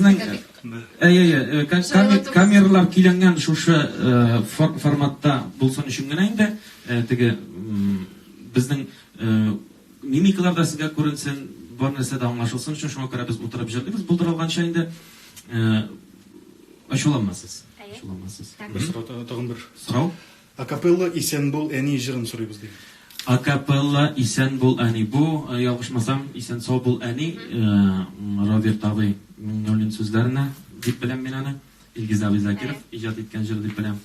Әйе, әйе, камералар көйләнгән шушы форматта булсын өчен генә инде теге безнең мимикалар да сезгә күренсен, бар нәрсә дә аңлашылсын өчен, шуңа күрә без утырып җырлыйбыз, булдыра алганча инде. Ачуланмасыз. Ачуланмасыз. Бер сорау, тагын бер. Сорау? Акапелла Исән бул, әни җырын сорыйбыз, ди. Акапелла Исән бул, әни. Бу, ялгышмасам, Исән сау бул, әни, Роберт абый Миңнуллин сүзләренә дип беләм мин аны. Илгиз абый Закиров иҗат иткән җыр дип беләм.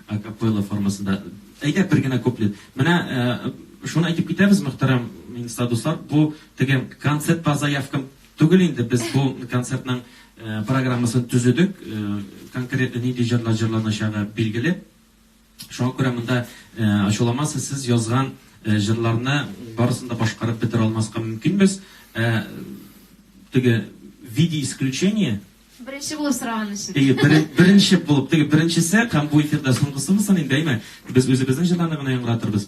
Акапелла формасында. Әйдә, бер генә куплет. Менә шуны әйтеп китәбез, мөхтәрәм инста дуслар, бу теге концерт по заявкам түгел инде, без бу концертның программасын төзедек, конкретно нинди җырлар җырланачагы билгеле. Шуңа күрә монда ачуламасыз, сез язган җырларны барысын да башкарып бетерә алмаска мөмкинбез. Теге в виде исключения. Беренче булып сораган өчен. Әйе, беренче булып, теге беренчесе һәм бу эфирда соңгысы булсын инде, әйме? Без үзебезнең җырларны гына яңгыратырбыз.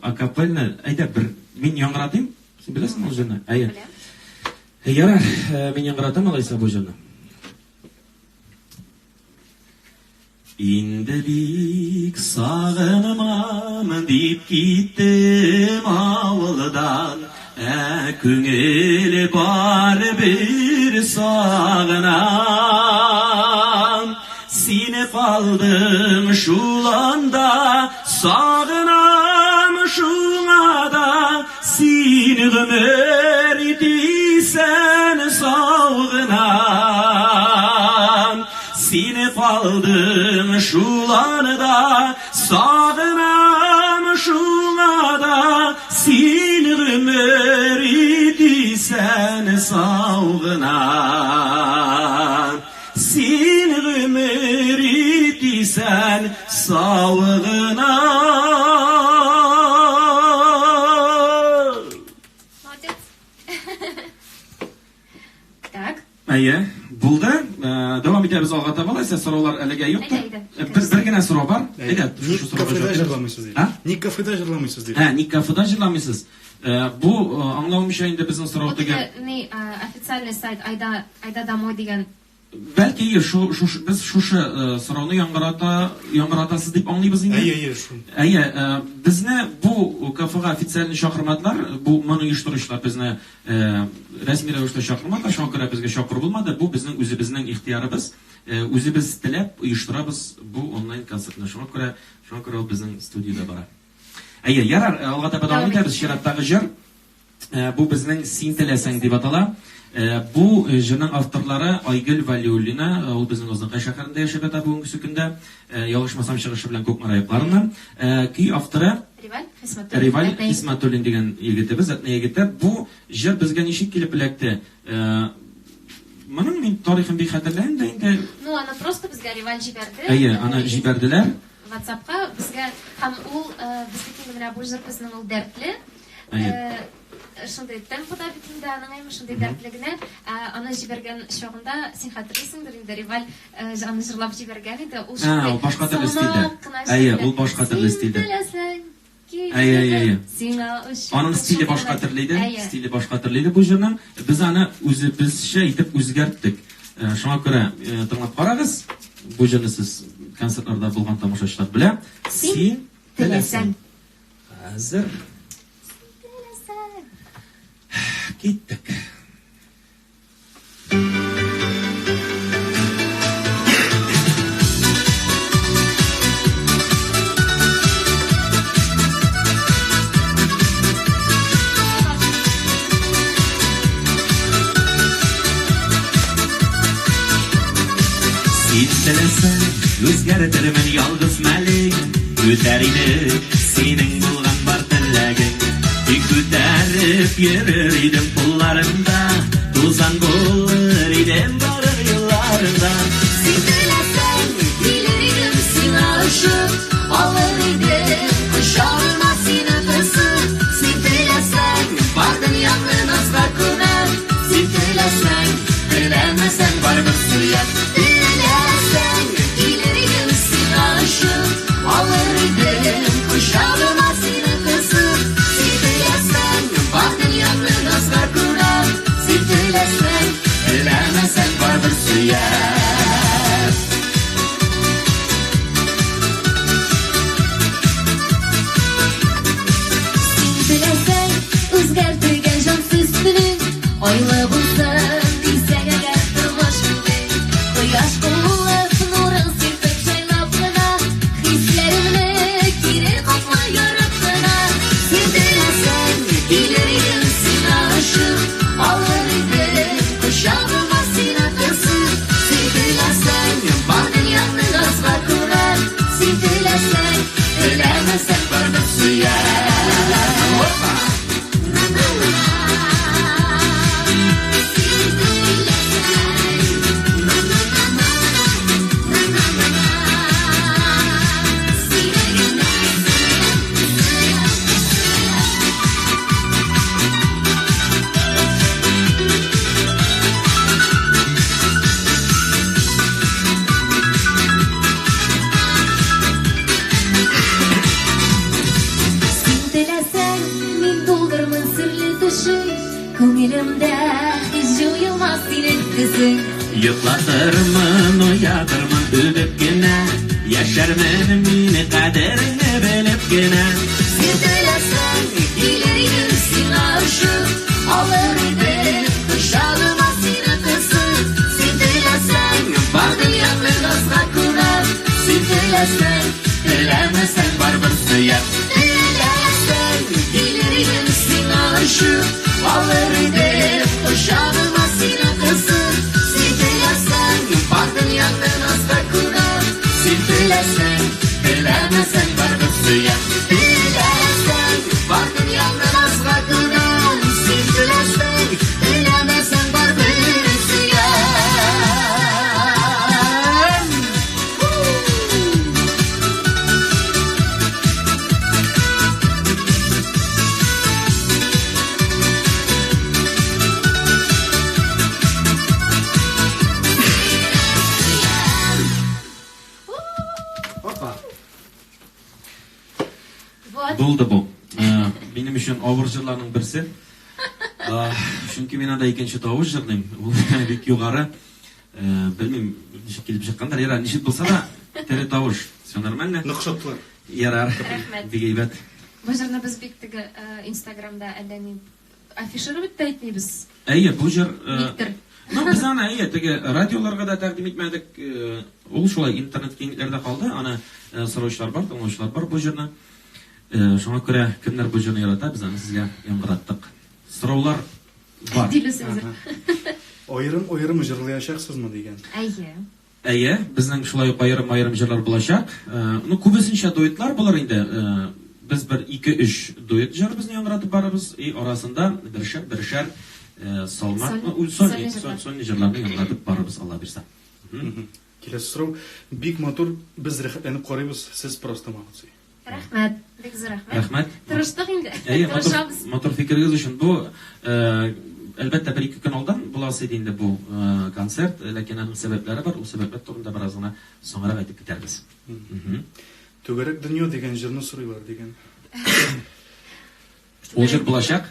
Акапельно, әйдә, бер мин яңгыратыйм. Син беләсеңме ул җырны? Әйе. Беләм. Ярар, мин яңгыратам алайса бу җырны. Инде бик сагынмам дип киттем авылдан, ә күңел барыбер сагына. Сине калдым шул анда, сагынам шуңа да, син гомер ит исән сау гына. Сине калдым шул анда, сагынам шуңа да, син гомер ит исән сау гына. Син гомер ит исән сау гына. Молодец. Так. Әйе, булды. Дәвам итәбез алга таба. Алайса сораулар әлегә юктыр. Әйдә, әйдә. Бер генә сорау бар. Әйдә, Ник шушы сорауга кафеда җавап бирәбез. җырламыйсыз диде. А? Ник кафеда җырламыйсыз диде. Ә, ник кафеда җырламыйсыз? Бу аңлавымча инде безнең сорау Бу теге теге ни официальный сайт Айда Айда домой дигән. Бәлки шу, шушы, без шушы сорауны яңгырата, яңгыратасыз дип аңлыйбыз инде. Әйе, әйе, шул. Әйе, безне бу кафега официально чакырмадылар, бу моны оештыручылар безне рәсми рәвештә чакырмадылар, шуңа күрә безгә чакыру булмады. Бу безнең үзебезнең ихтыярыбыз, үзебез теләп оештырабыз бу онлайн концертны. Шуңа күрә, шуңа күрә ул безнең студиядә бара. Әйе, ярар, алга таба дәвам итәбез. Чираттагы җыр. Бу безнең Син теләсәң дип атала. Бу җырның авторлары Айгөл Вәлиуллина, ул безнең Азнакай шәһәрендә яшәп ята бүгенге көндә. Ялгышмасам, чыгышы белән Кукмара якларыннан. Көй авторы Риваль Хисмәтуллин. Риваль Хисмәтуллин дигән егетебез, Әтнә егете. Бу җыр безгә ничек килеп эләкте? Моның мин тарихын бик хәтерләмим дә инде. Ну, аны просто безгә Риваль җибәрде. Әйе, аны җибәрделәр. WhatsApp-ка безгә һәм ул безнеке инде менә бу җыр безнең ул дәртле. Шундый темпода бит инде аның әйме, шундый дәртле генә. Аны җибәргән чагында, син хәтерлисеңдер инде, Риваль аны җырлап җибәргән иде. Ул шундый ул башка төрле стильдә. Әйе, ул башка төрле стильдә. Әйе, әйе, әйе. Сиңа очып. Аның стиле башка төрле иде, стиле башка төрле иде бу җырның. Без аны үзебезчә итеп үзгәрттек. Шуңа күрә тыңлап карагыз. Бу җырны сез концертларда булган тамашачылар белә. Син теләсәң. Хәзер. Киттек. Син теләсәң, үзгәртермен ялгыз мәлең. Үтәр иде синең булган бар теләгең. Тик күтәреп йөрер идем кулларымда, тузан булыр идем барыр юлларыңда. Син теләсәң, килер идем сиңа очып, алыр идем кочагыма сине кысып. Син теләсәң, бар дөньямны назга күмәм. Син теләсәң, теләмәсәң, барыбер сөям. Теләсәң, килер идем сиңа очып, алыр идем кочагыма сине кысып. Син теләсәң, бар дөньямны назга күмәм. Син теләсәң, теләмәсәң. бәхетлесең. Йоклатырмын, уятырмын үбеп кенә, Яшәрмен мин кадереңне белеп кенә. Син теләсәң, килер идем сиңа очып, Алыр идем кочагыма сине кысып. Син теләсәң, бар дөньямны назга күмәм. Син теләсәң, теләмәсәң, барыбер сөям. Теләсәң, килер идем сиңа очып, Алыр идем кочагыма сине кысып. Син теләсәң, бар дөньямны назга күмәм. Син теләсәң, теләмәсәң, барыбер сөям. Теләсәң, бар дөньямны назга күмәм. Син теләсәң, теләмәсәң, барыбер сөям. Опа. Вот. Булды бу. Минем өчен авыр җырларның берсе. Чөнки мин анда икенче тавыш җырлыйм. Ул бик югары. Белмим, ничек килеп чыккандыр. Ярар, ничек булса да, тере тавыш. Все нормально. Нык ошаттылар. Ярар. Рәхмәт. Бик әйбәт. Бу җырны без бик теге Инстаграмда әллә ни афишировать та итмибез. Әйе, бу җыр Никтер. Ну, без аны әйе, теге радиоларга да тәкъдим итмәдек. Ул шулай интернет киңлекләрдә калды. Аны сораучылар бар, тыңлаучылар бар бу җырны. Шуңа күрә кемнәр бу җырны ярата, без аны сезгә яңгыраттык. Сораулар бар. Дилүс үзе. Аерым-аерым җырлаячаксызмы дигән. Әйе. Әйе, безнең шулай ук аерым-аерым җырлар булачак. Ну, күбесенчә дуэтлар булыр инде. Без бер 2-3 дуэт җырыбызны яңгыратып барабыз, и арасында бершәр-бершәр салма, Сольный сольный, җырлар. сольный җырларны яңгыратып барабыз, Алла бирса. Киләсе сорау. Бик матур, без рәхәтләнеп карыйбыз, сез просто молодцы. Рәхмәт. Бик зур рәхмәт. Рәхмәт. Тырыштык инде. Әйе, матур, Тырышабыз. матур фикерегез өчен. Бу, әлбәттә, бер-ике көн алдан буласы иде инде бу концерт, ләкин аның сәбәпләре бар. Ул сәбәпләр турында бераз гына соңрак әйтеп китәрбез. Түгәрәк дөнья дигән җырны сорыйлар дигән. Ул җыр булачак.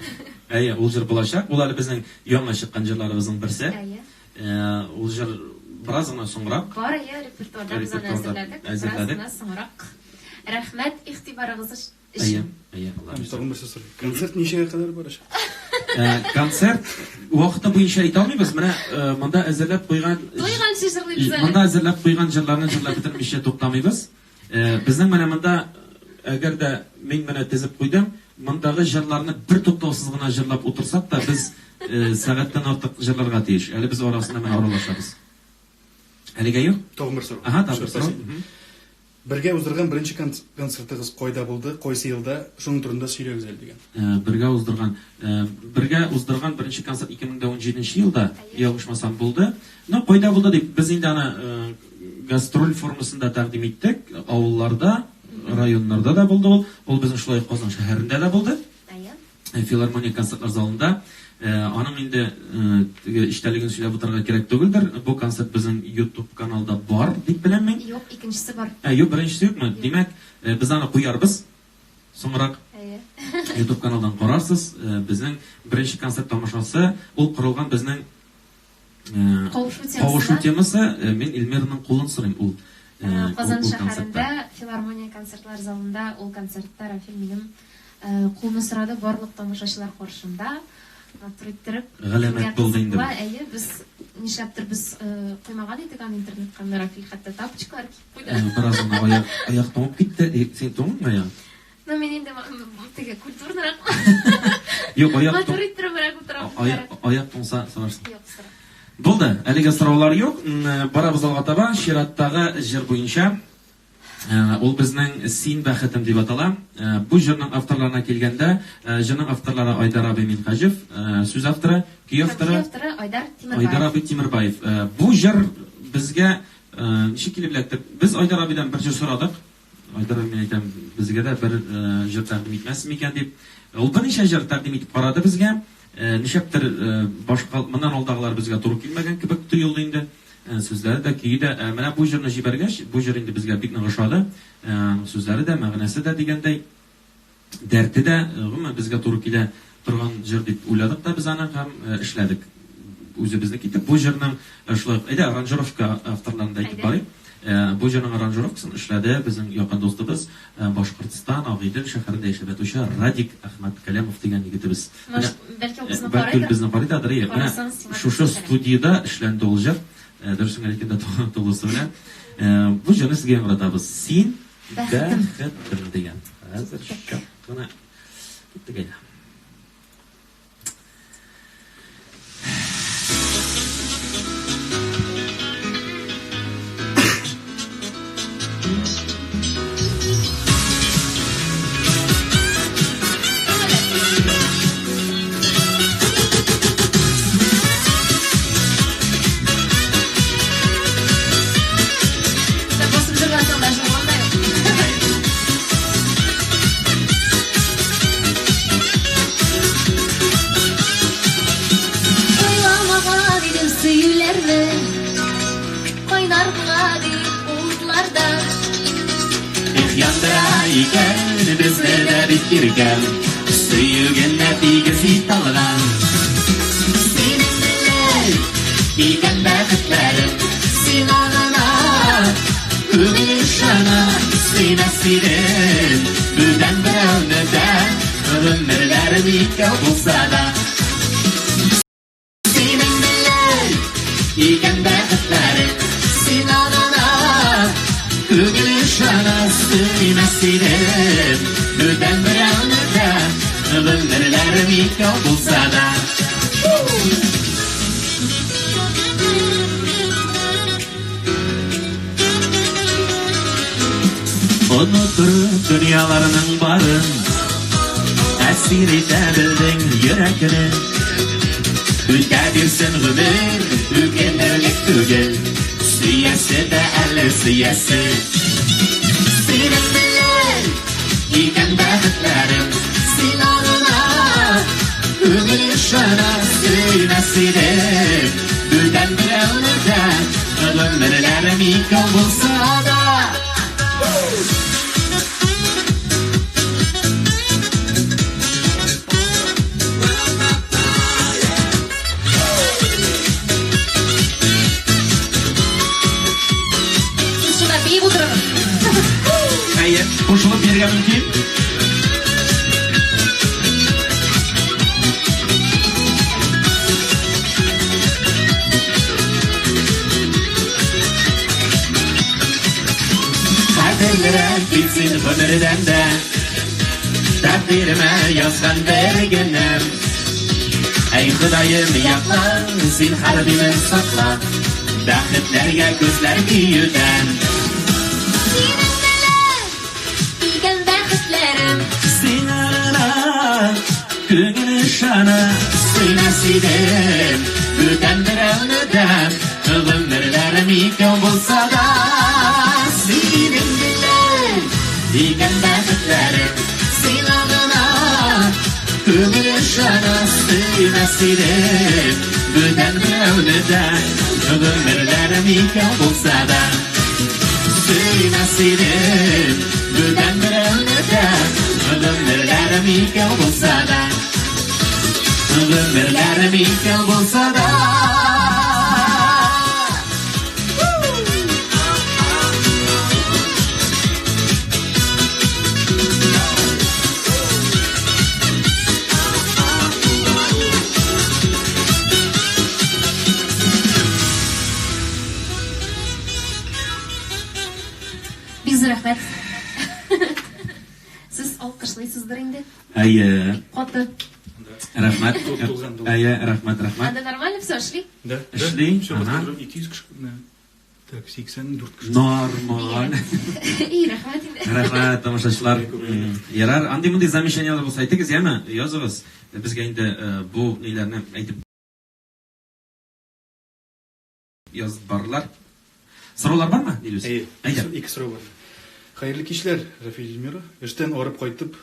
Әйе, ул җыр булачак. Ул әле безнең яңа чыккан җырларыбызның берсе. Әйе. Ул җыр бераз гына соңрак. Бар, әйе, репертуарда без аны Репертуарда әзерләдек. Бераз әзерләдек. гына соңрак. Рәхмәт игътибарыгыз Әйе, өчен. әйе, Алла Һәм бирсә. тагын берсе сорый. Концерт ничәгә кадәр барачак? Концерт вакыты буенча әйтә алмыйбыз. Менә монда әзерләп куйган Туйганчы җырлыйбыз әле. Монда әзерләп куйган җырларны җырлап бетермичә туктамыйбыз. Безнең менә монда, әгәр дә мин менә тезеп куйдым, мондагы җырларны бер туктаусыз гына җырлап утырсак та, без сәгатьтән артык җырларга тиеш. Әле без арасында менә аралашабыз. Әлегә юк? Тагын бер сорау. Ага, тагын бер сорау. Бергә уздырган беренче концертыгыз кайда булды, кайсы елда, шуның турында сөйләгез әле дигән. Бергә уздырган, бергә уздырган беренче концерт 2017 елда, ялгышмасам, булды. Ну, кайда булды дип, без инде аны гастроль формасында тәкъдим иттек. Авылларда, районнарда да булды ул. Ул безнең шулай Казан шәһәрендә дә булды. Филармония концертлар залында. Аның инде теге эчтәлеген сөйләп утырырга кирәк түгелдер. Бу концерт безнең YouTube каналда бар дип беләм мин. Юк, икенчесе бар. Юк, беренчесе юкмы? Димәк, без аны куярбыз соңрак. YouTube каналдан карарсыз. Безнең беренче концерт тамашасы, ул корылган безнең Кавышу кавышу темасы. Мин Эльмираның кулын сорыйм ул. Казан Ул концертта. шәһәрендә филармония концертлар залында ул концертта Рафил минем кулны сорады барлык тамашачылар каршында. Матур иттереп. Галәмәт булды инде бу. Әйе, без нишләптер без куймаган идек аны интернетка. Менә Рафил хәтта тапочкалар киеп куйды. Бераз гына аяк туңып китте. Син туңдыңмы аяк? Ну, мин инде теге культурнырак. Юк, аяк Матур туң- иттеребрәк утырам. Аяк туңса сорарсың. Юк, сора. Булды. Әлегә сораулар юк. Барабыз алга таба. Чираттагы җыр буенча. Ул безнең Син бәхетем дип атала. Бу җырның авторларына килгәндә, җырның авторлары Айдар абый Минһаҗев, сүз авторы, көй авторы Көй авторы Айдар Тимербаев. Айдар абый Тимербаев. Бу җыр безгә ничек килеп эләкте? Без Айдар абыйдан бер җыр сорадык. Айдар абый, мин әйтәм, безгә дә бер җыр тәкъдим итмәс микән дип. Ул берничә җыр тәкъдим итеп карады безгә. Нишләптер, башка моннан алдагылар безгә туры килмәгән кебек тоелды инде. Сүзләре дә, көе дә. Менә бу җырны җибәргәч, бу җыр инде безгә бик нык ошады. Сүзләре дә, мәгънәсе дә дигәндәй, дәрте дә, гомумән безгә туры килә торган җыр дип уйладык та без аны һәм эшләдек. Үзебезнеке итеп. Бу җырның шулай ук, әйдә, аранжировка авторларын да әйтеп барыйк. Бу җырның аранжировкасын эшләде безнең якын дустыбыз, Башкортстан, Агыйдел шәһәрендә яшәп ятучы Радик Әхмәткаләмов дигән егетебез. Может, бәлки ул безне Бәлки ул карыйдыр? безне карыйдадыр, әйе. Менә Карасаң, сиңа шушы сәлам. студиядә эшләнде ул җыр. Дөресен генә әйткәндә, тулысы белән. Бу җырны сезгә яңгыратабыз. Син Бәхетем. бәхетем дигән. Хәзер чак кына киттек әйдә. Басып җырласаң да җырландай. Уйламаган идем сөюләрне, Кайнар гына дип утларда. Эх, яндыра икән безне дә бит иркәм, Сөю генә тигез италган. Синең белән икән бәхетләрем, Сиңа гына күңел ышана, Сөймәс идем бүтән берәүне дә, Гомерләрем икәү булса да. Синең белән икән бәхетләрем, Сиңа гына күңел ышана, Сөймәс идем бүтән берәүне дә, Гомерләрем икәү булса да. Онытыр дөньяларның барын, Әсир итә белдең йөрәкне. Үтә бирсен гомер, үкенерлек түгел, Сөясе дә әле сөясе. Синең белән икән бәхетләрем, Сиңа гына күңел ышана, Сөймәс идем бүтән берәүне дә, Гомерләрем икәү булса да. Сез шунда биеп утырыгыз. Әйе, кушылып бирергә мөмкин. Кадерлерәк бит син гомердән дә, Тәкъдиремә язган бер генәм. Әй, Ходаем, якла, син хәрбине сакла, Бәхетләргә күзләр биюдән. Синең белән икән бәхетләрем, Сиңа гына күңел ышана, Сөймәс идем бүтән берәүне дә, Гомерләрем икәү булса да. Синең белән икән бәхетләрем, Сиңа гына күңел ышана, Сөймәс идем бүтән берәүне дә, Гомерләрем икәү булса да. Сөймәс идем бүтән берәүне дә, Гомерләрем икәү булса да. Гомерләрем икәү булса да. Бик зур рәхмәт. Сез алкышлыйсыздыр инде. Әйе, Каты. рәхмәт. Тулган, тулган. Әйе, рәхмәт, рәхмәт. Анда нормально все шли? Да. Эшли, Все, под ага. контролем. 200 кеше. Да. Так, 84 кеше. Нормаль. И, рәхмәт инде. Рәхмәт, тамашачылар. Ярар, андый мондый замечаниеләр булса әйтегез, яме, языгыз. Безгә инде бу ниләрне әйтеп язып барырлар. Сораулар бармы, Дилүс? Әйе, Әйдә. ике сорау бар. Хәерле кичләр, Рафил Эльмира. Эштән арып кайтып,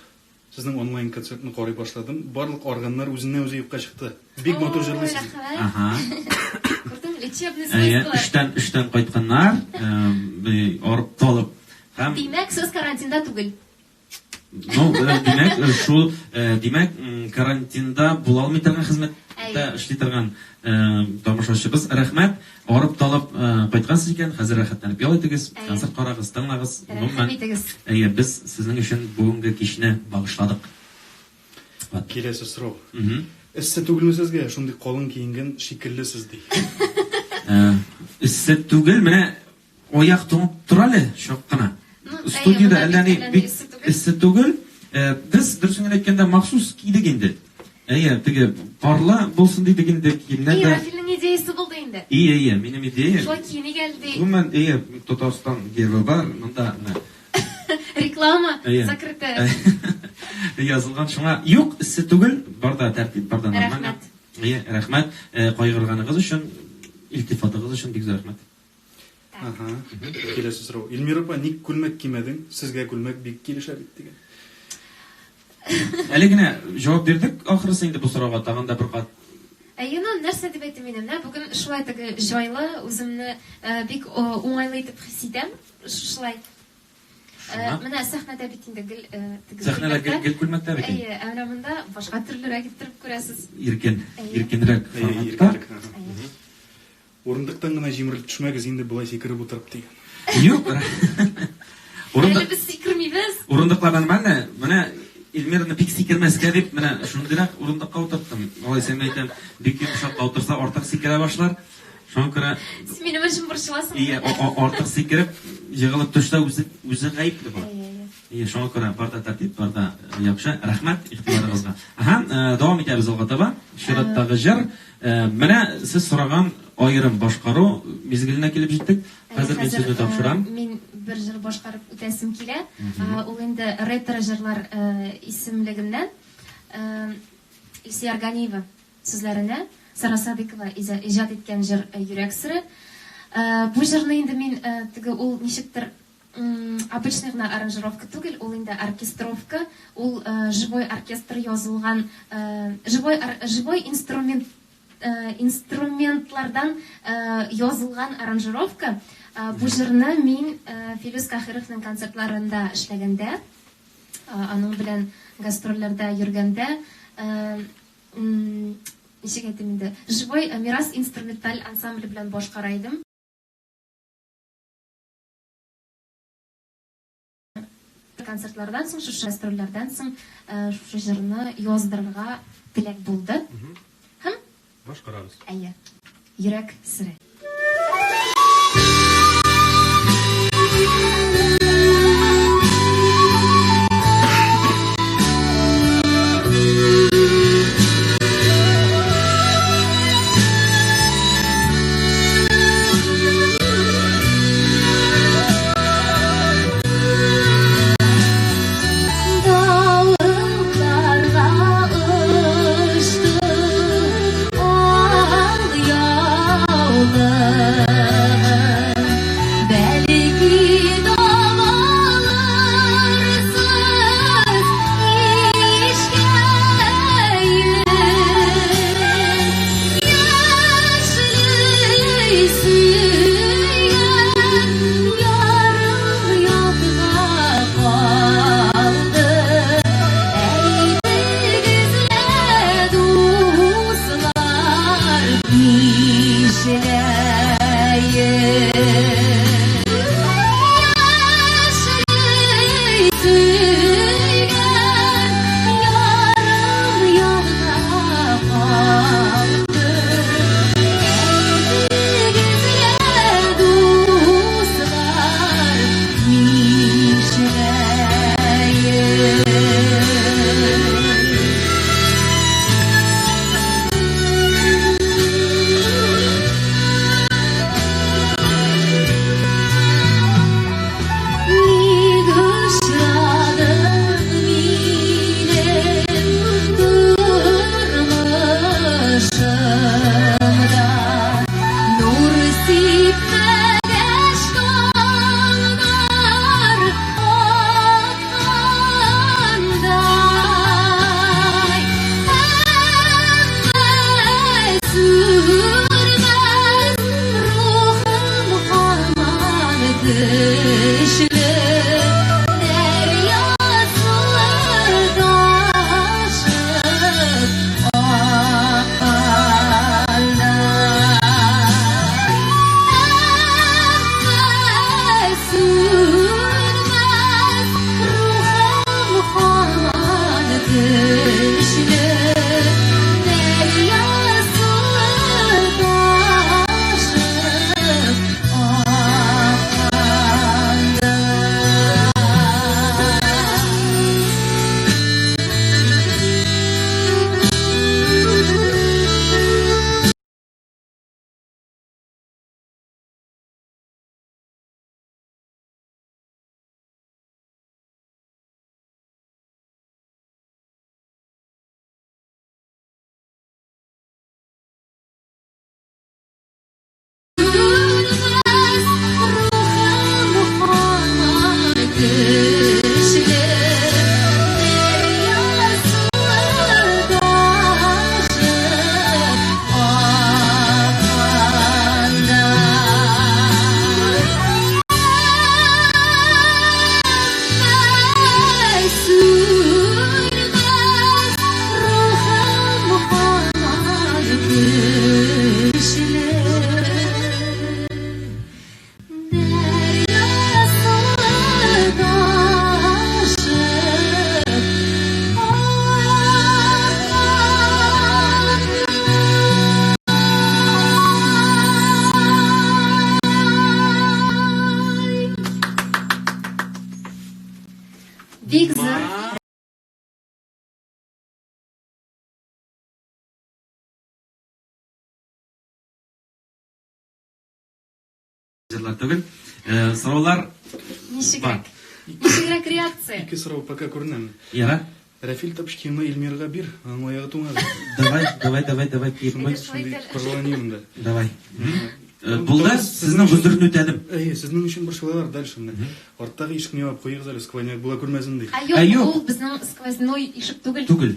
сезнең онлайн концертны карый башладым. Барлык органнар үзеннән-үзе юкка чыкты. Бик матур Ой, җырлыйсыз. рәхмәт. Ага. Күрдең, лечебный Әйе, свойства. эштән кайтканнар, арып талып. Һәм Димәк, сез карантинда түгел. Ну, димәк, шул, димәк, карантинда була алмый торган хезмәттә эшли торган тамашачыбыз. Рәхмәт. Арып талып кайткансыз икән, хәзер рәхәтләнеп ял итегез, концерт карагыз, тыңлагыз. Рәхим итегез. Әйе, без сезнең өчен бүгенге кичне багышладык. Киләсе сорау. Эссе түгелме сезгә? Шундый калын киенгән шикеллесез, ди. Эссе түгел, менә Аяк туңып тора әле чак кына. Студиядә әллә ни бик эссе түгел. Без, дөресен генә әйткәндә, махсус кидек инде. Әйе, теге парлы булсын дидек инде, киемнәр дә. Рафилнең идеясе булды инде. Ие, ие, минем идея. Шулай киеник әле ди. Гомумән, ие, Татарстан гербы бар, монда менә. Реклама закрытая. Язылган шуңа. Юк, эссе түгел, бар да тәртип, бар да нормально. Рәхмәт. Әйе, рәхмәт. Кайгырганыгыз өчен, илтифатыгыз өчен бик зур рәхмәт. Ага. Киләсе сорау. Эльмира апа, ник күлмәк кимәдең? Сезгә күлмәк бик килешә бит дигән. Әле генә җавап бирдек ахрысы инде бу сорауга, тагын да бер кат. Әйе, ну нәрсә дип әйтим инде, менә бүген шулай теге җайлы, үземне бик уңайлы итеп хис итәм, шушылай. Менә сәхнәдә бит инде гел теге Сәхнәдә гел, гел күлмәктә бит инде. Әйе, ә менә монда башка төрлерәк иттереп күрәсез. Иркен, иркенрәк форматта. Урындыктан гына җимерелеп төшмәгез инде болай сикереп утырып, дигән. Юк. Әле без сикермибез. Урындыклар нормально. Менә Эльмираны бик сикермәскә дип, менә шундыйрак урындыкка утырттым. Алайса мин әйтәм, бик йомшакка утырса, артык сикерә башлар. Шуңа күрә Син минем өчен борчыласың. Ие, артык сикереп, егылып төшсә, үзе үзе гаепле була. Ие, шуңа күрә бар да тәртип, бар да яхшы. Рәхмәт игътибарыгызга. Аһа, дәвам итәбез алга таба. Чираттагы җыр. Менә сез сораган аерым башкару мизгеленә килеп җиттек. Хәзер мин сүзне тапшырам. Мин бер җыр башкарып үтәсем килә. Ул инде ретро җырлар исемлегеннән. Илсөяр Ганиева сүзләренә Сара Садыйкова иҗат иткән җыр Йөрәк сере. Бу җырны инде мин теге ул ничектер обычный гына аранжировка түгел, ул инде оркестровка, ул живой оркестр язылган, живой живой инструмент инструментлардан язылган аранжировка. Бу җырны мин Филүс Каһировның концертларында эшләгәндә, аның белән гастрольләрдә йөргәндә, ничек әйтим инде, живой Мирас инструменталь ансамбле белән башкара идем. Концертлардан соң, шушы гастрольләрдән соң шушы җырны яздырырга теләк булды. Һәм башкарабыз. Әйе. Йөрәк сере. Давылларга очты ал яулык. Бик зур. Җырлар түгел. Сораулар Ничегрәк? Ничегрәк реакция? Ике сорау пока күренәме. Яра. Рәфил тапочкиңны Эльмирага бир, аның аягы туңады. Давай, давай, давай, давай, киеп куй. Шундый пожелание монда. Давай. Булды, сезнең гозерне үтәдем. Әйе, сезнең өчен борчылалар дальше менә. Арттагы ишекне ябып куегыз әле, сквозняк була күрмәсен ди. Ә юк, ул безнең сквозной ишек түгел. Түгел.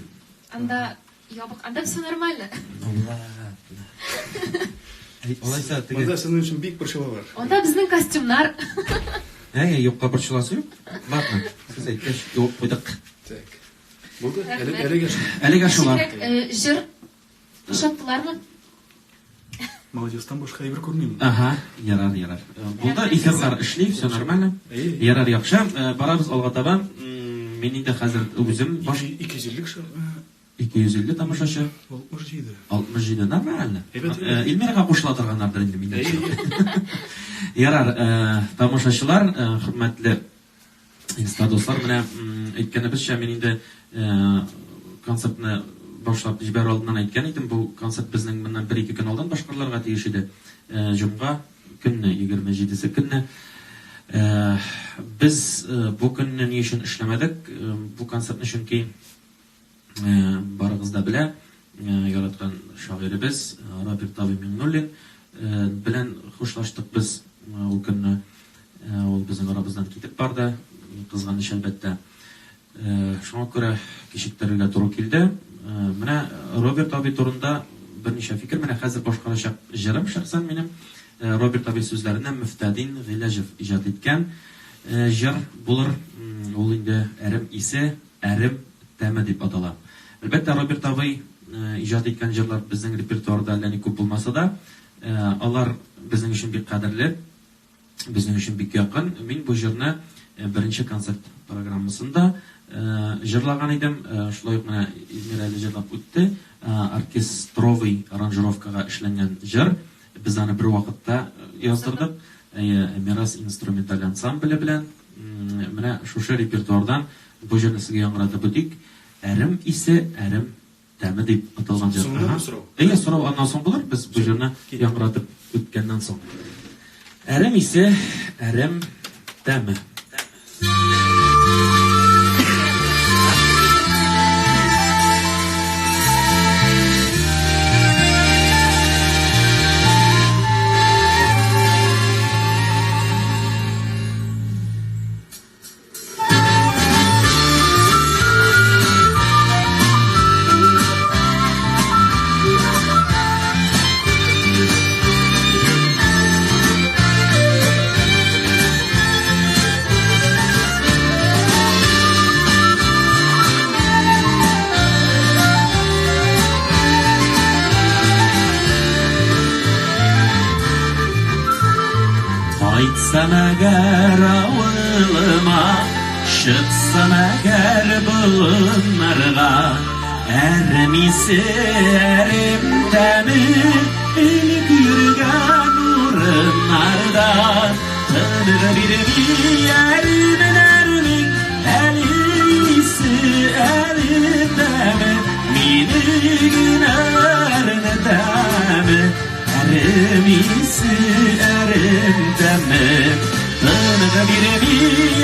Анда ябык, анда все нормально. Алайса теге. Монда сезнең өчен бик борчылалар. Анда безнең костюмнар. Әйе, юкка борчыласы юк. Ладно, сез әйткәч, юып куйдык. Так. Булды? Әлегә шул. Әлегә шулар. Җыр ошаттылармы? Молодецтан башка әйбер күрмим. Ага, ярар, ярар. Булды, эфирлар эшли, все нормально. Ярар, яхшы. Барабыз алга таба. Мин инде хәзер үзем баш 250 кеше. 250 тамашачы. 67. 67 нормально. Эльмирага кушыла торганнардыр инде минемчә. Ярар, тамашачылар, хөрмәтле инста дуслар, менә әйткәнебезчә, мин инде концертны башлап җибәрү алдыннан әйткән идем, бу концерт безнең моннан бер-ике көн алдан башкарылырга тиеш иде. Җомга көнне, 27-се көнне. Без бу көнне ни өчен эшләмәдек? Бу концертны чөнки барыгыз да белә, яраткан шагыйребез Роберт абый Миңнуллин белән хушлаштык без ул көнне. Ул безнең арабыздан китеп барды, кызганыч әлбәттә. Шуңа күрә кичектерергә туры килде. Менә Роберт абый турында берничә фикер. Менә хәзер башкарачак җырым шәхсән минем. Роберт абый сүзләренә Мөфтәдин Гыйләҗев иҗат иткән җыр булыр. Ул инде Әрем исе, әрем тәме дип атала. Әлбәттә, Роберт абый иҗат иткән җырлар безнең репертуарда әллә ни күп булмаса да, алар безнең өчен бик кадерле, безнең өчен бик якын. Мин бу җырны беренче концерт программасында җырлаган идем. Шулай ук менә Эльмира әле җырлап үтте. Оркестровый аранжировкага эшләнгән җыр. Без аны бер вакытта яздырдык. Мирас инструменталь ансамбле белән. Менә шушы репертуардан бу җырны сезгә яңгыратып үтик. Әрем исе, әрем тәме дип аталган җыр. Соңыннан сорау. Әйе, сорау аннан соң булыр. Без бу җырны яңгыратып үткәннән соң. Әрем исе, әрем тәме. Кайтсам әгәр авылыма, чыксам әгәр болыннарга, әрем исе, әрем тәме, элек йөргән урыннарда, тыныгы бирми әременәрнең, әле исе, әле тәме, мине генә әрнетәме. Әрем исе, әрем тәме, тыныгы бирми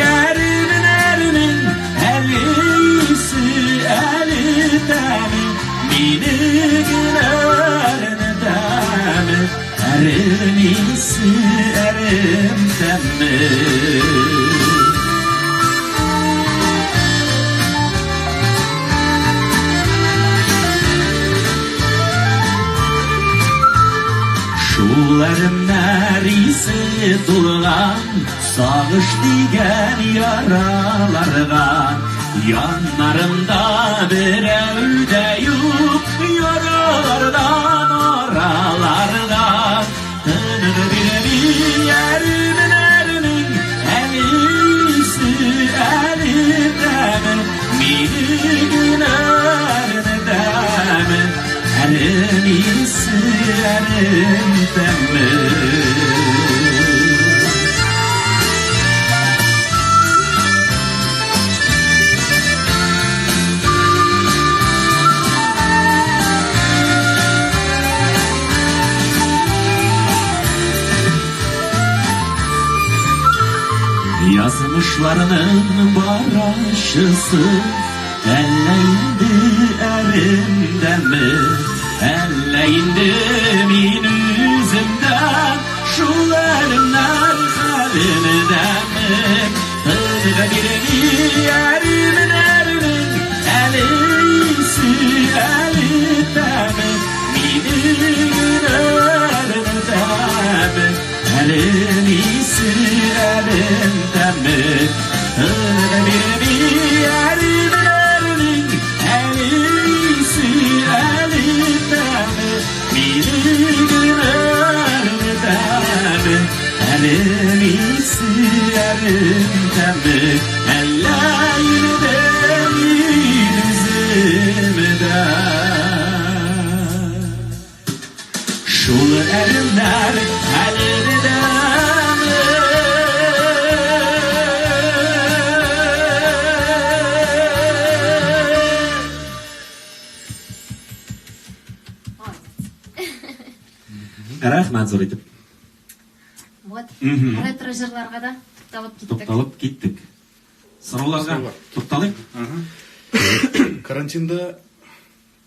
әременәрнең, әле исе, әле тәме, мине генә әрнетәме. Әрем исе, әрем тәме. Шул әремнәр исе тулган, сагыш дигән яраларга, яннарымда берәү дә юк, яралардан араларга. Тыныгы бирми әременәрнең, әле исе, әле тәме, мине генә әрнетәме. Әрем исе, әрем тәме. Язмышларның барачысы Әллә инде әремдәме, Әллә инде мин үземдә Шул әремнәр хәлендәме? Тынгы бирми әремнәрнең Әле исе, әле тәме Мине генә әремдәме? Әле исе, әле тәме Тынгы бирми әремнәрнең Әле исе, әле тәме Мине генә әремдәме? Әле исе, әле тәме Әллә инде мин үземдә Шул әремнәр хәлендәме? Рәхмәт зур итеп. Вот. Ретро җырларга да тукталып киттек. Тукталып киттек. Сорауларга Сораулар. тукталыйк. Карантинда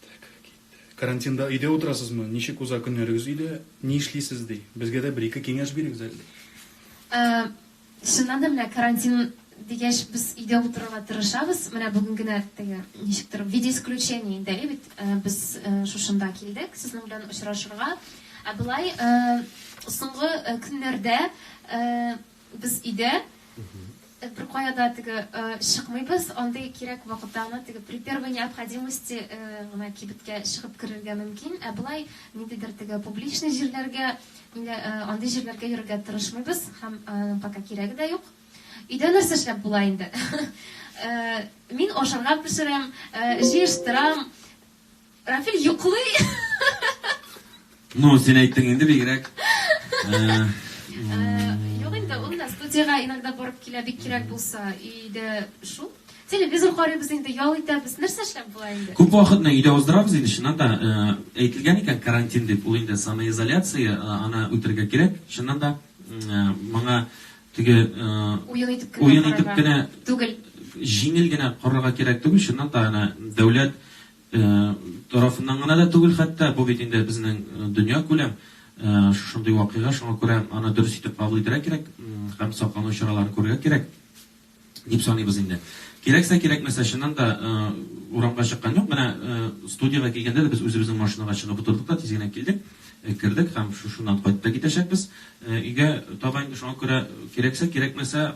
Так, китте. Карантинда өйдә утырасызмы? Ничек уза көннәрегез өйдә? Ни эшлисез ди? Безгә дә бер-ике киңәш бирегез әле. Э, Чыннан да менә карантин дигәч, без өйдә утырырга тырышабыз. Менә бүген генә теге ничектер в виде исключения инде әле бит без шушында килдек сезнең белән очрашырга. Ә болай соңгы көннәрдә без өйдә беркая да теге чыкмыйбыз. Андый кирәк вакытта гына теге при первой необходимости гына кибеткә чыгып керергә мөмкин. Ә болай ниндидер теге публичный җирләргә, андый җирләргә йөрергә тырышмыйбыз һәм пока кирәге дә юк. Өйдә нәрсә эшләп була инде? Мин ашарга пешерәм, җыештырам. Рафил йоклый. Ну, син әйттең инде бигрәк. Юк инде, ул да студиягә иногда барып килә, бик кирәк булса. Өйдә шул. Телевизор карыйбыз инде, ял итәбез. Нәрсә эшләп була инде? Күп вакытны өйдә уздырабыз инде, чыннан да, әйтелгән икән карантин дип, ул инде самоизоляция, аны үтәргә кирәк. Чыннан да, моңа теге уен итеп кенә уен итеп кенә түгел, җиңел генә карарга кирәк түгел, чыннан да, әнә дәүләт тарафыннан гына да түгел хәтта, бу бит инде безнең дөнья күләм шушындый вакыйга, шуңа күрә аны дөрес итеп кабул итәргә кирәк һәм саклану чараларын күрергә кирәк дип саныйбыз инде. Кирәксә, кирәкмәсә, чыннан да урамга чыккан юк. Менә студиягә килгәндә дә без үзебезнең машинага чыгып утырдык та, тиз генә килдек, кердек һәм шушыннан кайтып та китәчәкбез. Өйгә таба инде, шуңа күрә кирәксә, кирәкмәсә,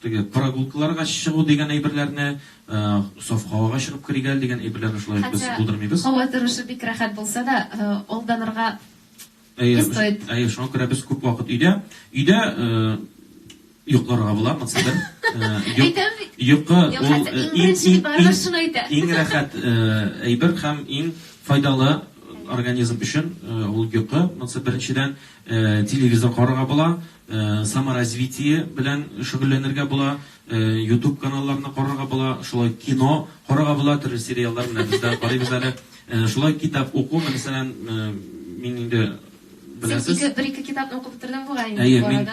теге прогулкаларга чыгу дигән әйберләрне, саф һавага чыгып керик әле дигән әйберләрне шулай ук без булдырмыйбыз. Һава торышы бик рәхәт булса да, алданырга не стоит. Әйе, шуңа күрә без күп вакыт өйдә. Өйдә йокларга була, монысы бер. Әйтәм бит. Йокы ул иң рәхәт әйбер һәм иң файдалы организм өчен ул йокы. Монысы беренчедән. Телевизор карарга була, саморазвитие белән шөгыльләнергә була, YouTube каналларны карарга була, шулай кино карарга була, төрле сериаллар менә без дә карыйбыз әле. Шулай китап уку, мәсәлән, мин инде беләсез. Син бер-ике китапны укып бетердең бугай инде. Әйе, мин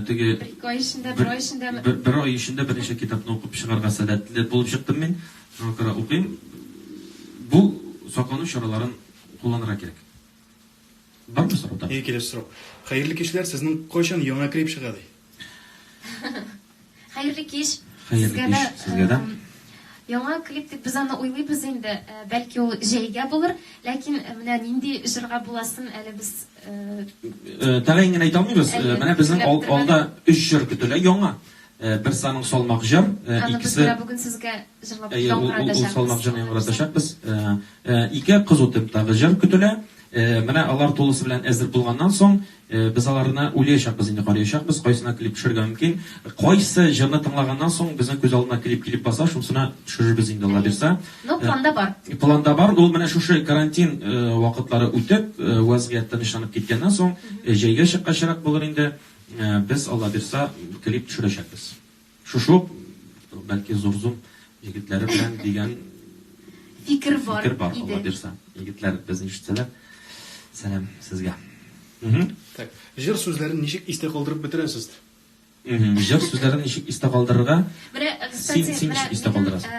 теге бер-ике ай эчендә, бер ай эчендә. Бер ай эчендә берничә китапны укып чыгарга сәләтле булып чыктым мин. Шуңа күрә укыйм. Бу саклану чараларын кулланырга кирәк. Бармы сорау тагын? Әйе, киләсе сорау. Хәерле кичләр, сезнең кайчан яңа клип чыга ди? Хәерле кич. Хәерле кич сезгә дә. Яңа клип дип без аны уйлыйбыз инде. Бәлки ул җәйгә булыр, ләкин менә нинди җырга буласын әле без Тәгаен генә әйтә алмыйбыз. Менә безнең алда өч җыр көтелә яңа. Берсе аның салмак җыр, икесе Без менә бүген сезгә җырлап яңгыратачакбыз. Ул салмак җырны яңгыратачакбыз. Ике кызу темптагы җыр көтелә. Менә алар тулысы белән әзер булганнан соң, без аларны уйлаячакбыз инде, караячакбыз, кайсына клип төшерергә мөмкин. Кайсы җырны тыңлаганнан соң безнең күз алдына клип килеп баса, шунысына төшерербез инде, Алла бирса. Ну, планда бар. Планда бар. Ул менә шушы карантин вакытлары үтеп, вазгыять тынычланып киткәннән соң, җәйгә чыккачрак булыр инде, без, Алла бирса, клип төшерәчәкбез. Шушы ук, бәлки, Зурзум егетләре белән дигән фикер бар. Фикер бар, Алла бирса. Егетләр безне ишетсәләр, сәлам сезгә. Так, җыр сүзләрен ничек истә калдырып бетерәсез? Җыр сүзләрен ничек истә калдырырга? Менә, кстати, Син ничек истә калдырасың?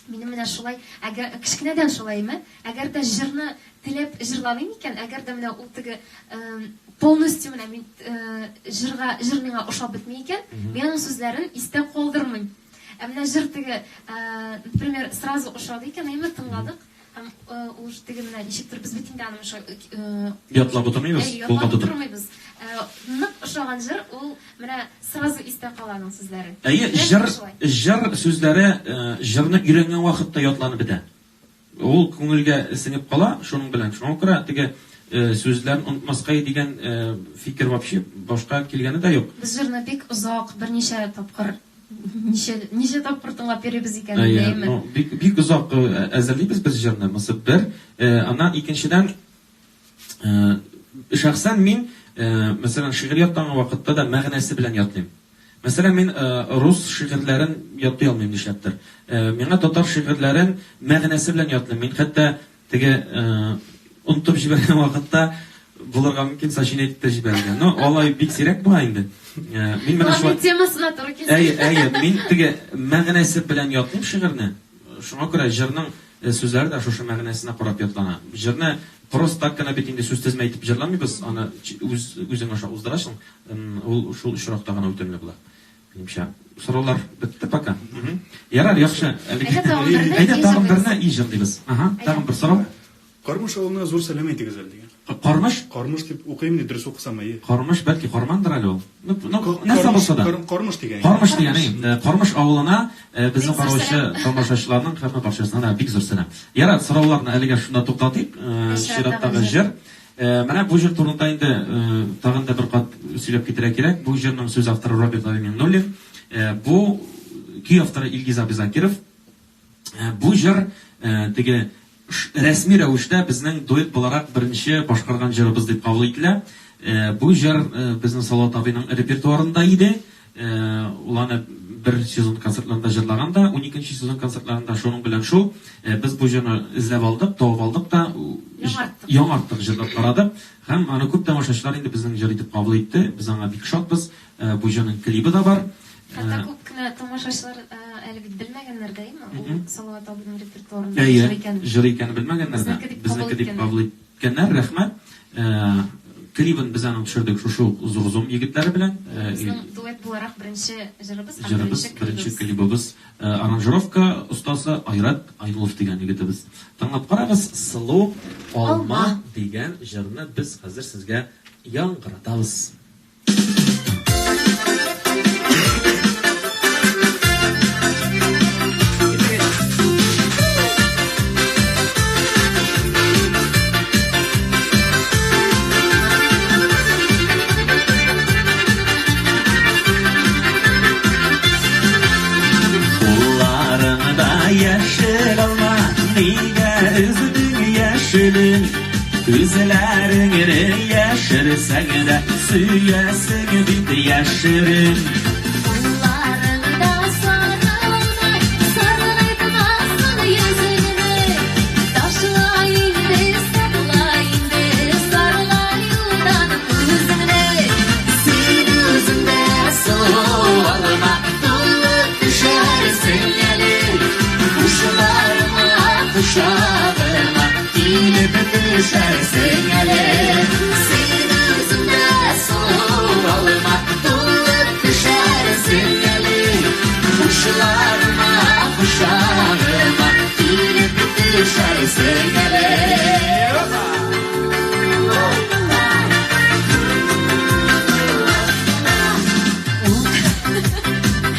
Минем менә шулай, әгәр кечкенәдән шулаймы? Әгәр дә җырны теләп җырламыйм икән, әгәр дә менә ул теге полностью менә мин җырга җыр миңа ошап бетми икән, мин аның сүзләрен истә калдырмыйм. Ә менә җыр теге, например, сразу ошады икән, әйме тыңладык, һәм ул теге менә ничектер без бит инде аны ятлап утырмыйбыз, кулга тотып. Утырмыйбыз. Нык ошаган җыр ул менә сразу истә кала аның сүзләре. Әйе, җыр сүзләре җырны өйрәнгән вакытта ятланып бетә. Ул күңелгә сеңеп кала, шуның белән. Шуңа күрә теге сүзләрен онытмаска дигән фикер вообще башка килгәне дә юк. Без җырны бик озак, берничә тапкыр, ничә тапкыр тыңлап йөрибез икән, әйеме? Ну, бик бик озак әзерлибез без җырны. Монысы бер. Аннан икенчедән, шәхсән мин, мәсәлән, шигырь ятлаган вакытта да мәгънәсе белән ятлыйм. Мәсәлән, мин рус шигырьләрен ятлый алмыйм нишләптер. Миңа татар шигырьләрен мәгънәсе белән ятлыйм. Мин хәтта теге онытып җибәргән вакытта булырга мөмкин сочинение итеп тә җибәрергә. Но алай бик сирәк була инде. Мин менә шулай темасына туры килсә. Әйе, әйе, мин теге мәгънәсе белән ятлыйм шигырьне. Шуңа күрә җырның сүзләре дә шушы мәгънәсенә карап ятлана. Җырны просто так кына бит инде сүз тезмә итеп җырламыйбыз, аны үз үзең аша уздырасың. Ул шул очракта гына үтемле була. Минемчә, сораулар бетте пока. Ярар, яхшы. Әйдә тагын берне и җырлыйбыз. Ага, тагын бер сорау. Кармыш авылына зур сәлам әйтегез әле дигән. Кармыш? Кармыш дип укыйм ди, дөрес укысам, әйе. Кармыш, бәлки Кармандыр әле ул. Ну, нәрсә булса да. Кармыш дигән. Кармыш дигән, Кармыш авылына безне караучы тамашачыларның һәммә барчасына да бик зур сәлам. Ярар, сорауларны әлегә шунда туктатыйк. Чираттагы җыр. Менә бу җыр турында инде тагын да бер кат сөйләп китәргә кирәк. Бу җырның сүз авторы Роберт Миңнуллин. Бу көй авторы Илгиз абый Закиров. Бу җыр теге рәсми рәвештә безнең дуэт буларак беренче башкарган җырыбыз дип кабул ителә. Бу җыр безнең Салават абыйның репертуарында иде. Ул аны бер сезон концертларында җырлаган да, 12 сезон концертларында шуның белән шул. Без бу җырны эзләп алдык, табып алдык та, яңарттык, җырлап карадык. Һәм аны күп тамашачылар инде безнең җыр итеп кабул итте. Без аңа бик шатбыз. Бу җырның клибы да бар. Хәтта күп кенә тамашачылар әле бит белмәгәннәр дә, әйеме? Ул Салават абыйның репертуарында җыр икәнен. Җыр икәнен белмәгәннәр дә. Безнеке дип кабул иткәннәр, рәхмәт. Клибын без аның төшердек шушы ук Зур Зум егетләре белән. Безнең дуэт буларак беренче җырыбыз һәм беренче клибыбыз. Беренче клибыбыз. Аранжировка остасы Айрат Айнулов дигән егетебез. Тыңлап карагыз, Сылу алма дигән җырны без хәзер сезгә яңгыратабыз. Кулларыңда яшел алма, нигә өздең яшелен? Күзләреңне яшерсәң дә, сөясең бит яшерен. Кулларыңда сары алма, саргайтмасын йөзеңне. Ташла инде, сакла инде, саргаюдан үзеңне. Син үзең дә сылу алма, тулып төшәрсең әле. Кушларыма, кочагыма килеп төшәрсең әле. Син үзең дә сылу алма, тулып төшәрсең әле. Кушларыма, кочагыма килеп төшәрсең әле.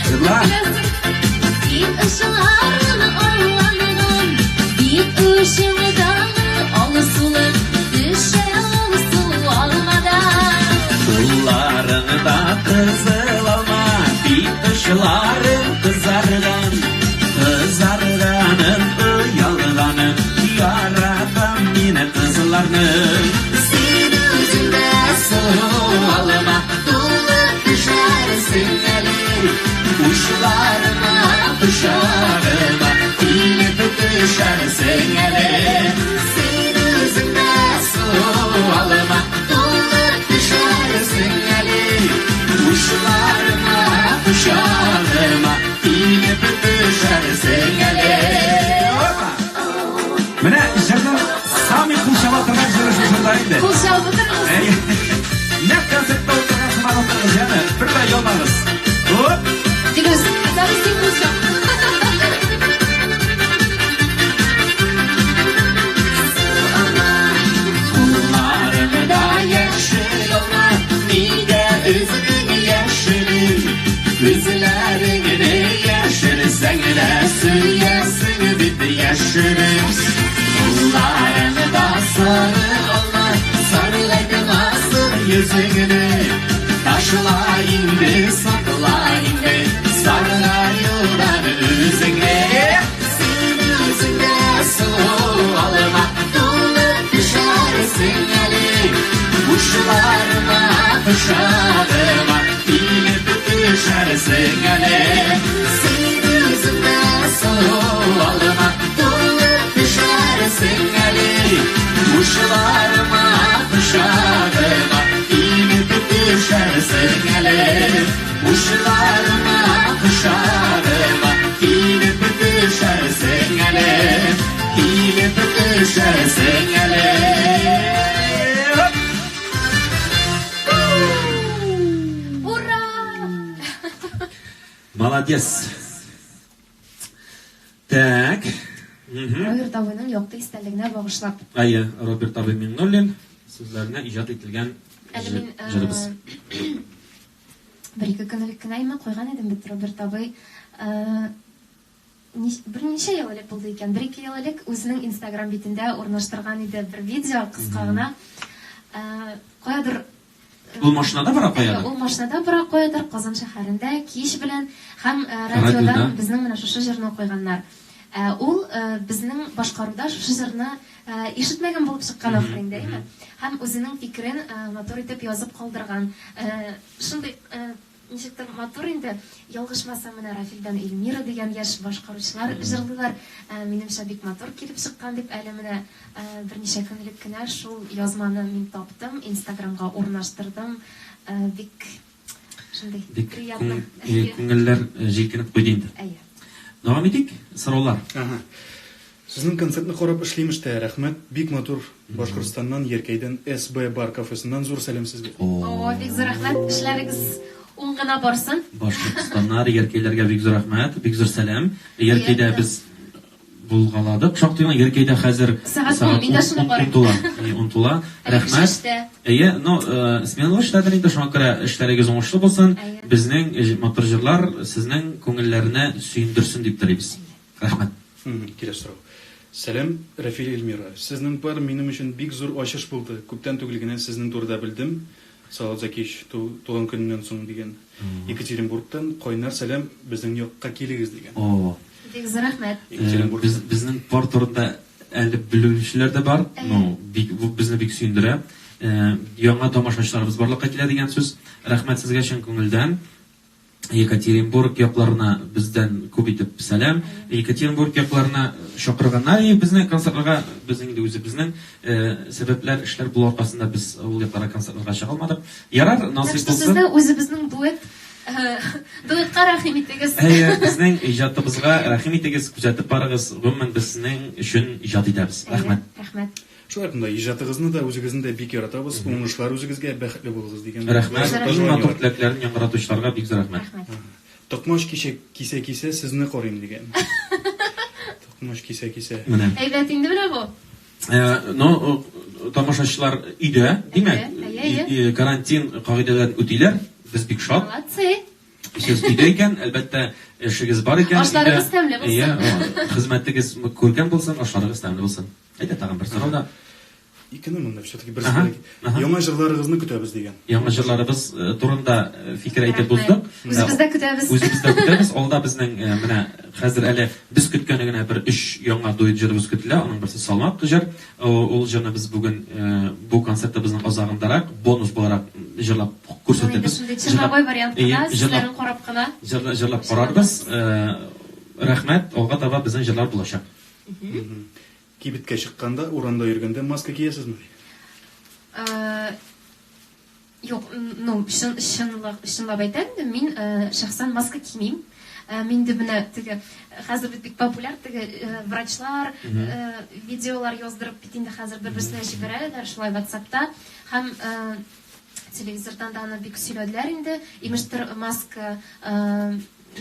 Җырла! Бит очларың алланган, бит учыңдагы алсулык төшә алсу алмадан. Кулларыңда кызыл алма, бит очларың кызарган. Кызарганын, оялганын, яратам мин кызларны. Син үзең дә сылу алма, тулып төшәрсең әле. Учларыма, кочагыма килеп төшәрсең әле. Син үзең дә сылу алма, тулып төшәрсең әле. Күзләреңне яшерсәң дә сөясең бит яшереп. Кулларыңда сары алма, саргайтмасын йөзеңне. Ташла инде, сакла инде, саргаюдан үзеңне. Син үзең дә сылу алма, тулып төшәрсең әле. Учларыма, кочагыма килеп төшәрсең әле. Син үзең дә сылу алма, тулып төшәрсең әле. Учларыма, кочагыма килеп төшәрсең әле. Учларыма, кочагыма килеп төшәрсең әле. Килеп төшәрсең әле. Ура! Молодец. Так. Мгм. Роберт абыйның якты истәлегенә багышлап. Әйе, Роберт абый Миңнуллин сүзләренә иҗат ителгән Әле мин җырыбыз. бер-ике көн элек кенә име куйган идем бит Роберт абый берничә ел элек булды икән. Бер-ике ел элек үзенең Инстаграм битендә урнаштырган иде бер видео кыска гына. Каядыр Ул машинада бара каядыр? Ул машинада бара каядыр Казан шәһәрендә кич белән һәм радиодан безнең менә шушы җырны куйганнар. Ул безнең башкаруда шушы җырны ишетмәгән булып чыккан ахры инде, әйеме? Һәм үзенең фикерен матур итеп язып калдырган. Шундый ничектер матур инде. Ялгышмасам, менә Рафилдән Эльмира дигән яшь башкаручылар җырлыйлар. Минемчә, бик матур килеп чыккан дип әле менә берничә көн элек кенә шул язманы мин таптым, Инстаграмга урнаштырдым. Бик шундый Бик приятно. күңелләр җилкенеп куйды инде. Әйе. Дәвам итик, сораулар. Ага. Сезнең концертны карап эшлим эштә, рәхмәт. Бик матур. Башкортстаннан, Яркәйдән СБ бар кафесыннан зур сәлам сезгә. О, бик зур рәхмәт. Эшләрегез уң гына барсын. Башкортстаннар, Яркәйләргә бик зур рәхмәт, бик зур сәлам. Яркәйдә без булгаладык. Шактый гына Яркәйдә хәзер Сәгать ун, мин дә шуны карыйм. ун тула. Ун тула. Әле Рәхмәт. эштә. Әйе, ну, сменалы эшләрдер инде, шуңа күрә эшләрегез уңышлы булсын. Әйе. Безнең матур җырлар сезнең күңелләрне сөендерсен дип телибез. Рәхмәт. Киләсе сорау. Сәлам, Рафил, Эльмира. Сезнең пар минем өчен бик зур ачыш булды. Күптән түгел генә сезнең турыда белдем. Салават Закиевич туган көненнән соң дигән. Екатеринбургтан кайнар сәлам, безнең якка килегез дигән. О. Бик зур рәхмәт. Екатеринбургтан. Безнең пар турында әле белүчеләр дә бар. Ну, бик, бу безне бик сөендерә. Яңа тамашачыларыбыз барлыкка килә дигән сүз. Рәхмәт сезгә чын күңелдән. Екатеринбург якларына бездән күп итеп сәлам. Екатеринбург якларына чакырганнар и безне концертларга, безнең инде үзебезнең сәбәпләр, эшләр булу аркасында без ул якларга концертларга чыга алмадык. Ярар, насыйп Так что булсын. сезне үзебезнең дуэт дуэтка рәхим итегез. Әйе, безнең иҗатыбызга рәхим итегез, күзәтеп барыгыз. Гомумән, без сезнең өчен иҗат итәбез. Рәхмәт. Рәхмәт. Шулай ук монда иҗатыгызны да, үзегезне дә бик яратабыз. Уңышлар үзегезгә, бәхетле булыгыз дигән. Рәхмәт. Иң Пожелание матур бар. теләкләрен яңгыратучыларга бик зур рәхмәт. Рәхмәт. Токмач кичә кисә кисә сезне карыйм дигән. Токмач кисә кисә. Менә. Әйбәт инде менә бу. Ну, тамашачылар өйдә, димәк, Әйе, әйе, әйе. карантин кагыйдәләрен үтиләр. Без бик шат. Молодцы. Сез өйдә икән, әлбәттә, эшегез бар икән. Ашларыгыз өйдә. тәмле булсын. Әйе, хезмәтегез күркәм булсын, ашларыгыз тәмле булсын. Әйдә, тагын бер сорау да. Икене монда все-таки бер Ага, сорау. ага. Яңа җырларыгызны көтәбез дигән. Яңа җырларыбыз турында фикер әйтеп Рәхмәт. уздык. Үзебез дә көтәбез. Үзебез дә көтәбез. Алда безнең менә хәзер әле без көткәне генә бер өч яңа дуэт җырыбыз көтелә. Аның берсе Салмак җыр. Ул җырны без бүген бу концертыбызның азагындарак бонус буларак җырлап күрсәтәбез. Шундый черновой вариант кына, Җырлап сүзләрен карап кына. җырлап карарбыз. Рәхмәт, алга таба безнең җырлар булачак. Кибеткә чыкканда, урамда йөргәндә маска киясезме? Юк, ну, чын, чынлап, чынлап әйтәм инде, мин шәхсән маска кимим. Мин дә менә теге хәзер бит бик популяр теге врачлар видеолар яздырып бит инде хәзер бер-берсенә җибәрәләр шулай WhatsAppта һәм телевизордан да аны бик сөйләделәр инде. Имештер маска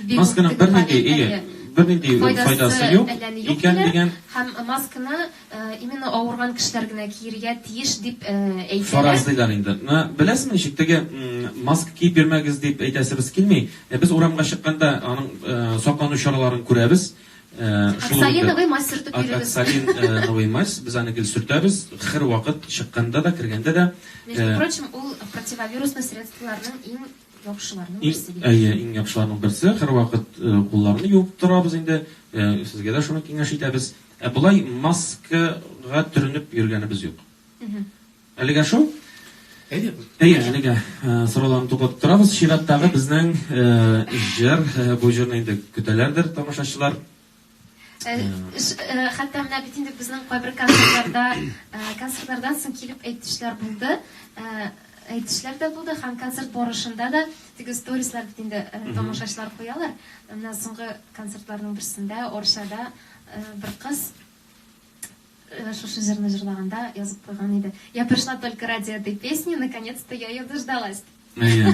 бик Масканың теге бернинди, әйе, әйе, бернинди файдасы юк әллә ни юк икән диләр. дигән. Һәм масканы именно авырган кешеләр генә киергә тиеш дип әйтәләр. Фаразлыйлар инде. Менә беләсезме ничек теге Маска киеп йөрмәгез дип әйтәсебез килми. Без урамга чыкканда аның саклану чараларын күрәбез. Оксалиновый мазь сөртеп йөрегез. Оксалиновый мазь, без аны гел сөртәбез. Һәр вакыт чыкканда да, кергәндә дә. Между прочим, ул противовирусный средстволарның иң яхшыларының берсе. Әйе, иң яхшыларның берсе. Һәрвакыт кулларны юып торабыз инде. Сезгә дә шуны киңәш итәбез. Ә болай маскага төренеп йөргәнебез юк. Әлегә шул. Әйе. Әйе, әлегә сорауларны туктатып торабыз. Чираттагы безнең җыр, бу җырны инде көтәләрдер тамашачылар. Хәтта менә бит инде безнең кайбер концертларда, концертлардан соң килеп әйтүчеләр булды. Әйтүчеләр дә булды һәм концерт барышында да теге сторислар бит инде тамашачылар куялар. Менә соңгы концертларның берсендә Оршада бер кыз шушы җырны җырлаганда язып куйган иде. Я пришла только ради этой песни, наконец-то я ее дождалась. Әйе,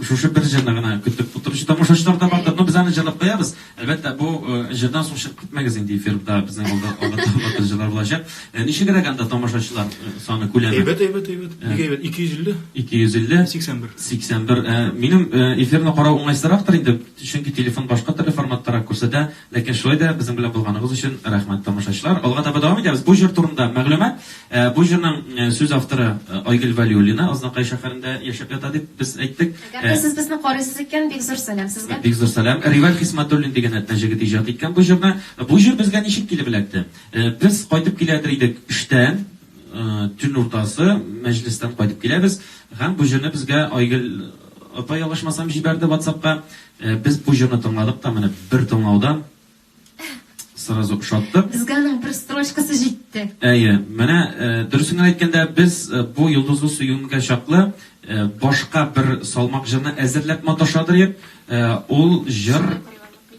шушы бер җырны гына көтеп утыручы тамашачылар да бардыр. Но без аны җырлап куябыз. Әлбәттә, бу җырдан соң чыгып китмәгез инде эфирда, безнең алда алда матур җырлар булачак. Ничегрәк анда тамашачылар саны күләме? Әйбәт, әйбәт, әйбәт. Бик әйбәт. 250. 250. 81. 81. Минем эфирны карау уңайсызрактыр инде, чөнки телефон башка төрле форматтарак күрсәтә. Ләкин шулай да безнең белән булганыгыз өчен рәхмәт, тамашачылар. Алга таба дәвам итәбез. Бу җыр турында мәгълүмат. Бу җырның сүз авторы Айгөл Вәлиуллина, Азнакай шәһәрендә яшәп ята дип без әйттек. Әгәр дә сез безне карыйсыз икән, бик зур сәлам сезгә. Бик зур сәлам. Риваль Хисмәтуллин дигән әтнә җегет иҗат иткән бу җырны. Бу җыр безгә ничек килеп эләкте? Без кайтып киләдер идек эштән, төн уртасы, мәҗлестән кайтып киләбез. Һәм бу җырны безгә Айгөл апа, ялгышмасам, җибәрде WhatsApp-ка. Без бу җырны тыңладык та, менә бер тыңлаудан сразу ошаттык. Безгә аның бер строчкасы җитте. Әйе, менә дөресен генә әйткәндә, без бу Йолдызлы сөюемгә чаклы башка бер салмак җырны әзерләп маташадыр идек. Ул җыр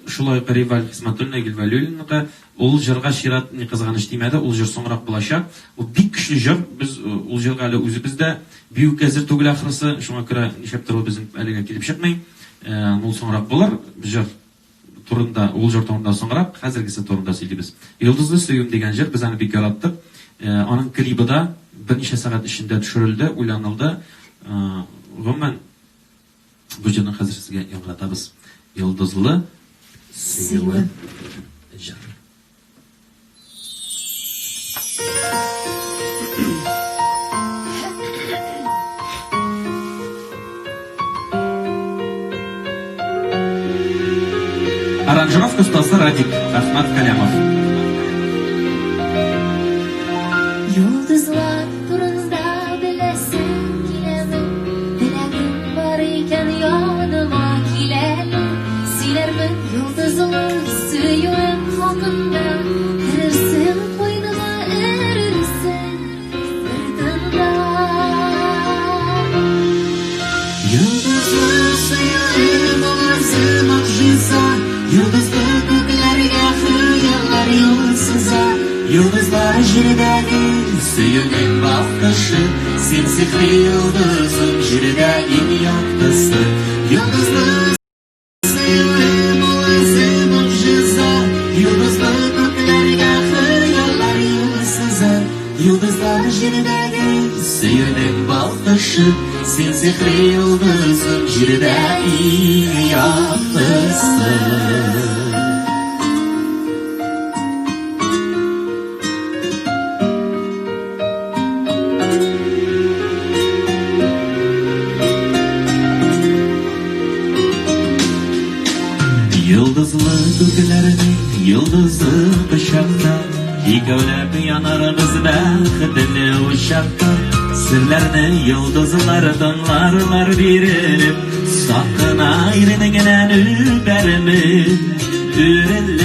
шулай ук Риваль Хисмәтуллин, Айгөл Вәлиуллинныкы. Ул җырга чират ни кызганыч тимәде, ул җыр соңрак булачак. Ул бик көчле җыр, без ул җырга әле үзебез дә бик үк әзер түгел ахрысы, шуңа күрә нишләптер ул безнең әлегә килеп чыкмый. Ул соңрак булыр, җыр турында, ул җыр турында соңрак, хәзергесе турында сөйлибез. Йолдызлы сөюем дигән җыр, без аны бик яраттык. Аның клибы да берничә сәгать эчендә төшерелде, уйланылды. Гомумән, бу җырны хәзер сезгә яңгыратабыз. Йолдызлы сөюем җыр. Аранжировка остасы Радик Әхмәт Калямов. Йолдызлар турында беләсең киләме? Теләгең бар икән, яныма кил әле. Сөйләрмен йолдызлы сөюем хакында. Керерсең куеныма, эрерсең бер тында. Йолдызлы сөюем ул үзе могҗиза. Йолдызлы күкләргә хыяллар юл сыза. Йолдызлар җирдәге сөюнең балкышы. Син сихри йолдызым, җирдә иң яктысы. Йолдызлы сөюем ул үзе могҗиза. Йолдызлы күкләргә хыяллар юл сыза. Йолдызлар җирдәге сөюнең балкышы. Син сихри йолдызым, җирдә иң яктысы. Йолдызлы күкләрнең йолдызы кочакта, икәүләп янарбыз бәхетле учакта. Серләрне йолдызлар тыңларлар бирелеп, сак кына иренеңнән үбәрмен үрелеп.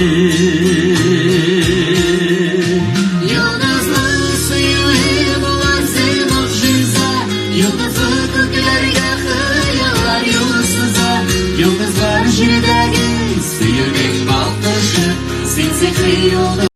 Йолдызлы сөюем ул үзе могҗиза. Йолдызлы күкләргә хыяллар юл сыза. Йолдызлар җирдәге сөюнең балкышы. Син сихри йолдыз.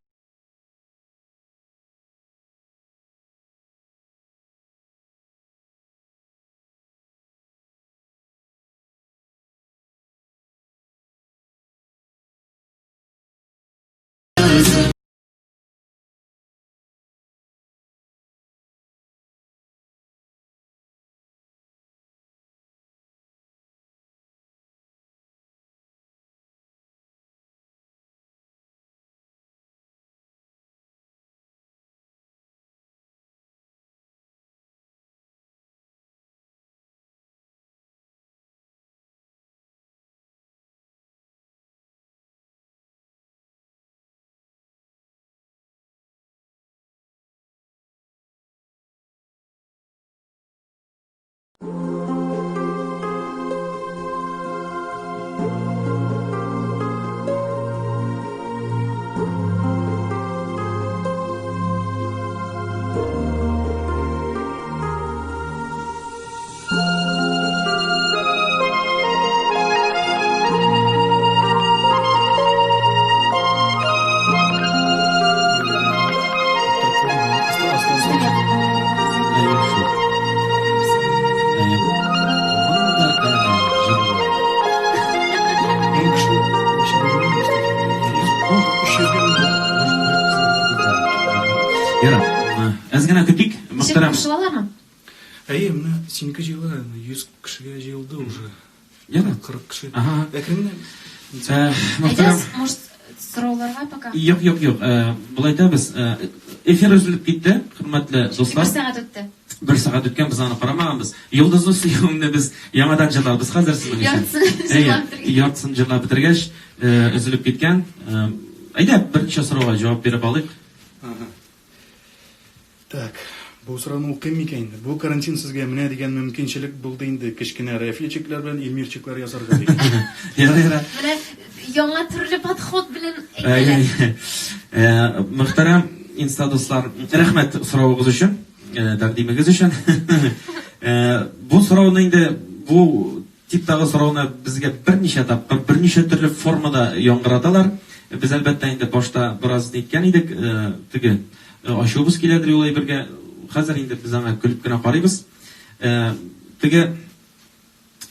Әйе, шул. Әйе. Монда әнә җырлар. Мең кеше вообще белмим, кстати. 300 гә мең. Ярар, әз генә көтик, Ничек мөхтәрәм. кушылалармы? Әйе, менә синеке җыела, 100 кешегә җыелды уже. Ярар. 40 кеше. Ага. Әкрен генә. Мөхтәрәм. Әйдә, может, сорауларга пока? Юк, юк, юк. Болай итәбез. Эфир өзелеп китте, хөрмәтле Бер дуслар. сәгать үтте. Бер сәгать үткән, без аны карамаганбыз. Йолдызлы сөюеңне без яңадан җырларбыз хәзер сезнең өчен. Яртысын Әйе, җырлап бетергән. яртысын җырлап бетергәч, өзелеп киткән. Әйдә, берничә сорауга җавап биреп алыйк. Ага. Так, бу сорауны укыйм микән инде? Бу карантин сезгә менә дигән мөмкинчелек булды инде, кечкенә Рафилчиклар белән Илмирчиклар ясарга дигән. Ярар, ярар. Менә яңа төрле подход белән Әй, әйтәләр. әй. Мөхтәрәм инста дуслар, рәхмәт соравыгыз өчен, тәкъдимегез өчен. Бу сорауны инде бу типтагы сорауны безгә берничә тапкыр, берничә төрле формада яңгыраталар. Без әлбәттә инде башта бераз ниткән идек, теге ачуыбыз киләдер юлай бергә. Хәзер инде без аңа көлеп кенә карыйбыз. Теге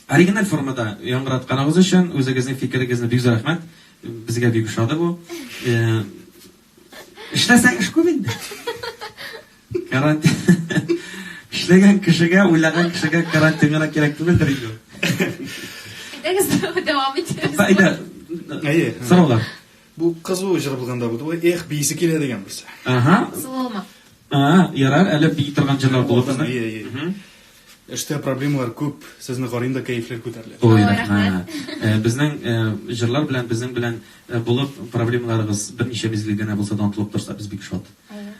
оригиналь формада яңгыратканыгыз өчен үзегезнең фикерегезне бик зур рәхмәт. Безгә бик ошады бу. Эшләсәң эш күп инде. Карантин. Эшләгән кешегә, уйлаган кешегә карантин гына кирәк түгелдер инде. Әйдәгез, дәвам итәбез. Әйдә, Әйе. сораулар. Бу кызу җыр булганда булды. Ой, эх, биисе килә дигән берсе. Ага. Кызу булма. А, ярар, әле бии торган җырлар булыр безнең. Әйе, әйе. Мгм. Эштә проблемалар күп, сезне карыйм да кәефләр күтәрелә. Ой, Ой, рәхмәт. Безнең җырлар белән, безнең белән булып проблемаларыгыз берничә мизгел генә булса да онытылып торса, без бик шат. Әйе.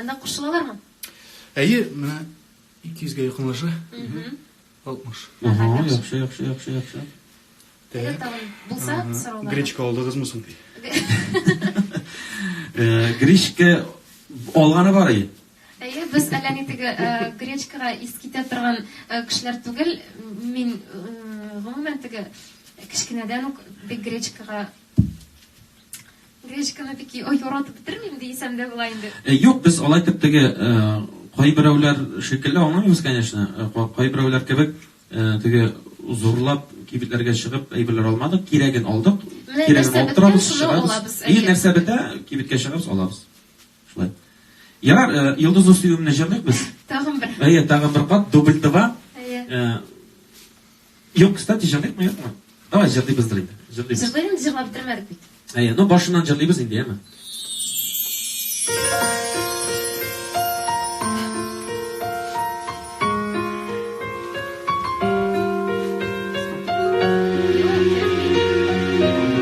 Анда кушылалармы? Әйе, менә 200гә якынлаша. 60. Ага, яхшы, яхшы, яхшы, яхшы. Әгәр Так. тагын булса, Ага. сораулар. Гречка алдыгызмы соң ди. Гречка алганы бар и. Әйе, без әллә ни теге гречкага ис китә торган кешеләр түгел. Мин гомумән теге кечкенәдән үк бик гречкага гречканы бик яратып бетермим дисәм дә була инде. Юк, без алай итеп теге кайберәүләр шикелле аңламыйбыз, конечно. Кайберәүләр кебек теге зурлап кибетләргә чыгып әйберләр алмадык, кирәген алдык, Менә кирәген нәрсә алып беткән, торабыз, шуны чыгабыз. алабыз, И әйе. нәрсә бетә, кибеткә чыгабыз, алабыз. Шулай. Ярар, Йолдызлы сөюемне җырлыйк без. Тагын бер. Әйе, тагын бер кат, дубль два. Әйе. Юк, кстати, җырлыйкмы, юкмы? Давай җырлыйбыздыр инде. Җырлыйбыз. Җырлыйк инде, җырлап бетермәдек бит. Әйе, ну башыннан җырлыйбыз инде, яме. Юк, кирәкми.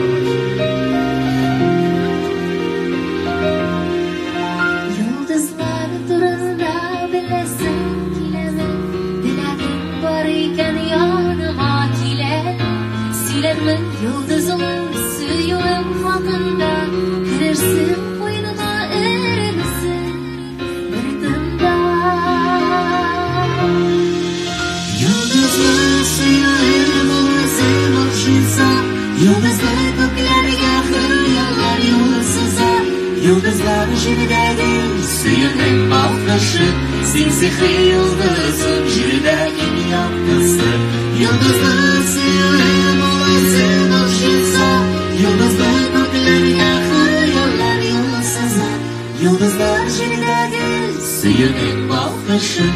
Йолдызлар турында беләсең киләме? Теләгең бар икән яныма кил әле. Сөйләрмен йолдызлы сөюем хакында. Керерсең куеныма эрерсең бер тында. Йолдызлы сөюем ул үзе могҗиза. Йолдызлы күкләргә хыяллар юл сыза. Йолдызлар җирдәге сөюнең балкышы. Син сихри йолдызым, җирдә иң яктысы. Йолдызлы сөюем ул үзе могҗиза. Йолдызлы күкләргә хыяллар юл сыза. Йолдызлар җирдәге сөюнең балкышы.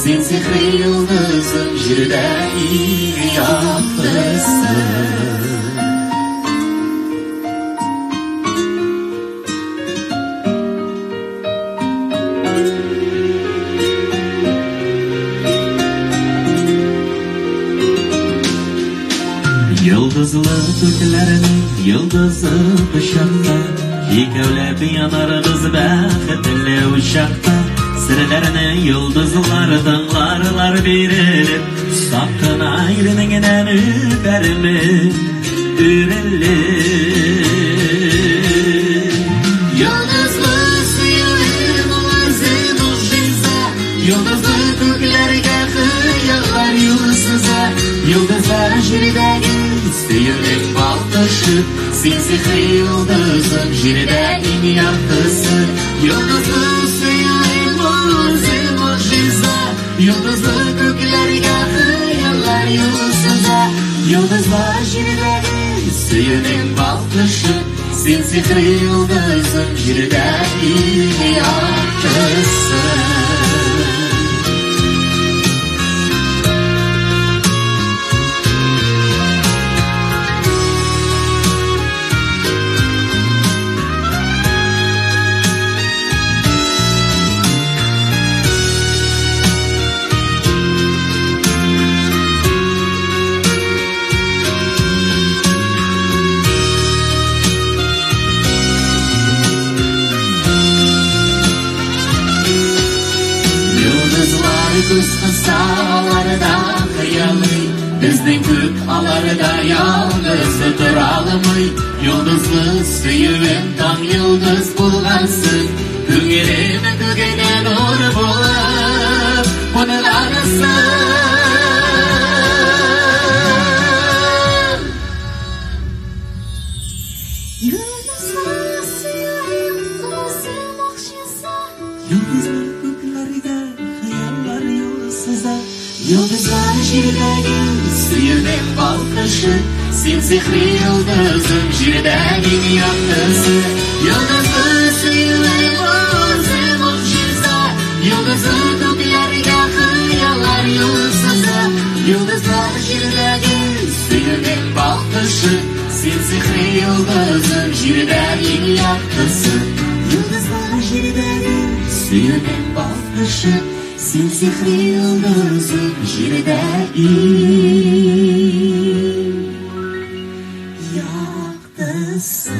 Син сихри йолдызым, җирдә иң яктысы. Йолдызлы күкләрнең йолдызы кочакта, икәүләп янарбыз бәхетле учакта. Серләрне йолдызлар тыңларлар бирелеп, Сак кына иренеңнән үпәрмен, үрелеп. Йолдызлы сөюем ул үзе могҗиза, Йолдызлы күкләргә хыяллар юл сыза. Йолдызлар җирдәге сөюнең балкышы, Син сихри йолдызым, җирдә иң яктысы. Йолдызлы сөюем ул үзе могҗиза, Йолдызлы күкләргә хыяллар юл сыза. Йолдызлар җирдәге сөюнең балкышы, Син сихри йолдызым, җирдә иң яктысы. Йолдызлар күз кыса аларда хыялый, Безнең күк аларда ялгыз тора алмый. Йолдызлы сөюем таң йолдыз булгансың, Күңелем күгенә нур булып кунгансың. Йолдызлы сөюем үзе могҗиза, Йолдызлы күкләргә хыяллар юл сыза. Йолдызлар җирдәге сөюнең балкышы, Син сихри йолдызым, җирдә иң яктысы. Йолдызлы сөюем үзе могҗиза, Йолдызлы күкләргә хыяллар юл сыза. Йолдызлар җирдәге сөюнең балкышы, Син сихри йолдызым, җирдә иң яктысы. Йолдызлар җирдәге сөюнең балкышы, Син сихри йолдызым, җирдә иң яктысы.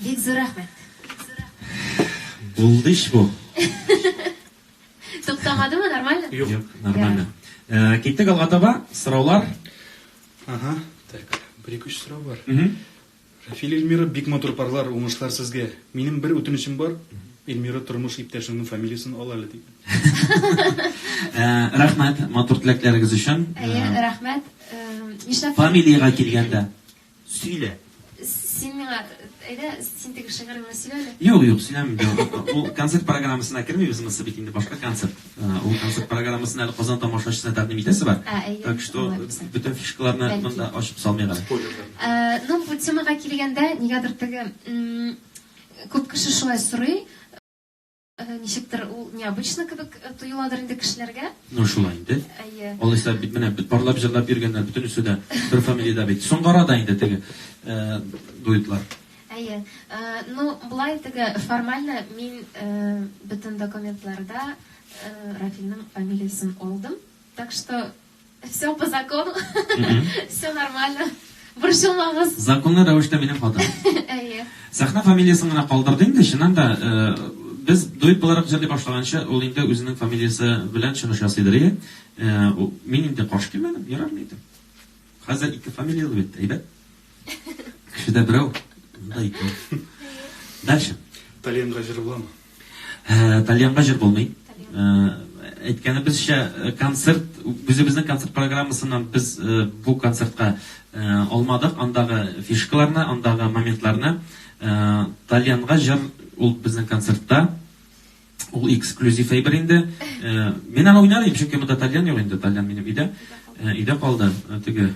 Бик зур рәхмәт. Булды ич бу. Туктамадымы, нормально? Юк. Юк, нормально. Киттек алга таба. Сораулар. Ага, так, бер-ике өч сорау бар. Мгм. Рафил Эльмира, бик матур парлар, уңышлар сезгә. Минем бер үтенечем бар. Эльмира, тормыш иптәшеңнең фамилиясен ал әле дигән. Рәхмәт матур теләкләрегез өчен. Әйе, рәхмәт. Нишләп? Фамилиягә килгәндә, сөйлә. Син миңа, әйдә, син теге шигыреңне сөйлә әле. Юк, юк, сөйләмим. Ул концерт программасына кермибез, монысы бит инде башка концерт. Ул концерт программасын әле Казан тамашачысына тәкъдим итәсе бар. Ә, әйе, Так что алай булса. бөтен фишкаларны Бәлки. монда ачып салмыйк әле. Спойлерлар. Ну, бу темага килгәндә, нигәдер теге, күп кеше шулай сорый, ничектер ул необычно кебек тоеладыр инде кешеләргә. Ну, шулай инде. Әйе. Алайса бит менә бит парлап җырлап йөргәннәр бөтенесе дә бер фамилиядә бит. Соңгы арада инде теге дуэтлар. Әйе. Ну, болай теге формально мин бөтен документларда Рафилнең фамилиясен алдым. Так что все по закону, все нормально. Борчылмагыз. Законлы рәвештә минем хатын. Әйе. Сәхнә фамилиясен генә калдырды инде, чыннан да, без дуэт буларак җырлый башлаганчы, ул инде үзенең фамилиясе белән чыгыш ясыйдыр иде. Мин инде каршы килмәдем, ярар мин әйтәм. Хәзер ике фамилияле бит, әйбәт. Кешедә берәү, монда икәү. Дальше. Тальянга җыр буламы? Тальянга җыр булмый. Әйткәнебезчә, концерт, үзебезнең концерт программасыннан без бу концертка алмадык, андагы фишкаларны, андагы моментларны. Тальянга җыр ул безнең концертта, ул эксклюзив әйбер инде. Мин аны уйнар идем, чөнки монда тальян юк инде, тальян минем өйдә. Өйдә калды. Теге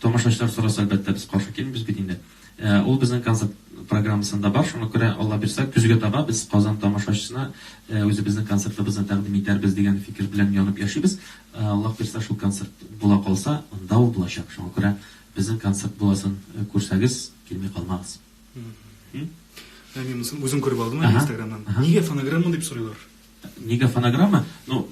тамашачылар сораса, әлбәттә, без каршы килмибез бит инде. Ул безнең концерт программасында бар, шуңа күрә Алла бирсә, көзгә таба без Казан тамашачысына үзебезнең концертыбызны тәкъдим итәрбез дигән фикер белән янып яшибез. Аллаһ бирсә, шул концерт була калса, анда ул булачак. Шуңа күрә безнең концерт буласын күрсәгез, килми калмагыз. Ә мин монысын үзем күреп алдым әле Инстаграмнан. Нигә фонограмма дип сорыйлар? Нигә фонограмма? Ну,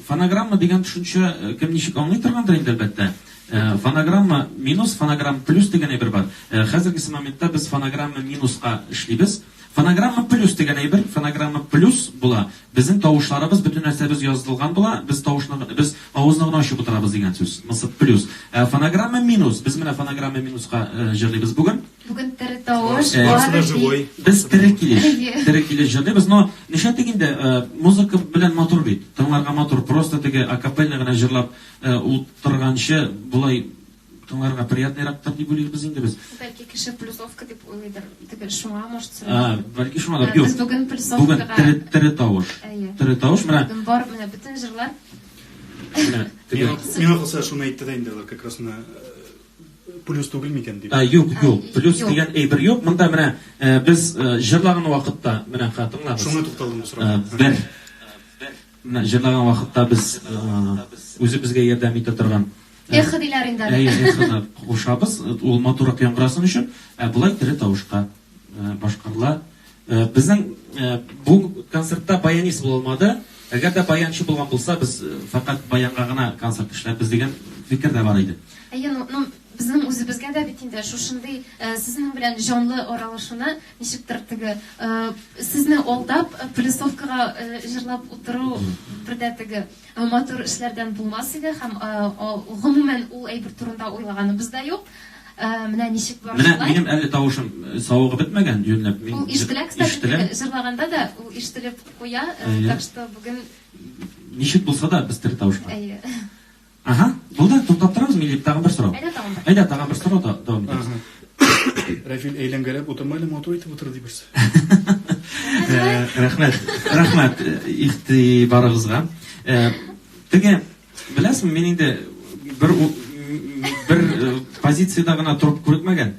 фонограмма дигән төшенчә э, кем ничек аңлый торгандыр инде, әлбәттә. Фонограмма минус, фонограмма плюс дигән әйбер бар. Хәзергесе моментта без фонограмма минуска эшлибез. Фонограмма плюс дигән әйбер, фонограмма плюс була. Безнең тавышларыбыз, бөтен нәрсәбез язылган була, без тавышны, без авызны гына ачып утырабыз дигән сүз. Монысы плюс. Ә фонограмма минус, без менә фонограмма минуска җырлыйбыз бүген. Бүген тере тавыш, Барысы да живой. Без тере килеш, тере килеш җырлыйбыз, но нишләтик инде, музыка белән матур бит, тыңларга матур, просто теге акапельно гына җырлап утырганчы, болай тыңларга приятныйрактыр дип уйлыйбыз инде без. Бәлки кеше плюсовка дип уйлыйдыр, теге шуңа может сорыйлар. Бәлки шуңадыр. Юк. Без бүген плюсовкага. Бүген тере, тере тавыш. Әйе. Тере тавыш менә. Бүген бар менә бөтен җырлар. Менә теге. Миңа калса шуны әйтте дә инде алар как раз менә плюс түгел микән дип. Ә, юк, юк, плюс дигән әйбер юк. Монда менә без җырлаган вакытта, менә ха, тыңлагыз. Шуңа тукталдым бу сорауга. Бер. Менә җырлаган вакытта без үзебезгә ярдәм итә торган Эхо диләр инде аны. Әйе, эхоны кушабыз, ул матуррак яңгырасын өчен. Ә болай тере тавышка башкарыла. Безнең бу концертта баянист була алмады. Әгәр дә баянчы булган булса, без фәкать баянга гына концерт эшләрбез дигән фикер дә бар иде. Әйе, ну, ну безнең үзебезгә дә бит инде шушындый сезнең белән җанлы аралашуны ничектер теге сезне алдап плюсовкага җырлап утыру бер дә теге матур эшләрдән булмас иде һәм гомумән ул әйбер турында уйлаганыбыз да юк. Менә ничек бар Менә минем әле тавышым савыгып бетмәгән, юньләп. Мин ул ишетелә, кстати, җырлаганда да ул ишетелеп куя, так что бүген ничек булса да без тере тавышка. Әйе. Ага, булды, туктап торабызмы или тагын бер сорау? Әйдә тагын бер. Әйдә тагын бер сорау да дәвам итәбез. Рәфил, әйләнгәләп утырма әле, матур итеп утыр, ди берсе. Рәхмәт, рәхмәт игътибарыгызга. Теге, беләсеңме, мин инде бер бер позициядә гына торып күрекмәгән.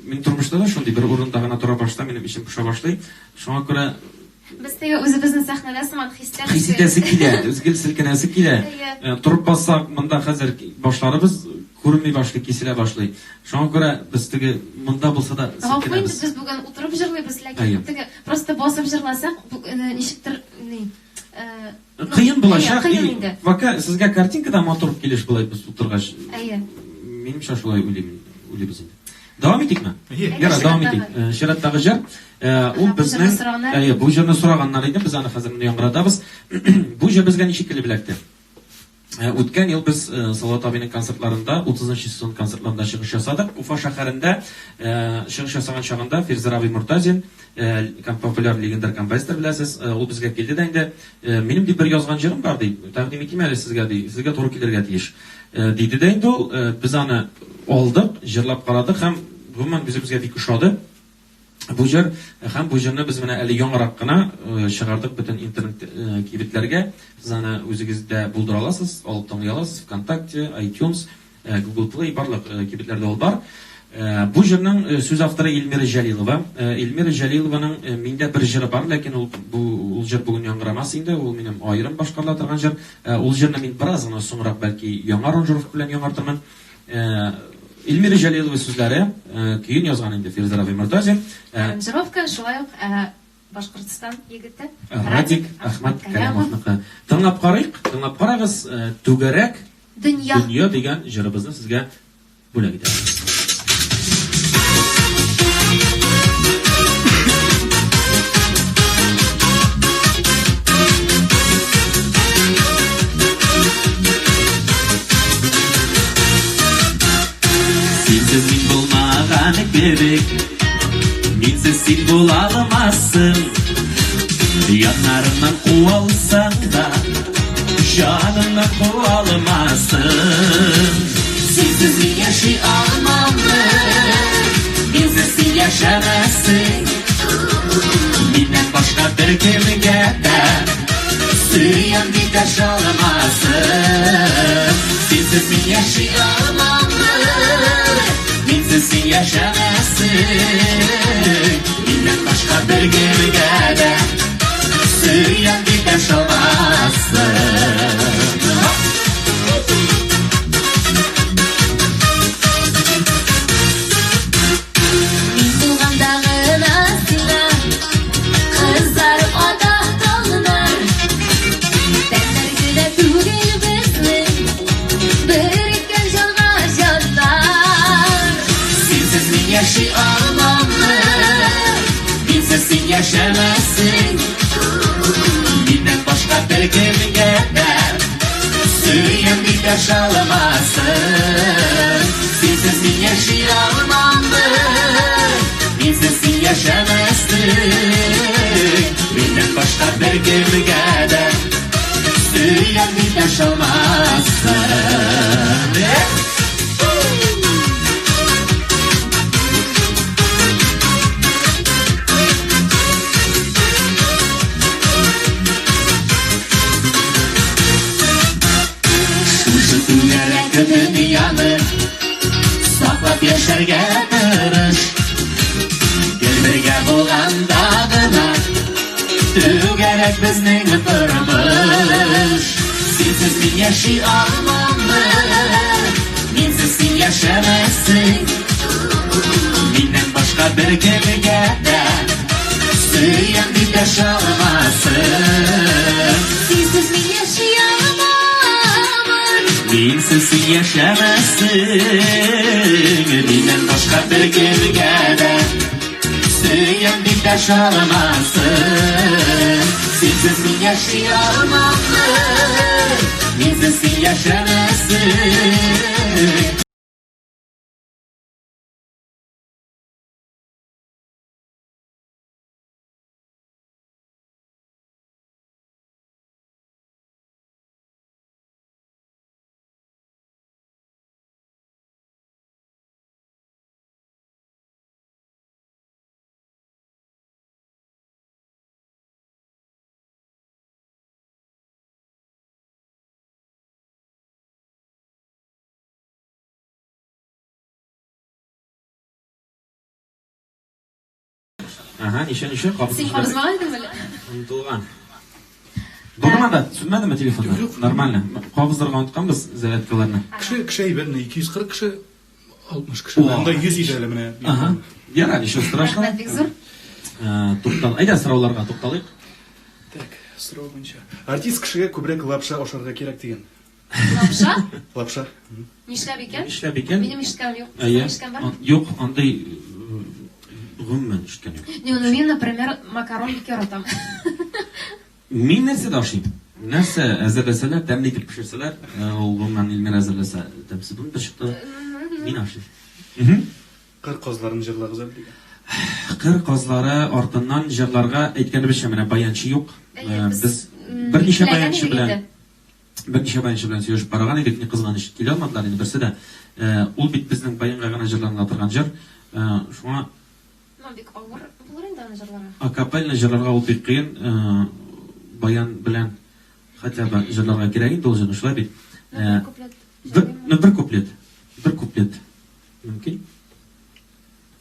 Мин тормышта да шундый бер урында гына тора башласам, минем эчем поша башлый. Шуңа күрә Без теге үзебезне сәхнәдә сыман хис итәбез. Хис итәсе килә, гел селкенәсе килә. Торып бассак, монда хәзер башларыбыз күренми башлый, киселә башлый. Шуңа күрә без теге монда булса да селкенәбез. Гафу инде, без бүген утырып җырлыйбыз, ләкин теге просто басып җырласак, ничектер ни Кыен булачак. Кыен инде. Пока сезгә картинка да матур килеш болай без утыргач. Әйе. Минемчә шулай уйлыйм, уйлыйбыз инде. Дәвам итикме? Ярар, дәвам итик. Чираттагы җыр. Ул безнең Әйе, бу җырны сораганнар иде, без аны хәзер менә яңгыратабыз. Бу җыр безгә ничек килеп эләкте? Үткән ел без Салават абыйның концертларында, 30 сезон концертларында чыгыш ясадык. Уфа шәһәрендә чыгыш ясаган чагында Фирзәр абый Мортазин, популяр легендар композитор беләсез, ул безгә килде дә инде, минем дип бер язган җырым бар ди, тәкъдим итим әле сезгә ди, сезгә туры килергә тиеш. Диде дә инде ул, без аны алдык, җырлап карадык һәм гомумән үзебезгә бик ошады. Бу җыр һәм бу җырны без менә әле яңарак кына чыгардык бөтен интернет кибетләргә. Сез аны үзегез дә булдыра аласыз, алып тыңлый аласыз, ВКонтакте, iTunes, Google Play, барлык кибетләрдә ул бар. Бу җырның сүз авторы Эльмира Җәлилова. Эльмира Җәлилованың миндә бер җыры бар, ләкин ул бу ул җыр бүген яңгырамас инде, ул минем аерым башкарыла торган җыр. Ул җырны мин бераз гына соңрак бәлки яңа аранжировка белән яңартырмын. Эльмира Җәлилова сүзләре, көен язган инде Фирзәр абый Мортазин. Аранжировка шулай ук Башкортстан егете Радик Әхмәткәләмовныкы. Тыңлап карыйк, тыңлап карагыз, Түгәрәк дөнья. Дөнья дигән җырыбызны сезгә бүләк итәбез. Синсез мин булмаган кебек, Минсез син була алмассың. Яннарымнан куалсаң да, Җанымнан куа алмассың. Синсез мин яши алмамын, Минсез син яшәмәссең. Миннән башка беркемгә дә Сөям дип дәшә алмассың. Синсез мин яши алмамын, Минсез син яшәмәссең. Миннән башка беркемгә дә Сөям дип дәшә алмассың. Мин булганда гына син кемгә дә Сөям дип дәшә алмассың. Синсез мин яши алмаммын, Минсез син яшәмәссең. Миннән башка бер кемгә дә Сөям дип дәшә алмассың. Шушы түгәрәк дөньяны Саклап яшәргә тырыш. Гел бергә булганда гына Түгәрәк безнең тормыш. Синсез мин яши алмаммын, Минсез син яшәмәссең. Миннән башка бер кемгә дә Сөям дип дәшә алмассың. Синсез мин яши алмамын. Минсез син яшәмәссең. Миннән башка бер кемгә дә Сөям дип дәшә алмассың. Синсез мин яши алмаммын, Минсез син яшәмәссең. Ага, ничә, ничә? Кабыз Син кабызмаган идеңме әле? Онытылган. Булдымы анда? Сүнмәдеме телефоннар? Юк, юк. Нормально. Кабыздырга онытканбыз зарядкаларны. Кеше, кеше әйбәт, менә 240 кеше, 60 кеше. Уа. Анда 100 иде әле менә. Ага. Ярар, ничего страшного. Рәхмәт, бик зур. Туктал. Әйдә, сорауларга тукталыйк. Так, сорау буенча. Артист кешегә күбрәк лапша ашарга кирәк дигән. Лапша? Лапша. Нишләп икән? Нишләп икән? Минем ишеткәнем юк. Әйе. Синең ишеткән бармы? Юк, андый гомумән ишеткән юк. Не, ну мин, например, макарон бик яратам. Мин нәрсә дә ашыйм. Нәрсә әзерләсәләр, тәмле итеп пешерсәләр, ул гомумән Эльмира әзерләсә, тәмсез булмый да чыкты. Мин ашыйм. Кыр казларын җырлагыз әле дигән. Кыр казлары артыннан җырларга әйткәнебезчә, менә баянчы юк. Әйе, Без без, берничә билгеләгән баянчы идек белән инде. Берничә баянчы белән сөйләшеп караган идек, ни кызганыч, килә алмадылар инде берсе дә. Ул бит безнең баянга гына җырланыла торган җыр. Шуңа Ну, бик авыр булыр инде аны җырларга. Акапельно җырларга ул бик кыен. Баян белән хотя бы җырларга кирәк инде ул җырны, шулай бит? Ну, бер куплет Бер, җырлыйм. ну, бер куплет. Бер куплет. Мөмкин?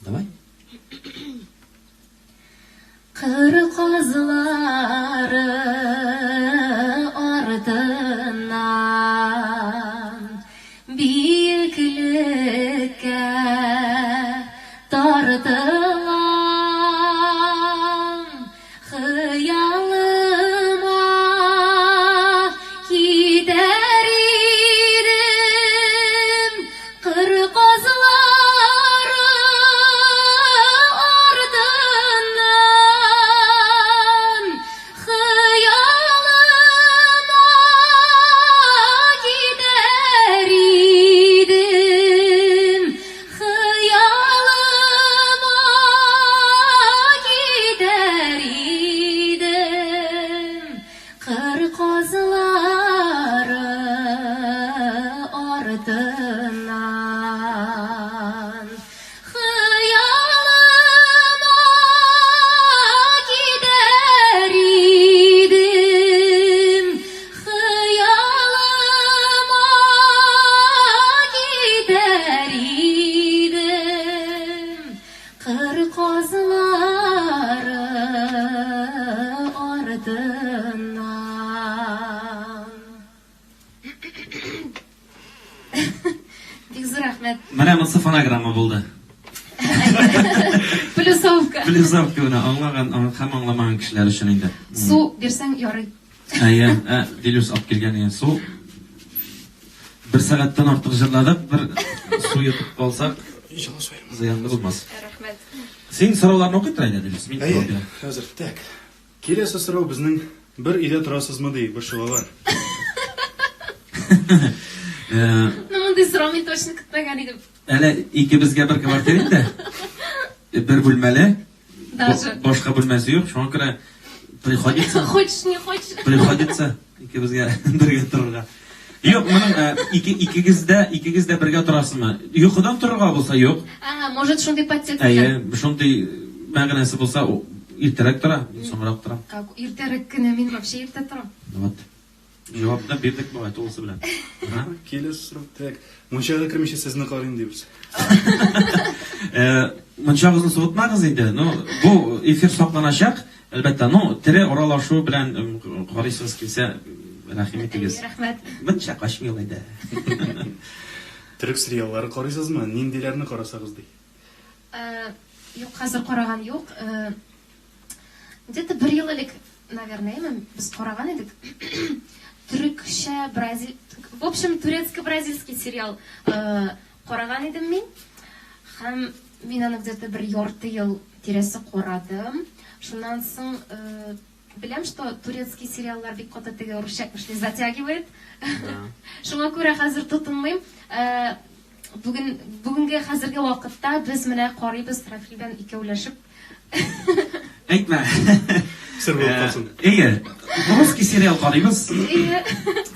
Давай. Кыр казлары артыннан биеклеккә тартылам, хыялыма китәр идем, кыр казлары артыннан, хыялыма китәр идем, хыялыма китәр идем, кыр казлары артыннан. Хыялыма китәр идем, хыялыма китәр идем, кыр казлары артыннан. Бик зур рәхмәт. Менә монысы фонограмма булды. Плюсовка. Плюсовка менә аңлаган һәм аңламаган кешеләр өчен инде. Су бирсәң ярый. Әйе, Дилүс алып килгән иде су. Бер сәгатьтән артык җырладык, бер су йотып калсак, Иншалла су йотмас. зыянлы булмас. Рәхмәт. Син сорауларны укый тор әйдә, Дилүс, мин Әйе, җавап бирәм. хәзер так. Киләсе сорау безнең Бер өйдә торасызмы ди, борчылалар. Ну, мондый сорау мин точно көтмәгән идем. Әле икебезгә бер квартира инде. Бер бүлмәле. Даже. Башка бүлмәсе юк, шуңа күрә приходится. Хочешь, не хочешь. Приходится икебезгә бергә торырга. Юк, моның э, ике икегез дә икегез дә бергә торасызмы? Йокыдан торырга булса юк. А, может, шундый подтекст. Әйе, шундый мәгънәсе булса, иртәрәк тора, мин соңрак торам. Как иртәрәк кенә мин вообще иртә торам. Вот. Җавапны бирдек бугай тулысы белән. Киләсе сорау. Так, мунчага кермичә сезне карыйм дибез. Э, мунчагызны суытмагыз инде. Ну, бу эфир сакланачак. Әлбәттә, ну, тере аралашу белән карыйсыгыз килсә, рәхим итегез. Рәхмәт. Мунча качмый ул инде. Төрек сериаллары карыйсызмы? Ниндиләрне карасагыз ди? Э, юк, хәзер караган юк. Э, где-то бер ел элек, наверное, әйме, без караган идек. Төрекчә, бразил, в общем, турецко-бразильский сериал э, караган идем мин. Һәм мин аны где-то бер ярты ел тирәсе карадым. Шуннан соң э, беләм, что турецкий сериаллар бик каты теге русча эшли затягивает. Шуңа күрә хәзер тотынмыйм. Э, бүген бүгенге хәзерге вакытта без менә карыйбыз Рафил белән икәүләшеп. Әйтмә. Сер булып калсын. Әйе, русский сериал карыйбыз. Әйе.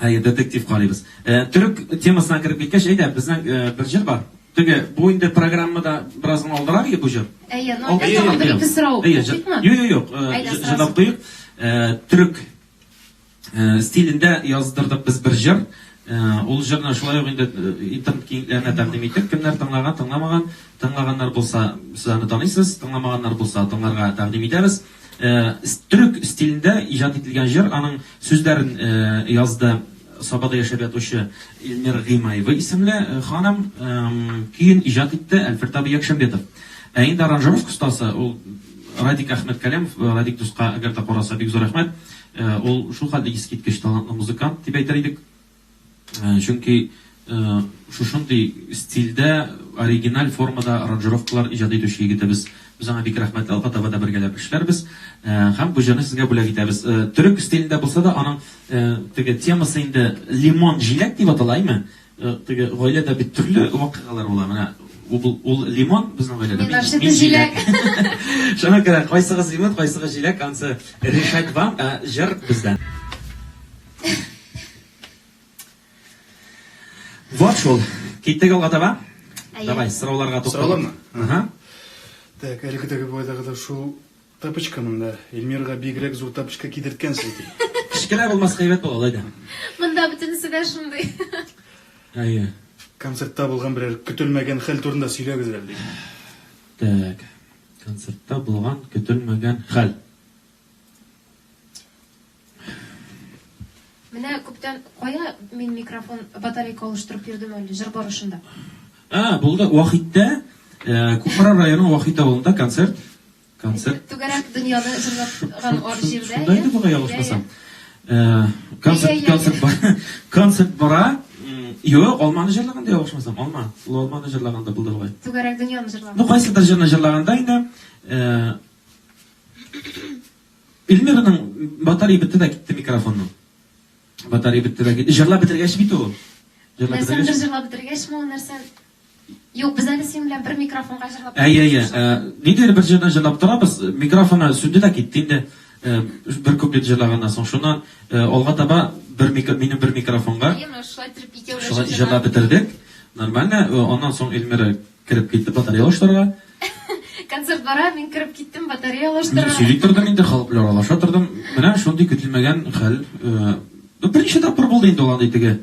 Әйе, детектив карыйбыз. Э, төрек темасына кереп киткәч, әйдә, безнең э, бер җыр бар. Теге, бу инде программада бераз гына алдырак иде бу җыр. Әйе, ну әйдә тагын бер ике сорау Әйе, җыр. Юк, юк, юк. Әйдә, Җырлап куйыйк. Төрек стилендә яздырдык без бер җыр. Ул җырны шулай ук инде интернет киңлекләренә тәкъдим иттек. Кемнәр тыңлаган, тыңламаган. Тыңлаганнар булса, сез аны таныйсыз, тыңламаганнар булса, тыңларга тәкъдим итәбез. Төрек стилендә иҗат ителгән җыр, аның сүзләрен язды Сабада яшәп ятучы Эльмира Гыймаева исемле ханым, көен иҗат итте Әлферт абый Якшәмбетов. Ә инде аранжировка остасы ул Радик Әхмәткаләмов, Радик дуска әгәр дә караса, бик зур рәхмәт. Ул шул хәтле искиткеч талантлы музыкант дип әйтер идек. Чөнки шушындый стильдә, оригиналь формада аранжировкалар иҗат итүче егетебез. Без аңа бик рәхмәтле, алга таба да бергәләп эшләрбез. Һәм бу җырны сезгә бүләк итәбез. Төрек стилендә булса да, аның теге темасы инде лимон җиләк дип атала, әйме? Теге гаиләдә бит төрле вакыйгалар була. Менә ул, ул лимон безнең гаиләдә. Мин вообще-то җиләк. Шуңа күрә кайсыгыз лимон, кайсыгыз җиләк, ансы решать вам, ә җыр бездән. Вот шул. Киттек алга таба. Давай, сорауларга тукталып. Сораулармы? Ага. Так, әлеге теге байдагы да шул тапочка монда. Эльмирага бигрәк зур тапочка кидерткәнсез ди. Кечкенә булмаска әйбәт була, алай да. Монда бөтенесе дә шундый. Әйе. Концертта булган берәр көтелмәгән хәл турында сөйләгез әле ди. Так. Концертта булган көтелмәгән хәл. Менә күптән кая мин микрофон батарейка алыштырып йөрдем әле җыр барышында. А, булды. Вахиттә, э, Кукмара районы Вахит авылында концерт. Концерт. Түгәрәк дөньяны җырлаган ор җирдә. Шунда иде бугай, ялгышмасам. Э, концерт, концерт бара. Концерт бара. Юк, алманы җырлаганда ялгышмасам, алма. Ул алманы җырлаганда булды бугай. Түгәрәк дөньяны җырлаганда. Ну, кайсыдыр җырны җырлаганда инде, э, Эльмираның батарея бетте дә китте микрофонның. Батарея бетте дә китте. Җырлап бетергәч бит ул. Җырлап бетергәч. Җырлап бетергәчме ул нәрсә? Юк, без әле синең белән бер микрофонга җырлап. Әйе, әйе. Э, ниндидер бер җырны җырлап торабыз, микрофоны сүнде дә китте инде. Э, бер куплет җырлаганнан соң шуннан э, алга таба бер микро, минем бер микрофонга. Әйе, менә шулай итеп икәүләшеп шулай җырлап бетердек. Нормально. Аннан соң Эльмира кереп китте батарея алыштырырга. Концерт бара, мин кереп киттем батарея алыштырырга. Мин сөйли тордым инде, халык белән аралаша тордым. Менә шундый көтелмәгән хәл. Э, ну, берничә тапкыр булды инде ул андый теге.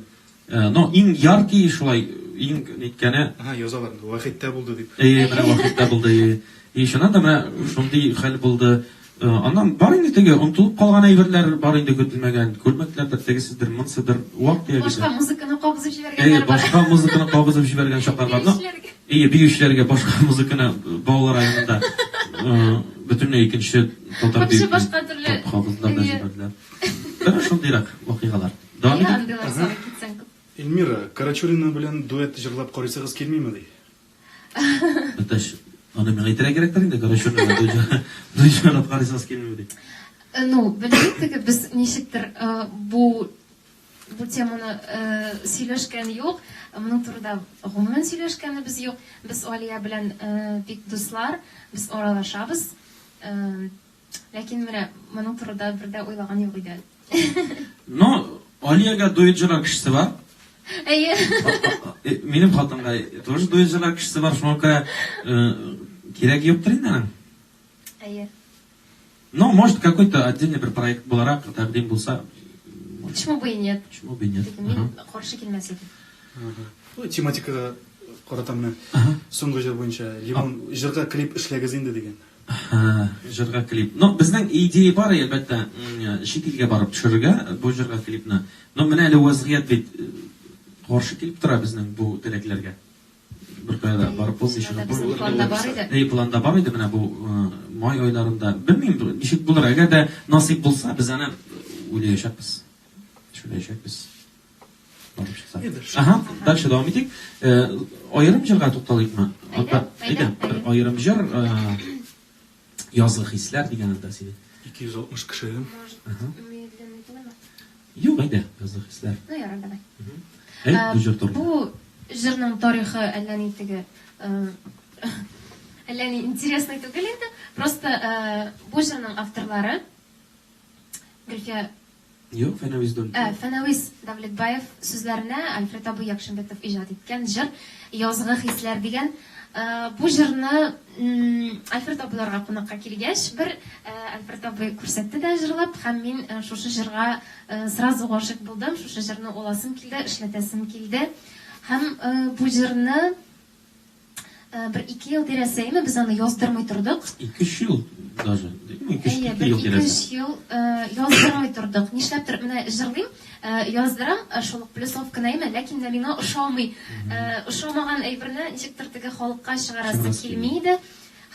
Э, но иң яркий шулай, иң ниткәне. Ага, язалар инде, Вахиттә булды дип. Әйе, менә Вахиттә булды. И чыннан да менә шундый хәл булды. Э, аннан бар инде теге онытылып калган әйберләр бар инде көтелмәгән. Күлмәкләрдер, тегеседер, монсыдыр, вак-төяк. Башка музыканы кабызып җибәргәннәр бар. Башка музыканы кабызып җибәргән чаклар бар. Әйе, биючеләргә башка музыканы Баулы районында э, бөтенләй икенче татар биюе. Башка төрле. Кабыздылар да җибәрделәр. Менә шундыйрак вакыйгалар. Дәвам итик. Эльмира, Карачурина белән дуэт җырлап карыйсыгыз килмиме ди? Әтәч, аны миңа әйтергә кирәктер инде, Карачурина белән дуэт җырлап карыйсыгыз килмиме ди. Ну, белмим, теге без ничектер бу теманы сөйләшкән юк. Моның турында гомумән сөйләшкәнебез юк. Без Алия белән бик дуслар, без аралашабыз. Ләкин менә моның турында бер дә уйлаган юк иде әле. Ну, Алиягә дуэт җырлар кешесе бар. Әйе. Минем хатынга тоже дуэт җырлар кешесе бар, шуңа күрә кирәге юктыр инде аның. Әйе. Ну, может, какой-то отдельный бер проект буларак тәкъдим булса. Почему бы и нет? Почему бы и нет? Мин каршы килмәс идем. Бу тематикага карата менә соңгы җыр буенча Лимон җырга клип эшләгез инде дигән. Җырга клип. Ну, безнең идея бар, әлбәттә, чит илгә барып төшерергә бу җырга клипны. Но менә әле вазгыять бит каршы килеп тора безнең бу теләкләргә. Беркая да барып булмый, чыгып булмый. Планда бар иде. Әй, планда бар иде менә бу май айларында. Белмим, ничек булыр. Әгәр дә насыйп булса, без аны уйлаячакбыз. Төшерәчәкбез. Барып чыкса. Ага, дальше дәвам итик. Аерым җырга тукталыйкмы? Әйдә, әйдә, бер аерым җыр, Язгы хисләр дигән анда синең. 260 кеше. Медленный түгелме? Юк, әйдә, язгы хисләр. Ну, ярар, давай. Әйт, бу җыр турында. Бу җырның тарихы әллә ни теге әллә ни интересный түгел инде. Просто бу җырның авторлары Гөлфия Юк, Фәнәвис Дәүләтбаев. Фәнәвис Дәүләтбаев сүзләренә Альфред абый Якшимбетов иҗат иткән җыр Язгы хисләр дигән. Бу җырны Альфред абыйларга кунакка килгәч, бер Альфред абый күрсәтте дә җырлап, һәм мин шушы җырга сразу гашыйк булдым, шушы җырны аласым килде, эшләтәсем килде. Һәм бу җырны 1-2 ел тирәсе, әйме, без аны яздырмый тордык. 2-3 ел даже. Әйе, бер 2-3 ел яздырмый тордык. Нишләптер, менә җырлыйм, яздырам, шул ук плюсовканы, әйме, ләкин менә миңа ошамый. Ошамаган әйберне ничектер теге халыкка чыгарасы килми иде.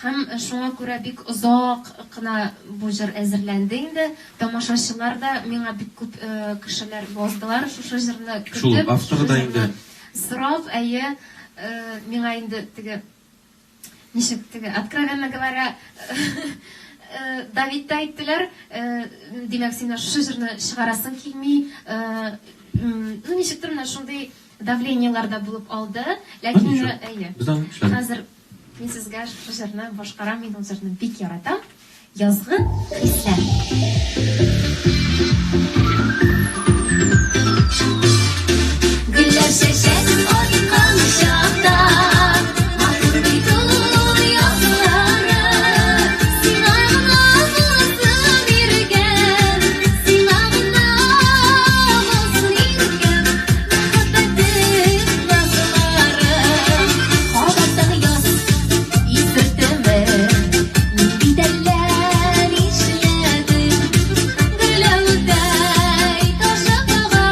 Һәм шуңа күрә бик озак кына бу җыр әзерләнде инде. Тамашачылар да миңа бик күп кешеләр яздылар шушы җырны көтеп. Шул ук авторы да инде. Сорап, әйе, миңа инде теге ничек теге, откровенно говоря, Давид та әйттеләр, димәк, син шушы җырны чыгарасың килми. Ну, ничектер менә шундый давлениелар да булып алды. Ләкин, әйе. Хәзер мин сезгә шушы җырны башкарам, мин ул җырны бик яратам. Язгы хисләр. Гөлләр чәчәк аткан чакта, матур бит ул язлары. Сиңа гына булсын иркәм, сиңа гына булсын иркәм, мәхәббәтем назлары. Кабаттан яз исертеме, мин бит әллә нишләдем. Гөләүдәй ташып ага,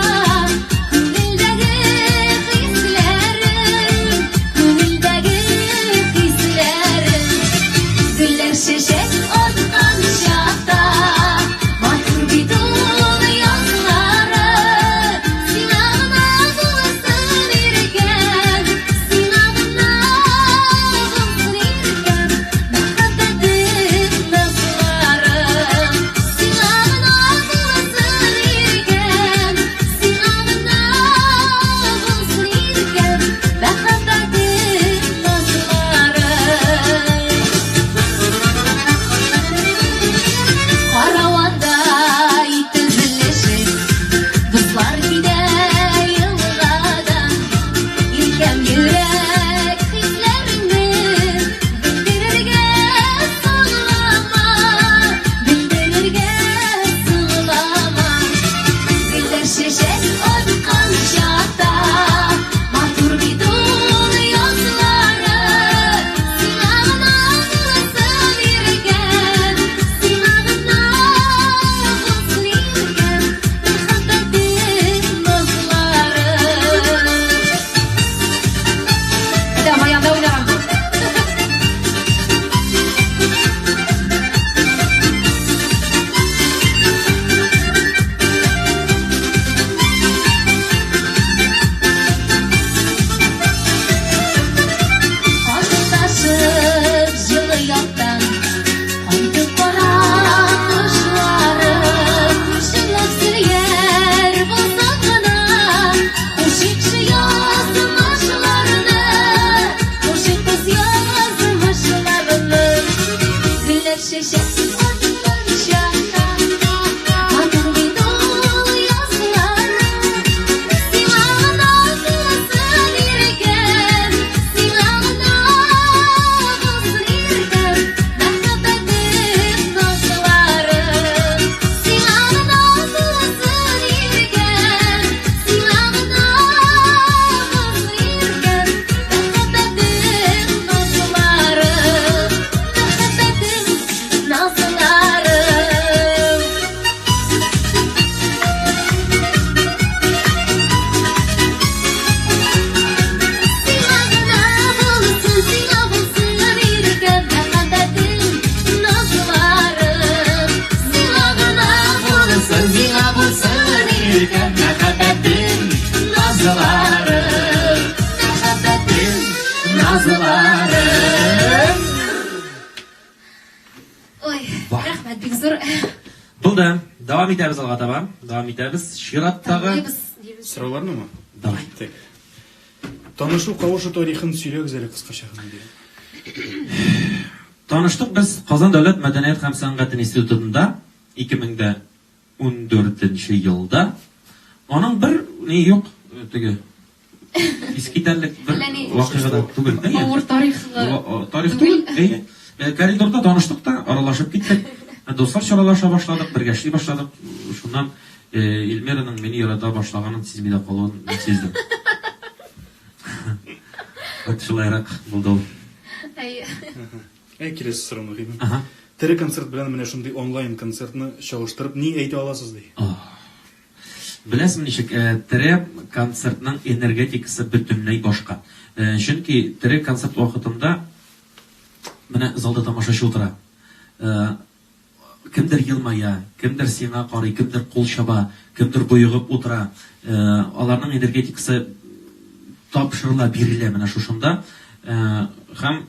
Дәвам итәбез алга таба. Дәвам итәбез. Чираттагы Тыңлыйбыз, дибез. Сорауларнымы? Давай. Так. Танышу кавышу тарихын сөйләгез әле кыскача гына дигән. Таныштык без Казан дәүләт мәдәният һәм сәнгать институтында 2014 елда. Аның бер ни юк, теге искитәрлек бер Әллә ни вакыйга да түгел. Әйе. Авыр тарихлы Тарих түгел. Әйе. Коридорда таныштык та, аралашып киттек. Дусларча аралаша башладык, бергә эшли башладык. Шуннан Эльмираның мине ярата башлаганын сизми дә калуын мин сиздем. Вот шулайрак булды ул. Әйе. Әй, киләсе сорауны укыйм. Ага. Тере концерт белән менә шундый онлайн концертны чагыштырып ни әйтә аласыз ди? Беләсеңме ничек, тере концертның энергетикасы бөтенләй башка. Чөнки тере концерт вакытында менә залда тамашачы утыра. Кемдер елмая, кемдер сиңа карый, кемдер кул чаба, кемдер боегып утыра. Аларның энергетикасы тапшырыла, бирелә менә шушында. Һәм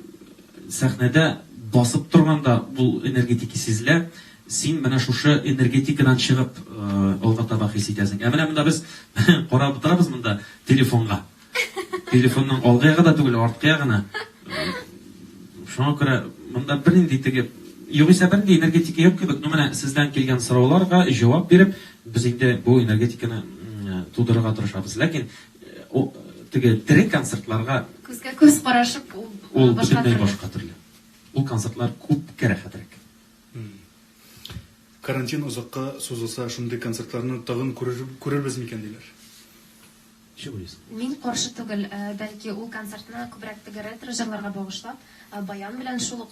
сәхнәдә басып торганда бу энергетика сизелә. Син менә шушы энергетикадан чыгып алга таба хис итәсең. Ә менә монда без карап утырабыз монда телефонга. Телефонның алгы ягы да түгел, арткы ягына. Шуңа күрә монда бернинди теге югыйсә бернинди энергетика юк кебек. Ну менә сездән килгән сорауларга җавап биреп, без инде бу энергетиканы тудырырга тырышабыз. Ләкин теге тере концертларга күзгә күз карашып ул бөтенләй башка төрле. Ул концертлар күпкә рәхәтрәк. Карантин озакка сузылса, шундый концертларны тагын күрербез микән диләр. Ничек уйлыйсың? Мин каршы түгел, бәлки ул концертны күбрәк теге ретро җырларга багышлап, баян белән шул ук.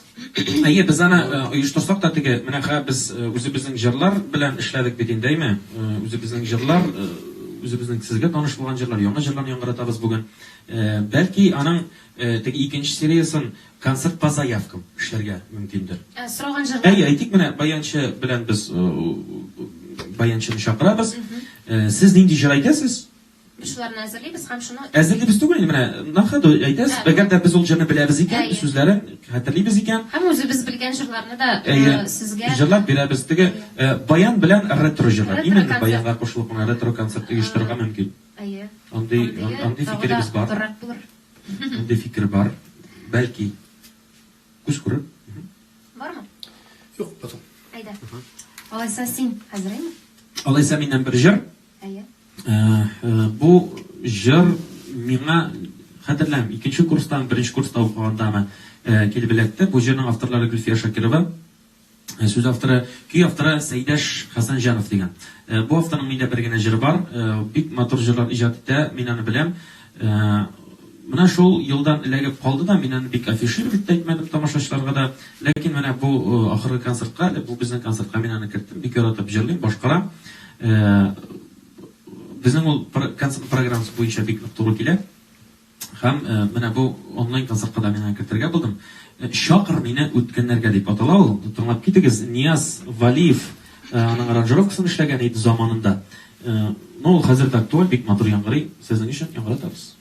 Әйе, без аны оештырсак та теге, менә хә без үзебезнең җырлар белән эшләдек бит инде, әйме? Үзебезнең җырлар, үзебезнең сезгә таныш булган җырлар, яңа җырларны яңгыратабыз бүген. Бәлки аның теге икенче сериясын концерт по заявкам эшләргә мөмкиндер. Сораган җырлар. Әйе, әйтик, менә баянчы белән без баянчыны чакырабыз. Сез нинди җыр әйтәсез? Без шуларны әзерлибез һәм шуны Әзерлибез түгел инде, менә на ходу әйтәсез. Әгәр дә без ул җырны беләбез икән, сүзләрен хәтерлибез икән. Һәм үзебез белгән җырларны да сезгә җырлап бирәбез. Теге баян белән ретро җырлар. Именно баянга кушылып кына ретро концерт оештырырга мөмкин. Әйе. Андый фикеребез бар. Андый фикер бар. Бәлки күз күрер. Бармы? Юк, потом. Әйдә. Алайса син әзерме? Алайса миннән бер җыр. Әйе. Бу җыр миңа хәтерләмим, икенче курстан, беренче курста укыгандамы килеп эләкте. Бу җырның авторлары Гөлфия Шакирова. Сүз авторы, көй авторы Сәйдәш Хәсәнҗанов дигән. Бу авторның миндә бер генә җыры бар. Бик матур җырлар иҗат итә, мин аны беләм. Менә шул елдан эләгеп калды да, мин аны бик афишировать та итмәдем тамашачыларга да. Ләкин менә бу ахыргы концертка, әле бу безнең концертка мин аны керттем, бик яратып җырлыйм, башкарам. Безнең ул концерт программасы буенча бик нык туры килә. Һәм менә бу онлайн концертка да мин аны кертергә булдым. Чакыр мине үткәннәргә дип атала ул. Тыңлап китегез. Нияз Валиев аның аранжировкасын эшләгән иде заманында. Ну, ул хәзер дә актуаль, бик матур яңгырый. Сезнең өчен яңгыратабыз.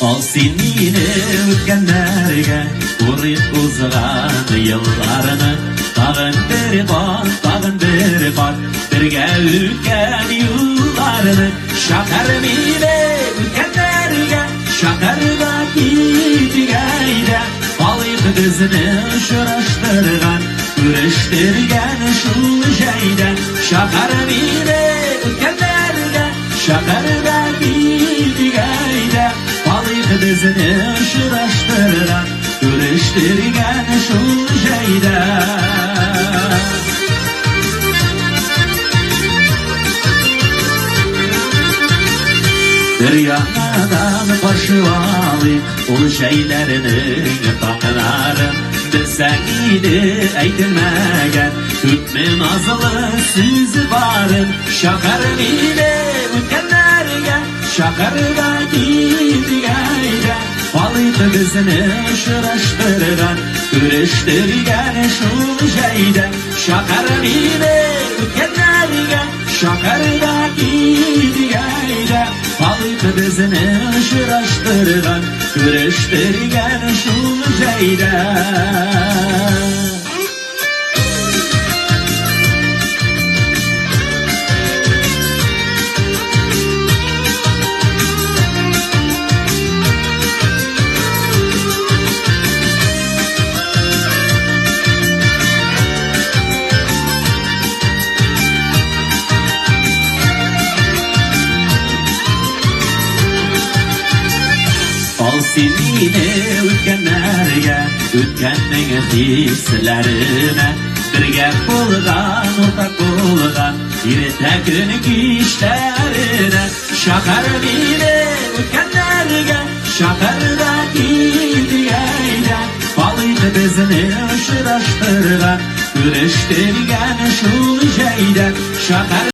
Ал син мине үткәннәргә, урыйк узган елларны. Тагын бер кат, тагын бер кат, бергә үткән юлларны. Чакыр мине үткәннәргә, чакыр да китик әйдә. Алыйк безне очраштырган, күрештергән шул җәйдә. Чакыр мине үткәннәргә, чакыр да китик әйдә. Алыйк безне очраштырган, күрештергән шул җәйдә. Бер яңадан каршы алыйк ул җәйләрнең таңнарын. Белсәң иде әйтелмәгән күпме назлы сүз барын. Чакыр мине үткәннәргә, Чакырда килгәндә, Халык безне очраштырган, күрештергән шул җәйдә. Чакыр мине үткәннәргә, чакырда килгәндә, Халык безне очраштырган, күрештергән шул җәйдә. Ал син мине үткәннәргә, үткәннең хисләренә, бергә булган, уртак булган, иртә көн кичләренә. Чакыр мине үткәннәргә, чакыр да килгәндә, Халык безне очраштырган, күрештергән шул җәйдә. Чакыр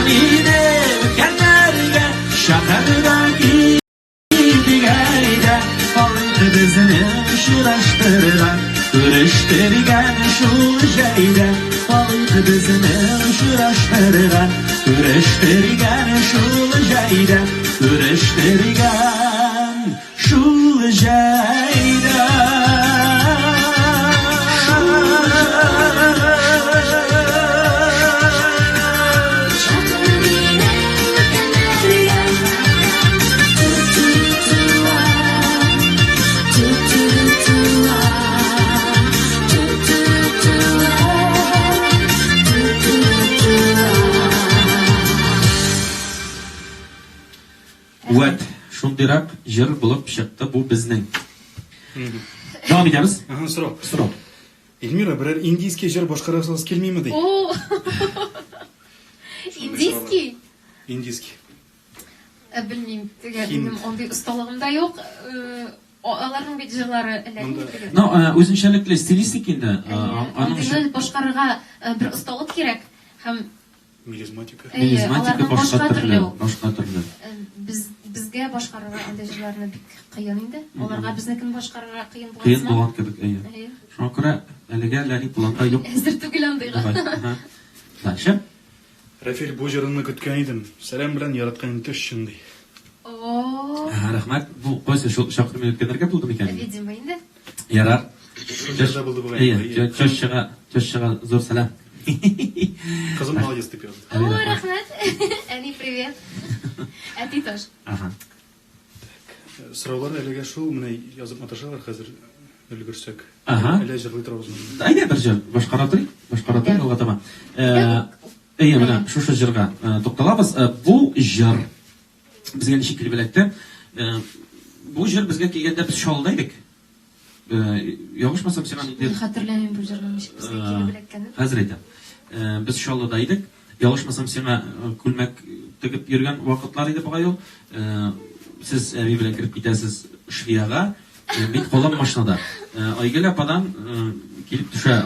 мине үткәннәргә, чакыр да килгәндә, Халык безне очраштырган, күрештергән шул җәйдә. Халык безне очраштырган, күрештергән шул җәйдә, күрештергән шул җәйдә. Чакыр мине үткәннәргә. Ту-ту-ту-а, ту-ту-ту-а, ту-ту-ту-а, ту-ту-ту-а. Вәт, шундыйрак җыр булып чыкты бу безнең. Дәвам итәбез. Ага, сорау. Сорау. Эльмира, берәр индийский җыр башкарасыгыз килмиме ди? О! Индийский? Индийский. Белмим, теге Һинд. минем андый осталыгым да юк. Аларның бит җырлары әллә Монда- нинди теге. Ну, үзенчәлекле стилистик инде. Аның өчен Андыйны башкарырга бер осталык кирәк һәм Мелизматика. Әйе, мелизматика аларның башка башка төрле, төрле ул. башка төрле. Безгә башкарырга андый җырларны бик кыен инде. Аларга безнекен башкарырга кыен булган Кыен сыман. булган кебек, әйе. Әйе. Шуңа күрә әлегә әллә ни планда юк. Әзер түгел андыйга. Давай. Ага. Дальше. Рафил, бу җырыңны көткән идем. Сәлам белән яраткан тещаң ди. О, Ага, рәхмәт. Бу кайсы шул чакыр мине үткәннәргә булды микән? видимо инде. Ярар. Шул җырда булды бугай. Әйе, тещага, тещага зур сәлам. Кызым молодец дип язды. О, рәхмәт. Әни, привет. Әти тоже. Ага. Сораулар әлегә шул, менә язып маташалар хәзер өлгерсәк. Ага. Әллә җырлый торабызмы? Әйдә бер җыр башкара торыйк, башкара торыйк алга таба. Әйе, менә шушы җырга тукталабыз. Бу җыр безгә ничек килеп эләкте? Бу җыр безгә килгәндә без Чаллыда идек. Ялгышмасам, сиңа Мин ниндидер хәтерләмим бу җырның ничек безгә килеп эләккәнен. Хәзер әйтәм. Без Чаллыда идек. Ялгышмасам, сиңа күлмәк тегеп йөргән вакытлар иде бугай ул. Сез әби белән кереп китәсез швеяга. Мин калам машинада. Айгөл ападан килеп төшә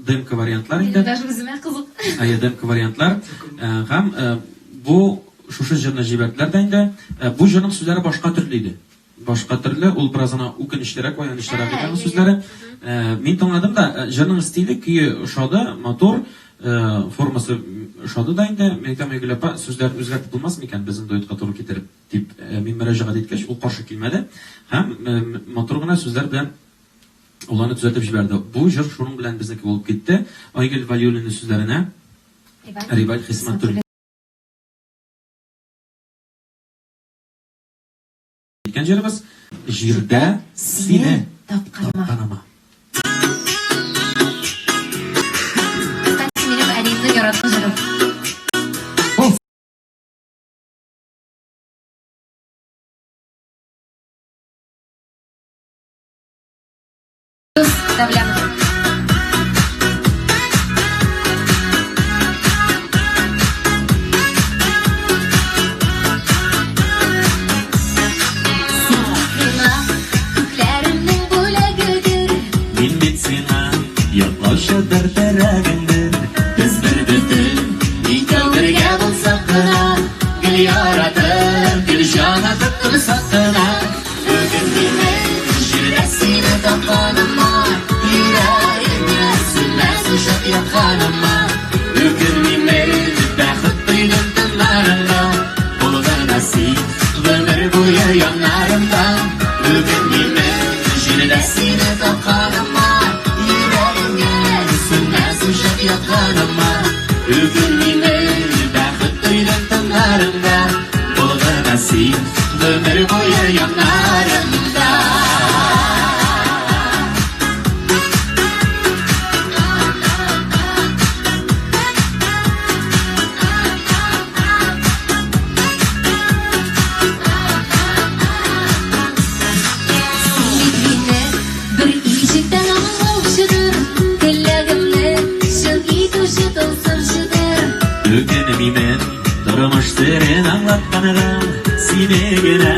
демка вариантлар Минем инде. даже үземә кызык. Әйе, демка вариантлар. Һәм бу шушы җырны җибәрделәр дә инде. Бу җырның сүзләре башка төрле иде. Башка төрле, ул бераз гына үкенечлерәк, аянычлырак иде аның сүзләре. Мин тыңладым да, җырның стиле, көе ошады, матур, формасы ошады да инде. Мин әйтәм, Айгөл апа, сүзләрен үзгәртеп булмас микән безнең дуэтка туры китереп, дип мин мөрәҗәгать иткәч, ул каршы килмәде. Һәм матур гына сүзләр белән ул аны төзәтеп җибәрде. Бу җыр шуның белән безнеке булып китте. Айгөл Вәлиуллина сүзләренә Рибаль Хисмәтуллин әйткән җырыбыз Җирдә сине тапканыма. тапканыма. Кстати, минем әниемнең яраткан җыры. Ул Давлянов. Син миңа күкләремнең бүләгедер. Мин бит сиңа яклаучы бер терәгеңдер. Без бер бөтен, икәү бергә булсак кына, гел яратып. сине тапканыма, йөрәгемә сүнмәс учак якканыма үкенмимен, бәхет тойдым тыннарымда, бул гына син гомер буе яннарымда. Син бит мине бер иҗектән аңлаучыдыр, теләгемне чын итүче тылсымчыдыр. Үкенмимен, тормыш серен аңлатканга, сине генә,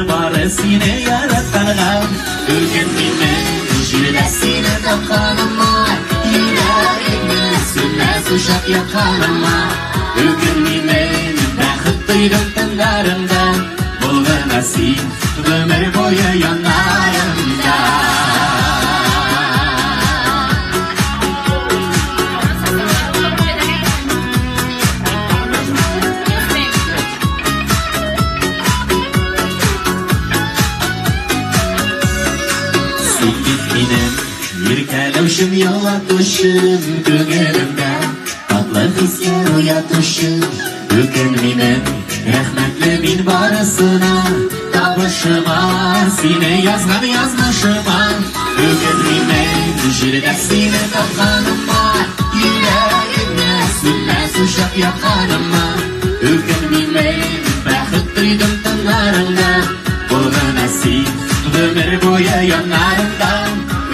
бары сине яратканга. Үкенмимен, җирдә сине тапканыма, йөрәгемне сүнмәс учак якканыма. Үкенмимен, бәхет тойдым тыннарымда, бул гына син гомер буе яннарымда. Син бит минем иркәләүчем, елатучым, күңелемдә татлы хисләр уятучым. Үкенмимен, рәхмәтле мин барысына, табышыма, сине язган язмышыма. Үкенмимен, җирдә сине тапканыма, йөрәгемне сүнмәс учак якканыма. Үкенмимен, бәхет тойдым тыннарыңда, бул гына син гомер буе яннарымда.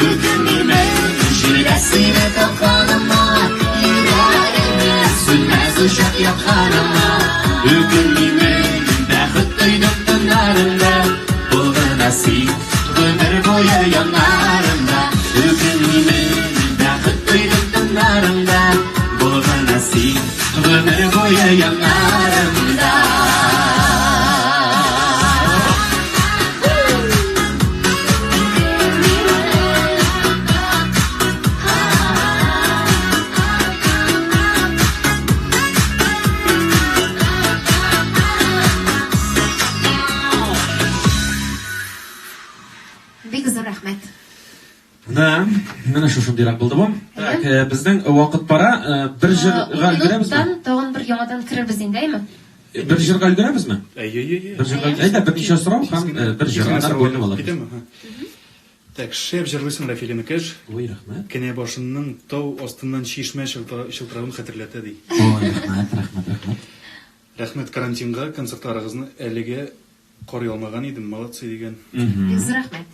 Үкенмимен, җирдә сине тапканыма, йөрәгемне сүнмәс учак якканыма. Үкенмимен, бәхет тойдым тыннарыңда, бул гына син гомер буе яннарымда. Үкенмимен, бәхет тойдым тыннарыңда, бул гына син гомер буе яннарымда. Бик зур рәхмәт. Да, менә шушындыйрак булды бу. Так, безнең вакыт бара, бер җырга өлгерәбезме? Минуттан тагын бер яңадан керербез инде, әйме? Бер җырга өлгерәбезме? Әйе, әйе, әйе. Бер җырга, әйдә, берничә сорау һәм бер җыр, аннары бүленеп алырбыз. Китәме? Һа. Так, шәп җырлыйсың, Рафил энекәш. Ой, рәхмәт. Кенә башының тау астыннан чишмә чылтыравын хәтерләтә, ди. Ой, рәхмәт, рәхмәт, рәхмәт. Рәхмәт карантинга, концертларыгызны әлегә карый алмаган идем, молодцы дигән. Бик зур рәхмәт.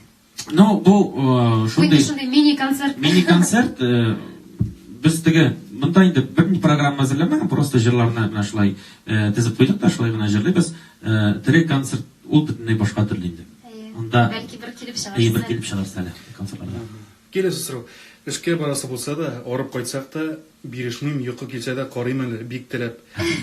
Ну, бу шундый шундый мини-концерт. Мини-концерт, без теге монда инде берни программа әзерләмәгән, просто җырларны менә шулай тезеп куйдык та, шулай гына җырлыйбыз. Тере концерт ул бөтенләй башка төрле инде. Анда бәлки бер килеп чыгарсыз. Әйе, бер килеп чыгарсыз әле концертларда. Киләсе сорау. Эшкә барасы булса да, арып кайтсак та, бирешмим, йокы килсә дә карыйм әле, бик теләп.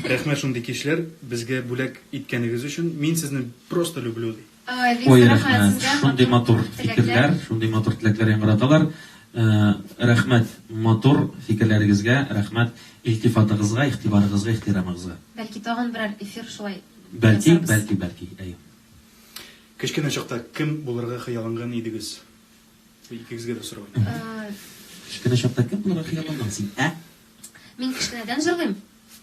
Рәхмәт шундый кичләр безгә бүләк иткәнегез өчен. Мин сезне просто люблю, ди. Ой, бик Ой, зур рәхмәт рәхмәт. сезгә. Шундый матур фикерләр, шундый матур теләкләр яңгыраталар. Рәхмәт матур фикерләрегезгә, рәхмәт илтифатыгызга, игътибарыгызга, ихтирамыгызга. Бәлки тагын берәр эфир шулай Бәлки, ясарбыз. бәлки, бәлки, әйе. Кечкенә чакта кем булырга хыялланган идегез? Бу икегезгә дә сорау. Кечкенә чакта кем булырга хыялланган син, ә? Мин кечкенәдән җырлыйм.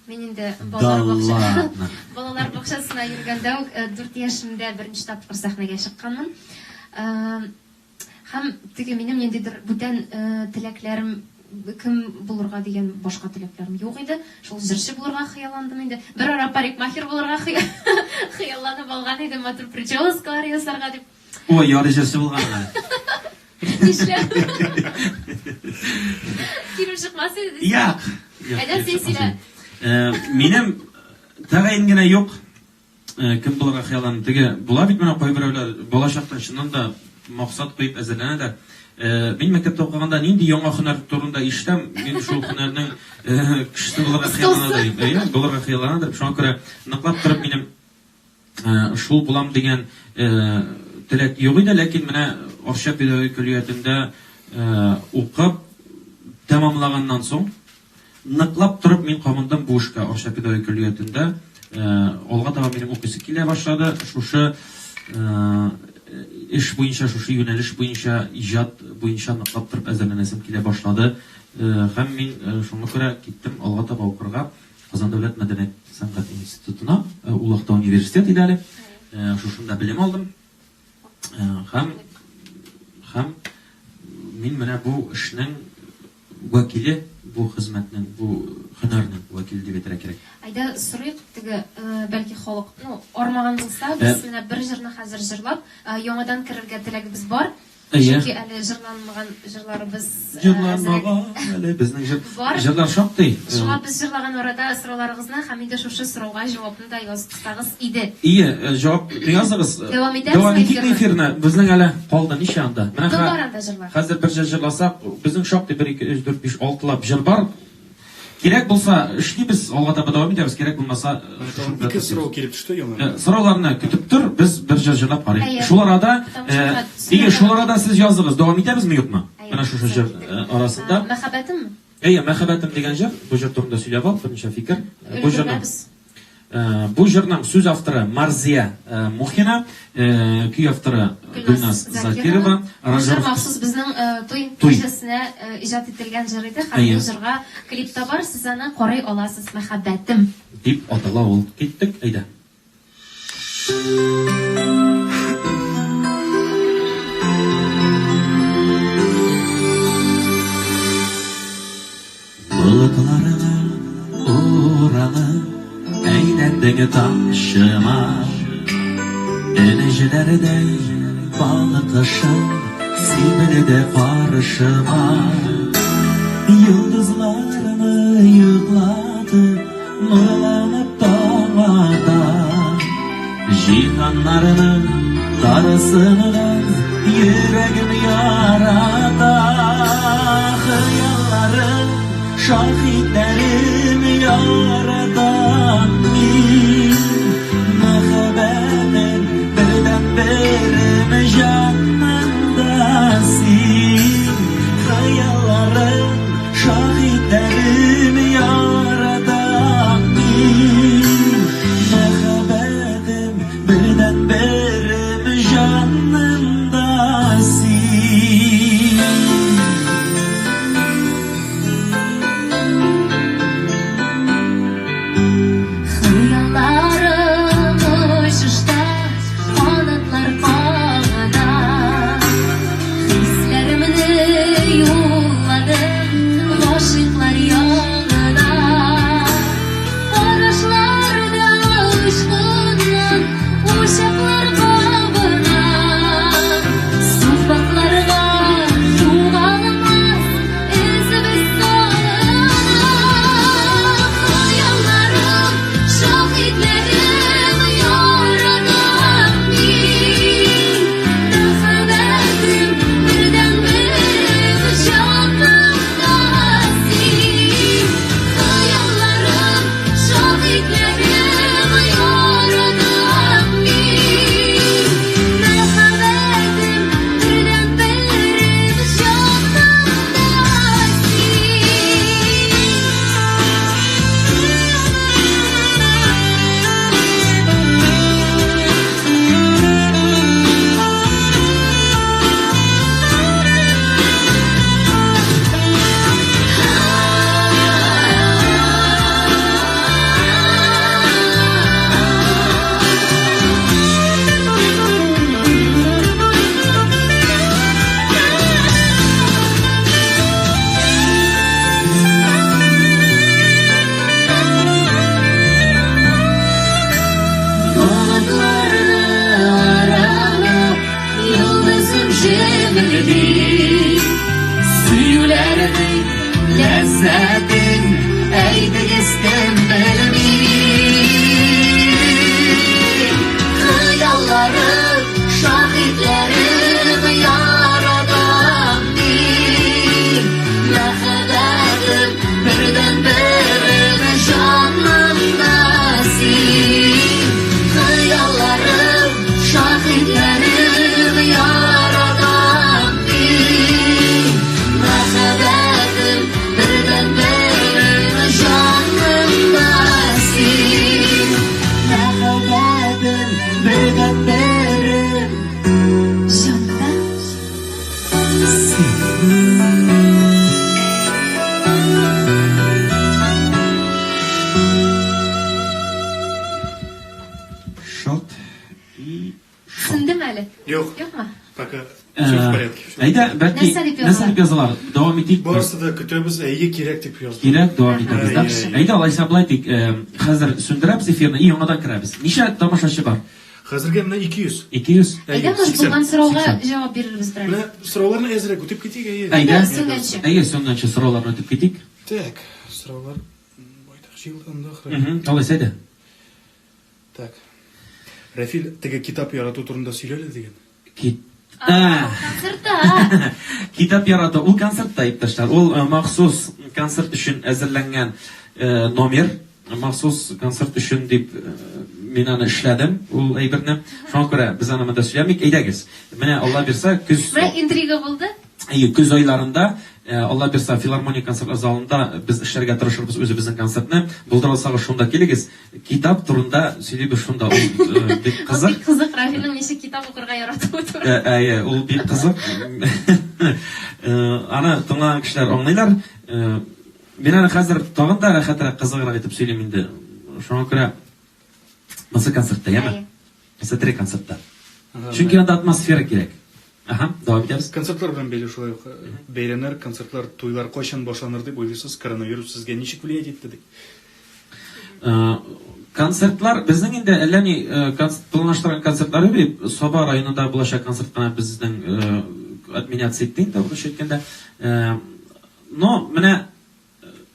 Мин инде Да балалар бакча ладно. балалар бакчасына йөргәндә үк 4 яшемдә беренче тапкыр сәхнәгә чыкканмын. Һәм теге минем ниндидер бүтән теләкләрем кем булырга дигән башка теләкләрем юк иде. Шул җырчы булырга хыялландым инде. Бер ара парикмахер булырга хыялланып алган идем, матур прическалар ясарга дип. Ой, ярый җырчы булган әле. Нишләп? Килеп чыкмас иде дисең. Як. Әйдә, син сөйлә. Минем тәгаен генә юк. Кем булырга хыялландым. Теге була бит менә кайберәүләр балачактан чыннан да максат куеп әзерләнәләр. Мин мәктәптә укыганда нинди яңа һөнәр турында ишетәм, мин шул һөнәрнең кешесе булырга хыяллана идем. Әйе, булырга хыяллана идем. Шуңа күрә ныклап торып минем шул булам дигән теләк юк иде, ләкин менә Арча педагогик көллиятендә укып тәмамлаганнан соң ныклап торып мин кабындым бу эшкә. Арча педагогик көллиятендә алга таба минем укыйсы килә башлады. Шушы эш буенча, шушы юнәлеш буенча, иҗат буенча ныклап торып әзерләнәсем килә башлады. Һәм мин шуңа күрә киттем алга таба укырга Казан дәүләт мәдәният сәнгать институтына, ул вакытта университет иде әле. Шушында белем алдым. Һәм һәм мин менә бу эшнең вәкиле, бу хезмәтнең, бу һөнәрнең вәкиле дип әйтергә кирәк. Әйдә, сорыйк теге, бәлки халык, ну, армаган булса, без менә бер җырны хәзер җырлап, яңадан керергә теләгебез бар. Әйе. Чөнки әле җырланмаган җырларыбыз Җырланмаган әле безнең җыр. Бар. Җырлар шактый. Шуңа без җырлаган арада сорауларыгызны һәм инде шушы сорауга җавапны да язсагыз иде. Ие, җавап языгыз. Дәвам итәбезме Дәвам итик эфирны? эфирны. Безнең әле калды ничә анда? Менә Тын бар анда җырлар. Хәзер бер җыр җырласак, безнең шактый 1 2 3 4 5 6 лап җыр бар. Кирәк булса эшлибез, алга таба дәвам итәбез, кирәк булмаса Тагын ике сорау килеп төште яңа. Сорауларны көтеп тор, без бер җыр җырлап карыйк. Әйе. Шул арада, Потому что хат- ие, шул арада сез языгыз, дәвам итәбезме, юкмы? Әйе. Менә шушы җыр арасында. Мәхәббәтемме? Әйе, Мәхәббәтем дигән җыр, бу җыр турында сөйләп ал, берничә фикер. Бу җырның Өлгермәбез. Бу җырның сүз авторы Марзия Мухина, көй авторы Гөлназ Закирова. Бу җыр махсус безнең туй кичәсенә иҗат ителгән җыр иде һәм бу җырга клип та бар, сез аны карый аласыз, Мәхәббәтем. Дип атала ул. Киттек, әйдә. Болытларга уралып, әйләндең тамчыма. Энҗеләрдәй балкышың сибелде каршыма. Йолдызларны йоклатып, нурланып таң ата. Җиһаннарның тарысынган йөрәгем ярата. Хыялларым, шаһитләрем яратам мин. Мәхәббәтем, бердәнберем, җанымда син. Хыялларым, шаһитләрем яратам мин. Мәхәббәтем, бердәнберем, җанымда син. Хыялларым очышта, канатлар кагына. Хисләремне юлладым гашыйклар янына. Карашларда очкыннан учаклар кабына. Сукмакларга югалмас эзебез салына. Хыялларым, шаһитләрем яратам мин. Мәхәббәтем, бердәнберем, җанымда син. Хыялларым, шаһитләрем яратам мин. Мәхәббәтем, бердәнберем, җанымда Болытларны аралап, йолдызым җемелди. Сөюләрнең ләззәтен әйтегез кем белми. Хыялларым, шаһитләрем яратам мин. Мәхәббәтем, бердәнберем, җанымда син. Хыялларым, шаһитләрем яратам мин. Мәхәббәтем, бердәнберем, Песня. Шот и шот. Сүндеме әле? Юк. Юкмы? Пока все в порядке. Әйдә, бәлки Нәрсә дип язалар? нәрсә дип язалар? Дәвам итик. Барысы да көтәбез, әйе кирәк дип язды. Кирәк, дәвам итәбез, да? Әйе, әйе. Әйдә, алайса болай итик, хәзер сүндерәбез эфирны и яңадан керәбез. Ничә тамашачы бар? Хәзергә менә 200. 200. Әйдә, Әйе, может, 80. булган сорауга 80. җавап бирербез берәр. Менә сорауларны әзрәк үтеп китик, әйе. Әйдә. Сүнгәнче. Әйе, сүнгәнче сорауларны үтеп китик. Так, сораулар байтак җыелды анда ахры. Алайса әйдә. Так. Рәфил, теге китап ярату турында сөйлә әле дигән. Кит. А, концертта. Китап ярату ул концертта, иптәшләр. Ул махсус концерт өчен әзерләнгән номер. Махсус концерт өчен дип мин аны эшләдем, ул әйберне. Шуңа күрә без аны монда сөйләмик. Әйдәгез. Менә Алла бирсә, көз Менә интрига булды. Әйе, көз айларында Алла бирсә, филармония концертлар залында без эшләргә тырышырбыз үзебезнең концертны. Булдыра алсагыз, шунда килегез. Китап турында сөйлибез шунда. Ул бик Ул кызык. бик кызык, Рафилнең ничек китап укырга яратуы турында. Әйе, ул бик кызык. Аны тыңлаган кешеләр аңлыйлар. Мин аны хәзер тагын да рәхәтрәк, кызыграк итеп сөйлим инде. Шуңа күрә монысы концертта, яме? Әйе. Монысы тере концертта. Ага, Чөнки менә. анда атмосфера кирәк. Аһа, дәвам итәбез. Концертлар белән бәйле шулай ук бәйрәмнәр, концертлар, туйлар кайчан башланыр дип уйлыйсыз? Коронавирус сезгә ничек влиять итте ди? Концертлар безнең инде әллә ни планлаштырган концертлар юк бит. Саба районында булачак концерт кына безнең отменяться итте инде, урысча әйткәндә. Но менә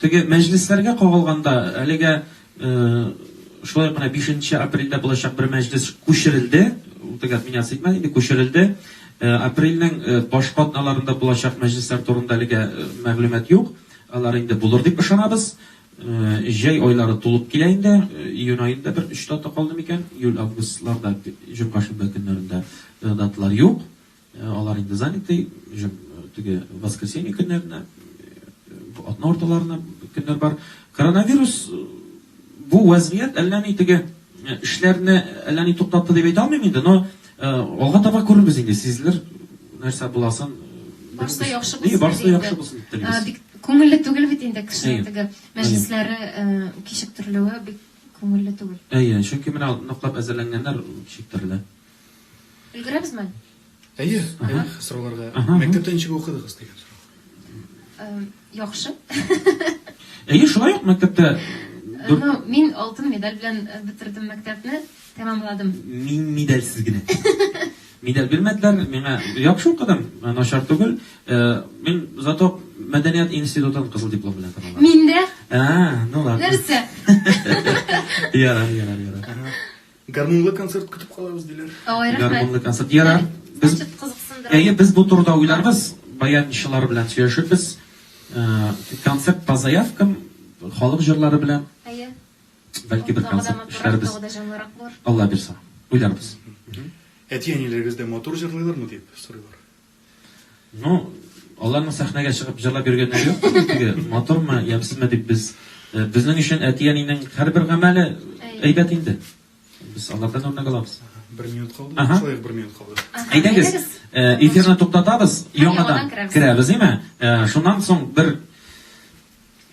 теге мәҗлесләргә кагылганда әлегә шулай ук менә 5 апрельдә булачак бер мәҗлес күчерелде. Ул теге отменяться итмәде, инде күчерелде. Апрельнең башка атналарында булачак мәҗлесләр турында әлегә мәгълүмат юк. Алар инде булыр дип ышанабыз. Җәй айлары тулып килә инде. Июнь аенда бер 3 дата калды микән? Июль, августларда, җомга, шимбә көннәрендә даталар юк. Алар инде заняты. Теге воскресенье көннәренә, атна урталарына көннәр бар. Коронавирус бу вазгыять әллә ни теге эшләрне әллә ни туктатты дип әйтә алмыйм инде, но алга таба күрербез инде, сизелер нәрсә буласын. Барысы да яхшы Ни, булсын барысы да инде. яхшы булсын дип телибез. Бик күңелле түгел бит инде кешенең Әйе. теге мәҗлесләре кичектерелүе бик күңелле түгел. Әйе, чөнки менә ныклап әзерләнгәннәр кичектерелә. Өлгерәбезме? Әйе, әйе, сорауларга. Аһа. Мәктәптә ничек укыдыгыз дигән сорау. Яхшы. Әйе, шулай ук мәктәптә Ну, мин алтын медаль белән бетердем мәктәпне, тәмамладым. Мин медальсез генә. Медаль бирмәделәр, миңа яхшы укыдым, начар түгел. Мин зато мәдәният институтын кызыл диплом белән тәмамладым. Мин дә? А, ну ладно. Нәрсә? Ярар, ярар, ярар. Ага. Гармунлы концерт көтеп калабыз диләр. Ой, рәхмәт. Гармунлы концерт. Ярар. Без Значит, кызыксындыра. Әйе, без бу турыда уйларбыз, баянчылар белән сөйләшербез. Концерт по заявкам, халык җырлары белән. Әйе. Бәлки бер Тагы да концерт матуррак, эшләрбез. тагы да җанлырак булыр. Алла бирсә, уйларбыз. Әти-әниләрегез дә матур җырлыйлармы дип сорыйлар. Ну, аларның сәхнәгә чыгып җырлап йөргәннәре юк. Теге матурмы, ямьсезме дип без безнең өчен әти-әнинең һәрбер гамәле Әйе. әйбәт инде. Без алардан үрнәк алабыз. Бер минут калды. Аһа. Шулай ук бер минут калды. Аһа, Әйдәгез, әйдәгез. эфирны туктатабыз, Яңадан яңадан керәбез. керәбез, әйме? Шуннан соң бер,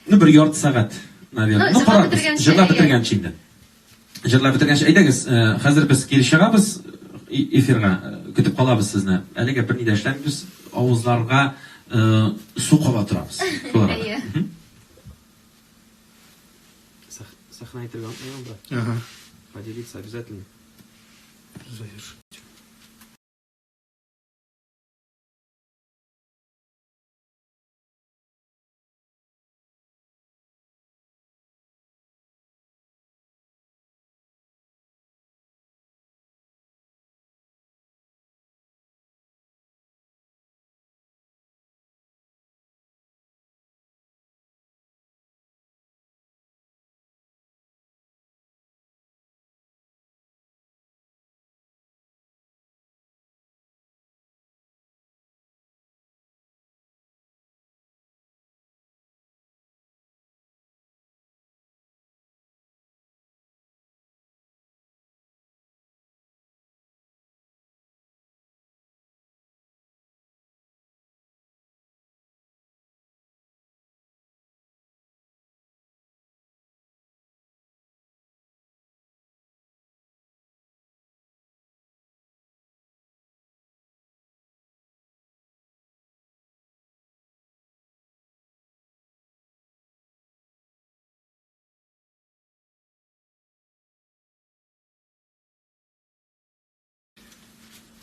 ну, бер ярты сәгать, наверное. Ну, Ну, җырлап карарбыз. бетергәнче, Җырлап әйе. бетергәнче инде. Җырлап бетергәнче, әйдәгез, хәзер без кире чыгабыз эфирга, көтеп калабыз сезне. Әлегә берни дә эшләмибез, авызларга су каба торабыз. Шул арада. Әйе. Сәхнә әйтергә онытмыйм, брат. Ага. Поделиться обязательно. Завершить.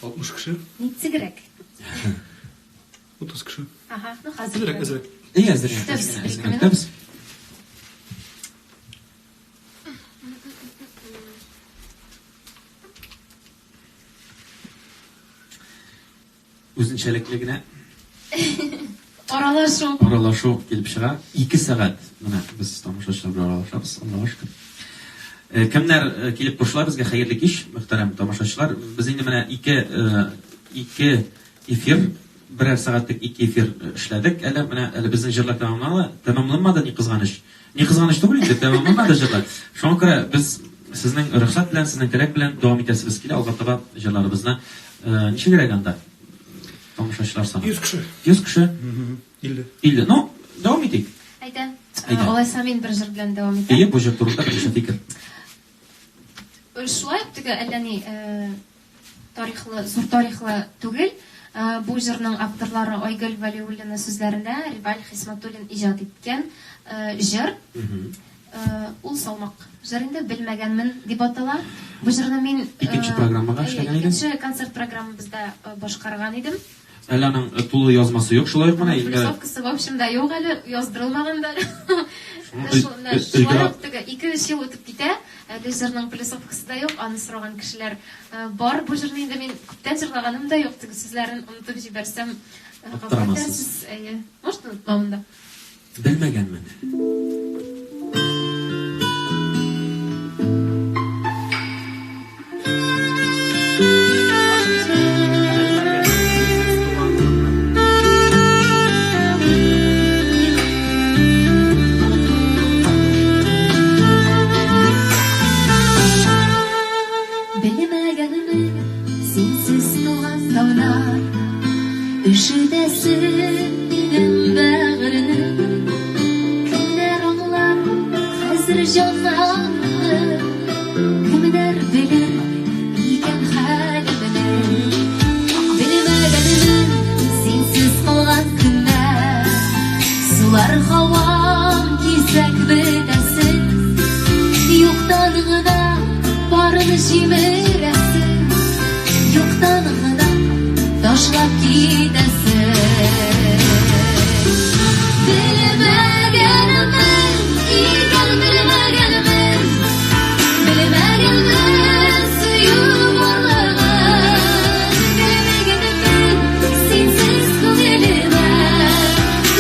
60 кеше. Ничегрәк? 30 кеше. Ага, ну хәзер. Әзрәк, әзрәк. Әйе, әзрәк. Көтәбез, бер-ике минут. Көтәбез. Үзенчәлекле генә Аралашу. Аралашу килеп чыга. 2 сәгать менә без тамашачылар белән аралашабыз, Аллага шөкер. Кемнәр килеп кушыла безгә, хәерле кич, мөхтәрәм тамашачылар. Без инде менә ике эфир, берәр сәгатьлек ике эфир эшләдек. Әле менә әле безнең җырлар тәмамланмады, тәмамланмады, ни кызганыч. Ни кызганыч түгел инде, тәмамланмады җырлар. Шуңа күрә без сезнең рөхсәт белән, сезнең теләк белән дәвам итәсебез килә алга таба җырларыбызны. Ничегрәк анда? Тамашачылар саны. 100 кеше. 100 кеше. 50. 50. Ну, дәвам итик. Әйдә. Әйдә. Алайса мин бер җыр белән дәвам итәм. Әйе, бу җыр турында берничә фикер. Шулай ук теге әллә ни тарихлы, зур тарихлы түгел. Бу җырның авторлары Айгөл Вәлиуллина сүзләренә Риваль Хисматуллин иҗат иткән җыр. Ул салмак җыр инде, Белмәгәнмен дип атала. Бу җырны мин Икенче программага эшләгән идем. Икенче концерт программабызда башкарган идем. Әле аның тулы язмасы юк, шулай ук менә инде. Плюсовкасы, в общем, да юк әле, яздырылмаган да. Шулай ук теге ике-өч ел үтеп китә, әле җырның плюсовкасы да юк, аны сораган кешеләр бар. Бу җырны инде мин күптән җырлаганым да юк, теге сүзләрен онытып җибәрсәм, гафу итәрсез. Әйе, может, онытмамын да. Белмәгәнмен. Белмәгәнмен, синсез туган таңнар өшетәсең минем бәгырьне. Кемнәр аңлар хәзер җаннарымны, кемнәр белер икән хәлемне. Белмәгәнмен, синсез калган көннәр, сулар һавам кисәк бетәсен, юктан гына барын җимерәсең, юктан гына ташлап китәсең. Белмәгәнмен, икән белмәгәнмен, белмәгәнмен сөю барлыгын, белмәгәнмен синсез күңелемә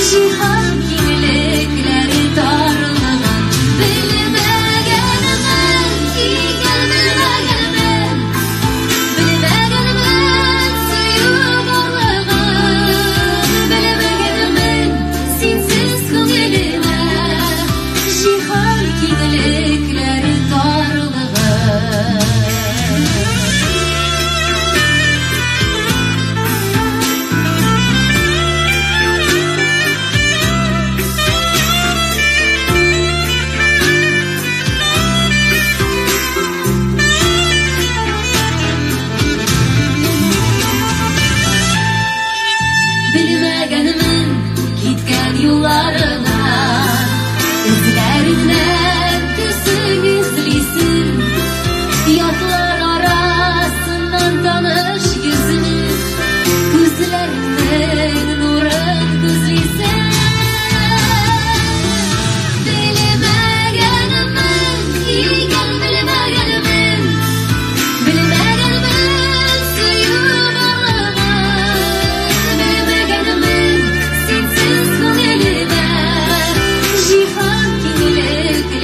җиһан киңлекләре тарлыгын. Белмәгәнмен, икән белмәгәнмен, белмәгәнмен сөю барлыгын, белмәгәнмен синсез күңелемә җиһан киңлекләре тарлыгын. Белмәгәнмен киткән юлларыңа, эзләреңнән төсең эзлисең, ятлар арасыннан таныш йөзең, күзләреңнең нурын күзлисең. Белмәгәнмен, икән белмәгәнмен, белмәгәнмен сөю барлыгын, белмәгәнмен синсез күңелемә җиһан киңлекләре.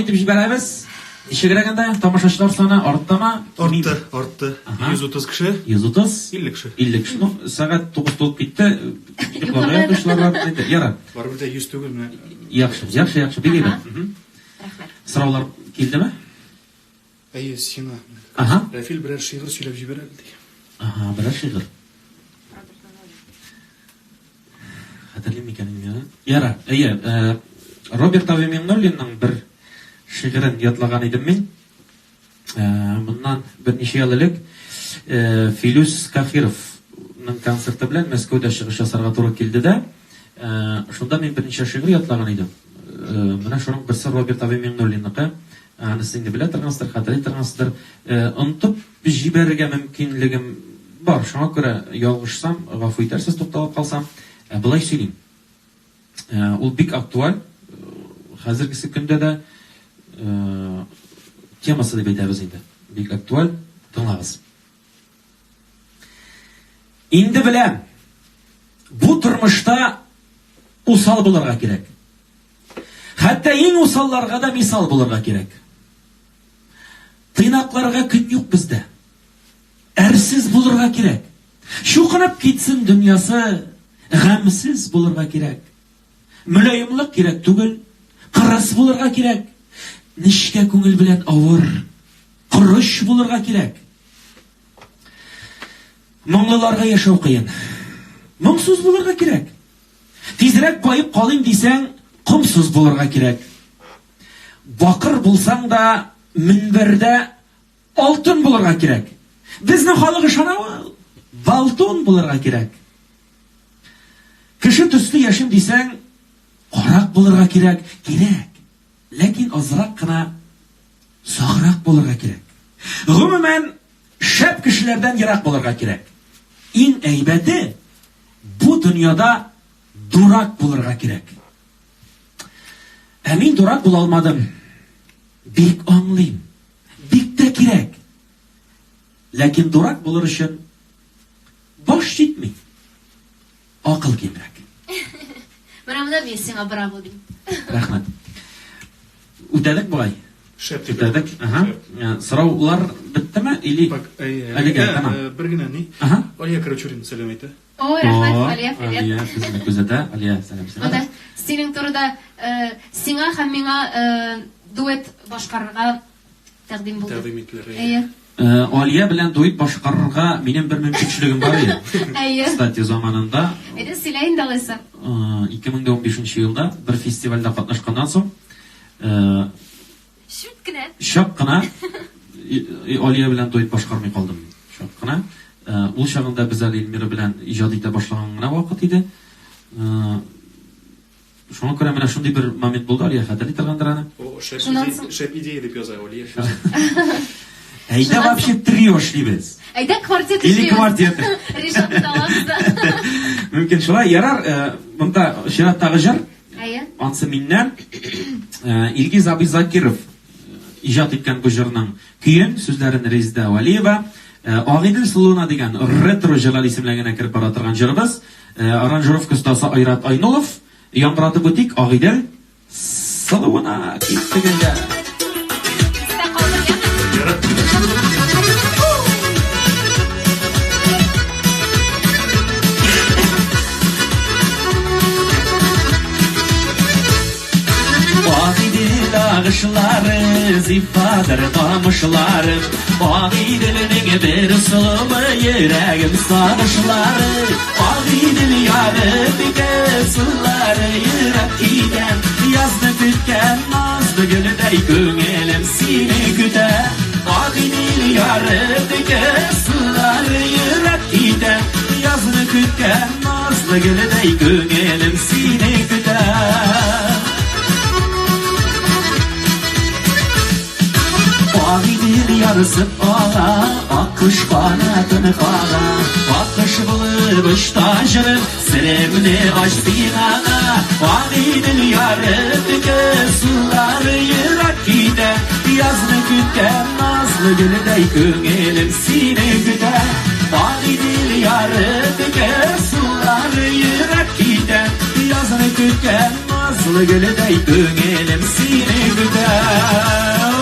итеп җибәрәбез. Ничегрәк анда тамашачылар саны арттымы? Артты, артты. 130 кеше. 130. 50 кеше. 50 кеше. Ну, сәгать 9 тулып китте. Йокларга ятучылар бар инде. Ярар. Барыбер дә 100 түгел менә. Яхшы, яхшы, яхшы. Бик әйбәт. Рәхмәт. Сораулар килдеме? Әйе, сиңа. Ага. Рәфил берәр шигырь сөйләп җибәр әле, ди. Ага, берәр шигырь. Хәтерлим микән инде аны? Ярар, әйе, э, Роберт абый Миңнуллинның бер шигырен ятлаган идем мин. Э, моннан берничә ел элек э, Филүс Кафировның концерты белән Мәскәүдә чыгыш ясарга туры килде дә, шунда мин берничә шигырь ятлаган идем. Менә шуның берсе Роберт абый Миңнуллинныкы. Анысын инде белә торгансыздыр, хәтерли торгансыздыр. Онытып җибәрергә мөмкинлегем бар. Шуңа күрә ялгышсам, гафу итәрсез, тукталып калсам. Болай сөйлим. Ул бик актуаль. Хәзергесе көндә дә темасы дип әйтәбез инде. Бик актуаль. Тыңлагыз. Инде беләм, бу тормышта усал булырга кирәк. Хәтта иң усалларга да мисал булырга кирәк. Тыйнакларга көн юк бездә. Әрсез булырга кирәк. Чукынып китсен дөньясы, гамьсез булырга кирәк. Мөлаемлык кирәк түгел, кырыс булырга кирәк. Нечкә күңел белән авыр, корыч булырга кирәк. Моңлыларга яшәү кыен. Моңсыз булырга кирәк. Тизрәк баеп калыйм дисәң, комсыз булырга кирәк. Бакыр булсаң да, мөнбәрдә алтын булырга кирәк. Безнең халык ышана ул. Болтун булырга кирәк. Кеше төсле яшим дисәң, карак булырга кирәк. Кирәк. Ләкин азрак кына саграк булырга кирәк. Гомумән, шәп кешеләрдән ерак булырга кирәк. Иң әйбәте, бу дөньяда дурак булырга кирәк. Ә мин дурак була алмадым. Бик аңлыйм. Бик тә кирәк. Ләкин дурак булыр өчен баш җитми. Акыл кимрәк. Менә монда мин сиңа браво дим. Рәхмәт. Үтәдек бугай. Шәп дип. Үтәдек. Ага. Сораулар беттеме или Әлегә тамам. Бер генә ни? Ага. Алия Карачурина сәлам әйтә. О, рәхмәт, Алия, привет. Алия безне күзәтә. Алия, сәлам сиңа. Менә синең турыда сиңа һәм миңа дуэт башкарырга тәкъдим булды. Тәкъдим иттеләр. Әйе. Алия белән дуэт башкарырга минем бер мөмкинчелегем бар иде. Әйе. Кстати, заманында. Әйдә, сөйлә инде алайса. 2015 елда бер фестивальдә катнашканнан соң, Чүт кенә. Чак кына Алия белән дуэт башкармый калдым. Чак кына. Ул чагында без әле Эльмира белән иҗат итә башлаган гына вакыт иде. Шуңа күрә менә шундый бер момент булды, Алия хәтерли торгандыр аны. О, шәп идея, шәп идея дип яза Алия. Әйдә вообще трио эшлибез. Әйдә квартет эшлибез. Или квартет. Ришатны да алабыз да. Мөмкин шулай. Ярар, монда чираттагы җыр. Әйе. Ансы миннән. Илгиз абый Закиров иҗат иткән бу җырның көен, сүзләрен Резеда Вәлиева. Агыйдел сылуына дигән ретро җырлар исемлегенә кереп бара торган җырыбыз. Аранжировка остасы Айрат Айнулов. Яңгыратып үтик, Агыйдел сылуына киттек инде. Истә калыр, яме? Агыйдел агышлары, зифадыр камышлары, Агыйделнең бер сылуы, йөрәгем сагышлары. Агыйдел яры бикә сулары, йөрәк китә, язны көткән назлы гөлдәй күңелем сине көтә. Агыйдел яры бикә сулары, йөрәк китә, язны көткән назлы гөлдәй күңелем сине көтә. Агыйдел ярсып ага, аккош канатын кага. Аккош булып очта җырым, серемне ач син аңа. Агыйдел яры текә, сулары ерак китә. Язны көткән назлы гөлдәй күңелем сине көтә. Агыйдел яры текә, сулары ерак китә. Язны көткән көткән назлы гөледәй күңелем сине көтә.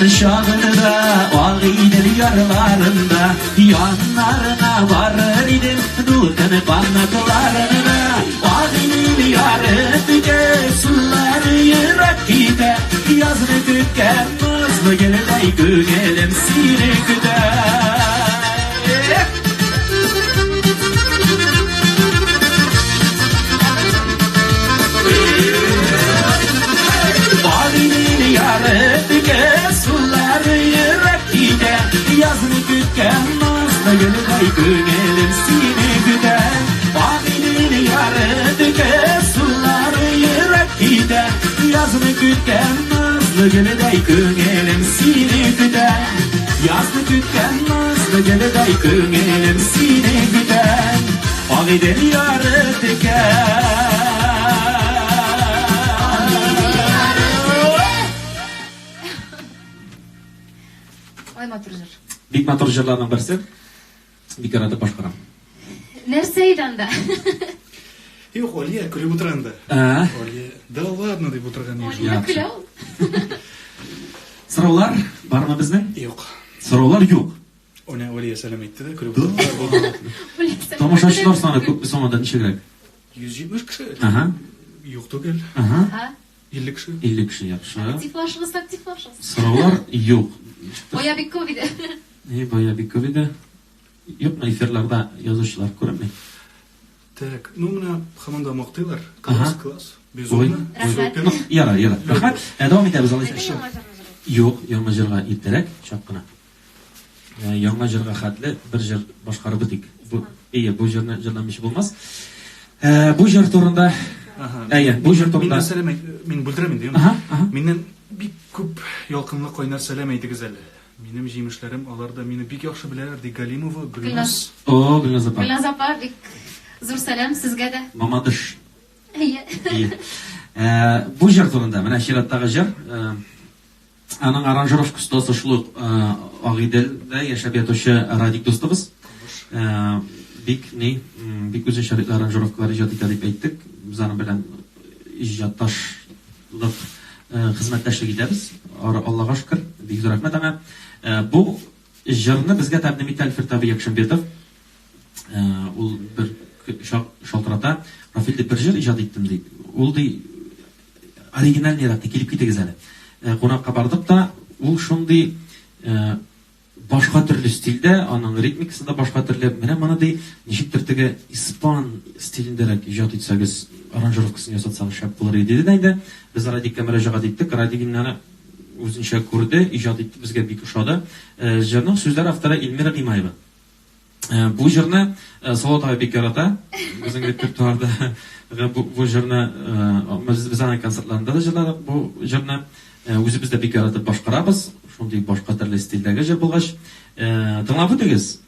Чагында Агыйдел ярларында яннарына барыр идем дулкын канатларында. Агыйдел яры текә, сулары ерак китә, язны көткән назлы гөлдәй күңелем сине көтә. Агыйдел яры текә, сулары ерак китә, язны көткән назлы гөлдәй күңелем сине көтә. Агыйдел яры текә, сулары ерак китә, язны көткән назлы гөлдәй күңелем сине көтә. Язны көткән назлы гөлдәй күңелем сине көтә. Агыйдел яры текә. Ой, матур җыр. Бик матур җырларның берсе. Бик яратып башкарам. Нәрсә иде анда? Юк, Алия көлеп утыра анда. Ә? Алия, да ладно дип утырган иде. Алия Яхшы. көлә ул. Сораулар бармы безнең? Юк. Сораулар юк. Оня Алия сәлам әйтте дә көлеп утырды. Алия сәлам. Тамашачылар саны күпме соң анда, ничегрәк? 170 кеше. Ага. Юк түгел. Ага. Ага. 50 кеше. 50 кеше, яхшы. Активлашыгыз, активлашыгыз. Сораулар юк. Бая бик күп иде. Ни, бая бик күп иде. Юкмы эфирларда язучылар күренми? Так, ну менә һаман да мактыйлар. Ага. Класс, класс. Безумно. Ой. Супер. Ну, ярар, ярар. Рәхмәт. Дәвам итәбез алайса. Әйдә яңа җырны җырлыйк. Юк, яңа җырга иртәрәк, чак кына. Яңа җырга хәтле бер җыр башкарып үтик. Бу, ие, бу җырны җырламыйча булмас. Бу җыр турында, Ага. әйе, бу җыр турында. Миннән сәлам әйт, мин бүлдерәм инде, юкмы? Ага, ага. Миннән бик күп ялкынлы кайнар сәлам әйтегез әле. Минем җимешләрем, алар да мине бик яхшы беләләр, ди Галимова Гөлназ. Гөлназ. О, Гөлназ апа. Гөлназ апа, бик зур сәлам сезгә дә. Мамадыш. Әйе. Әйе. Бу җыр турында, менә чираттагы җыр, аның аранжировка остасы шул ук Агыйделдә яшәп ятучы Радик дустыбыз. Бик ни, бик үзенчәлекле аранжировкалар иҗат итә дип әйттек. Без аның белән иҗатташлык, хезмәттәшлек итәбез. Аллага шөкер, бик зур рәхмәт аңа. Бу җырны безгә тәкъдим итә Альфред абый Якшимбетов. Ул бер шалтырата, Рафил дип бер җыр иҗат иттем ди. Ул ди оригинальныйрак ди, килеп китегез әле. Кунакка бардык та, ул шундый башка төрле стильдә, аның ритмикасы да башка төрле. Менә моны ди, ничектер теге испан стилендәрәк иҗат итсәгез, аранжировкасын ясатсагыз шәп булыр иде диде дә инде. Без Радикка мөрәҗәгать иттек. Радик инде аны үзенчә күрде, иҗат итте, безгә бик ошады. Җырның сүзләре авторы Эльмира Гыймаева. Бу җырны Салават абый бик ярата. Безнең репертуарда бу җырны без аның концертларында да җырладык бу җырны. Үзебез дә бик яратып башкарабыз. Шундый башка төрле стильдәге җыр булгач. Тыңлап үтегез.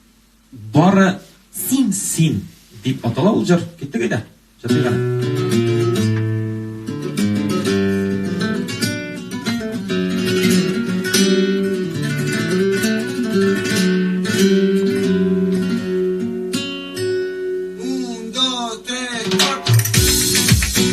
Бары Син. син дип атала ул җыр. Киттек әйдә. Җырлыйк әле. Un, dos, tres, cuatro.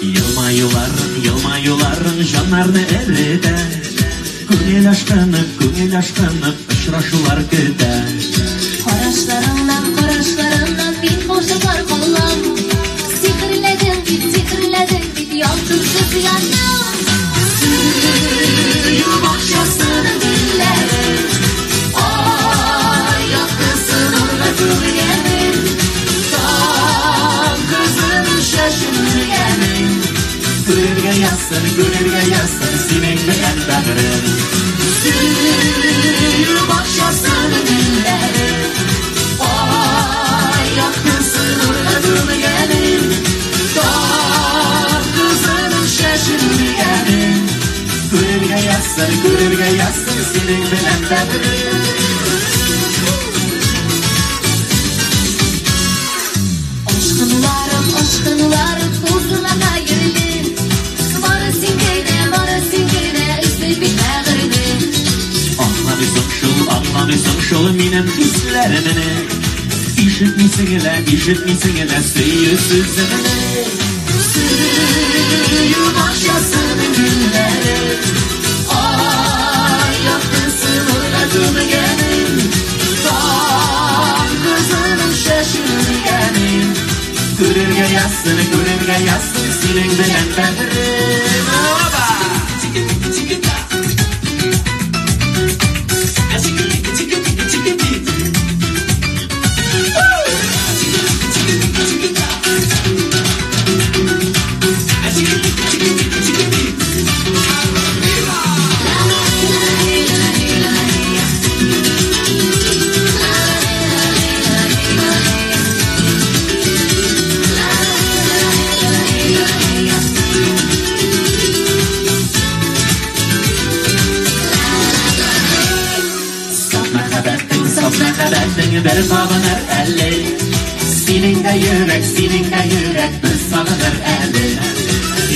Елмаюларың, елмаюларың җаннарны эретә. Күңел ашкынып, күңел ашкынып очрашулар көтә. Карашларыңнан, карашларыңнан мин каушаплар калам. Сихерләдең бит, сихерләдең бит, ялкынсыз янам. Сөю бакчасының гөлләре, ай, яктысы нурга күмгәнен, таң кызының чәчен үргәнен, Күрергә язсын. язсын, күрергә язсын синең белән бәгърем. Сөю бакчасының гөлләре, Ай яктысы нурга күмгәнен, Таң кызының чәчен үргәнен. Күрергә язсын, күрергә язсын синең белән бәгърем. Очкыннарым, очкыннарым булсын хәерле. Бары син генә, бары син генә өзми бит бәгырьне. Аңламыйсың шул, аңламыйсың шул минем хисләремне. Ишетмисең лә, ишетмисең лә сөю сүземне. Сөю бакчасының гөлләре, Ай яктысы нурга күмгәнен, Таң кызының чәчен үргәнен. Күрергә язсын, күрергә язсын синең белән бәгърем. Оба! Саф мәхәббәтең, саф мәхәббәтең бер кабыныр әле. Синең дә йөрәк, синең дә йөрәк бер сагыныр әле.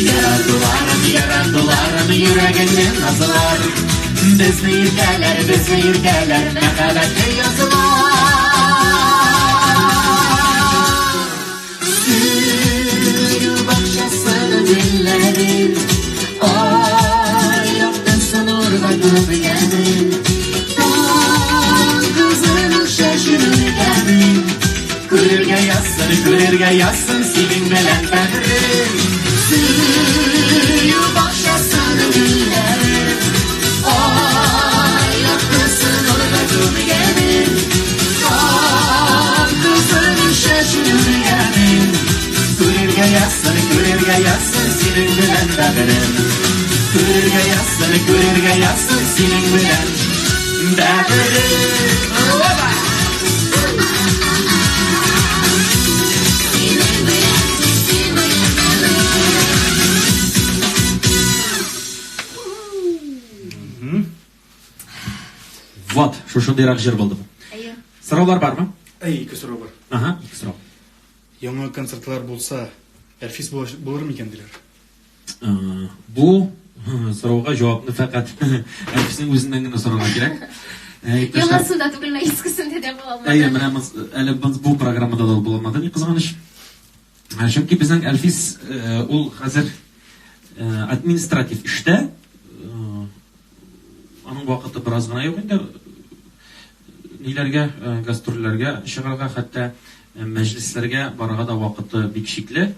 Яратуларым, яратуларым, йөрәгеңне назлар. Безне иркәләр, безне иркәләр, мәхәббәтле язлар. Сөю бакчасының гөлләре, Ай яктысы нурга күмгәнен, Таң кызының чәчен үргәнен. Күрергә язсын, күрергә язсын синең белән бәгърем. Сөю бакчасының гөлләре, Ай яктысы нурга күмгәнен, Таң кызының чәчен үргәнен. Күрергә язсын, күрергә язсын синең белән бәгърем. Күрергә язсын, күрергә язсын синең белән бәгърем. Оба! Синең белән, синең белән бәгырем. Вот, шушындыйрак җыр булды бу. Әйе. Сораулар бармы? Әй, ике сорау бар. Ага, ике сорау. Яңа концертлар булса, Әлфис булыр микән диләр. Бу сорауга җавапны фәкать Әлфиснең үзеннән генә сорарга кирәк. Иптәшләр, Яңасында түгел, менә искесендә дә була алмады. Әйе, менә әле бу программада да була алмады, ни кызганыч. Чөнки безнең Әлфис ул хәзер административ эштә, аның вакыты бераз гына юк инде. Ниләргә, гастрольләргә чыгарга, хәтта мәҗлесләргә барырга да вакыты бик шикле.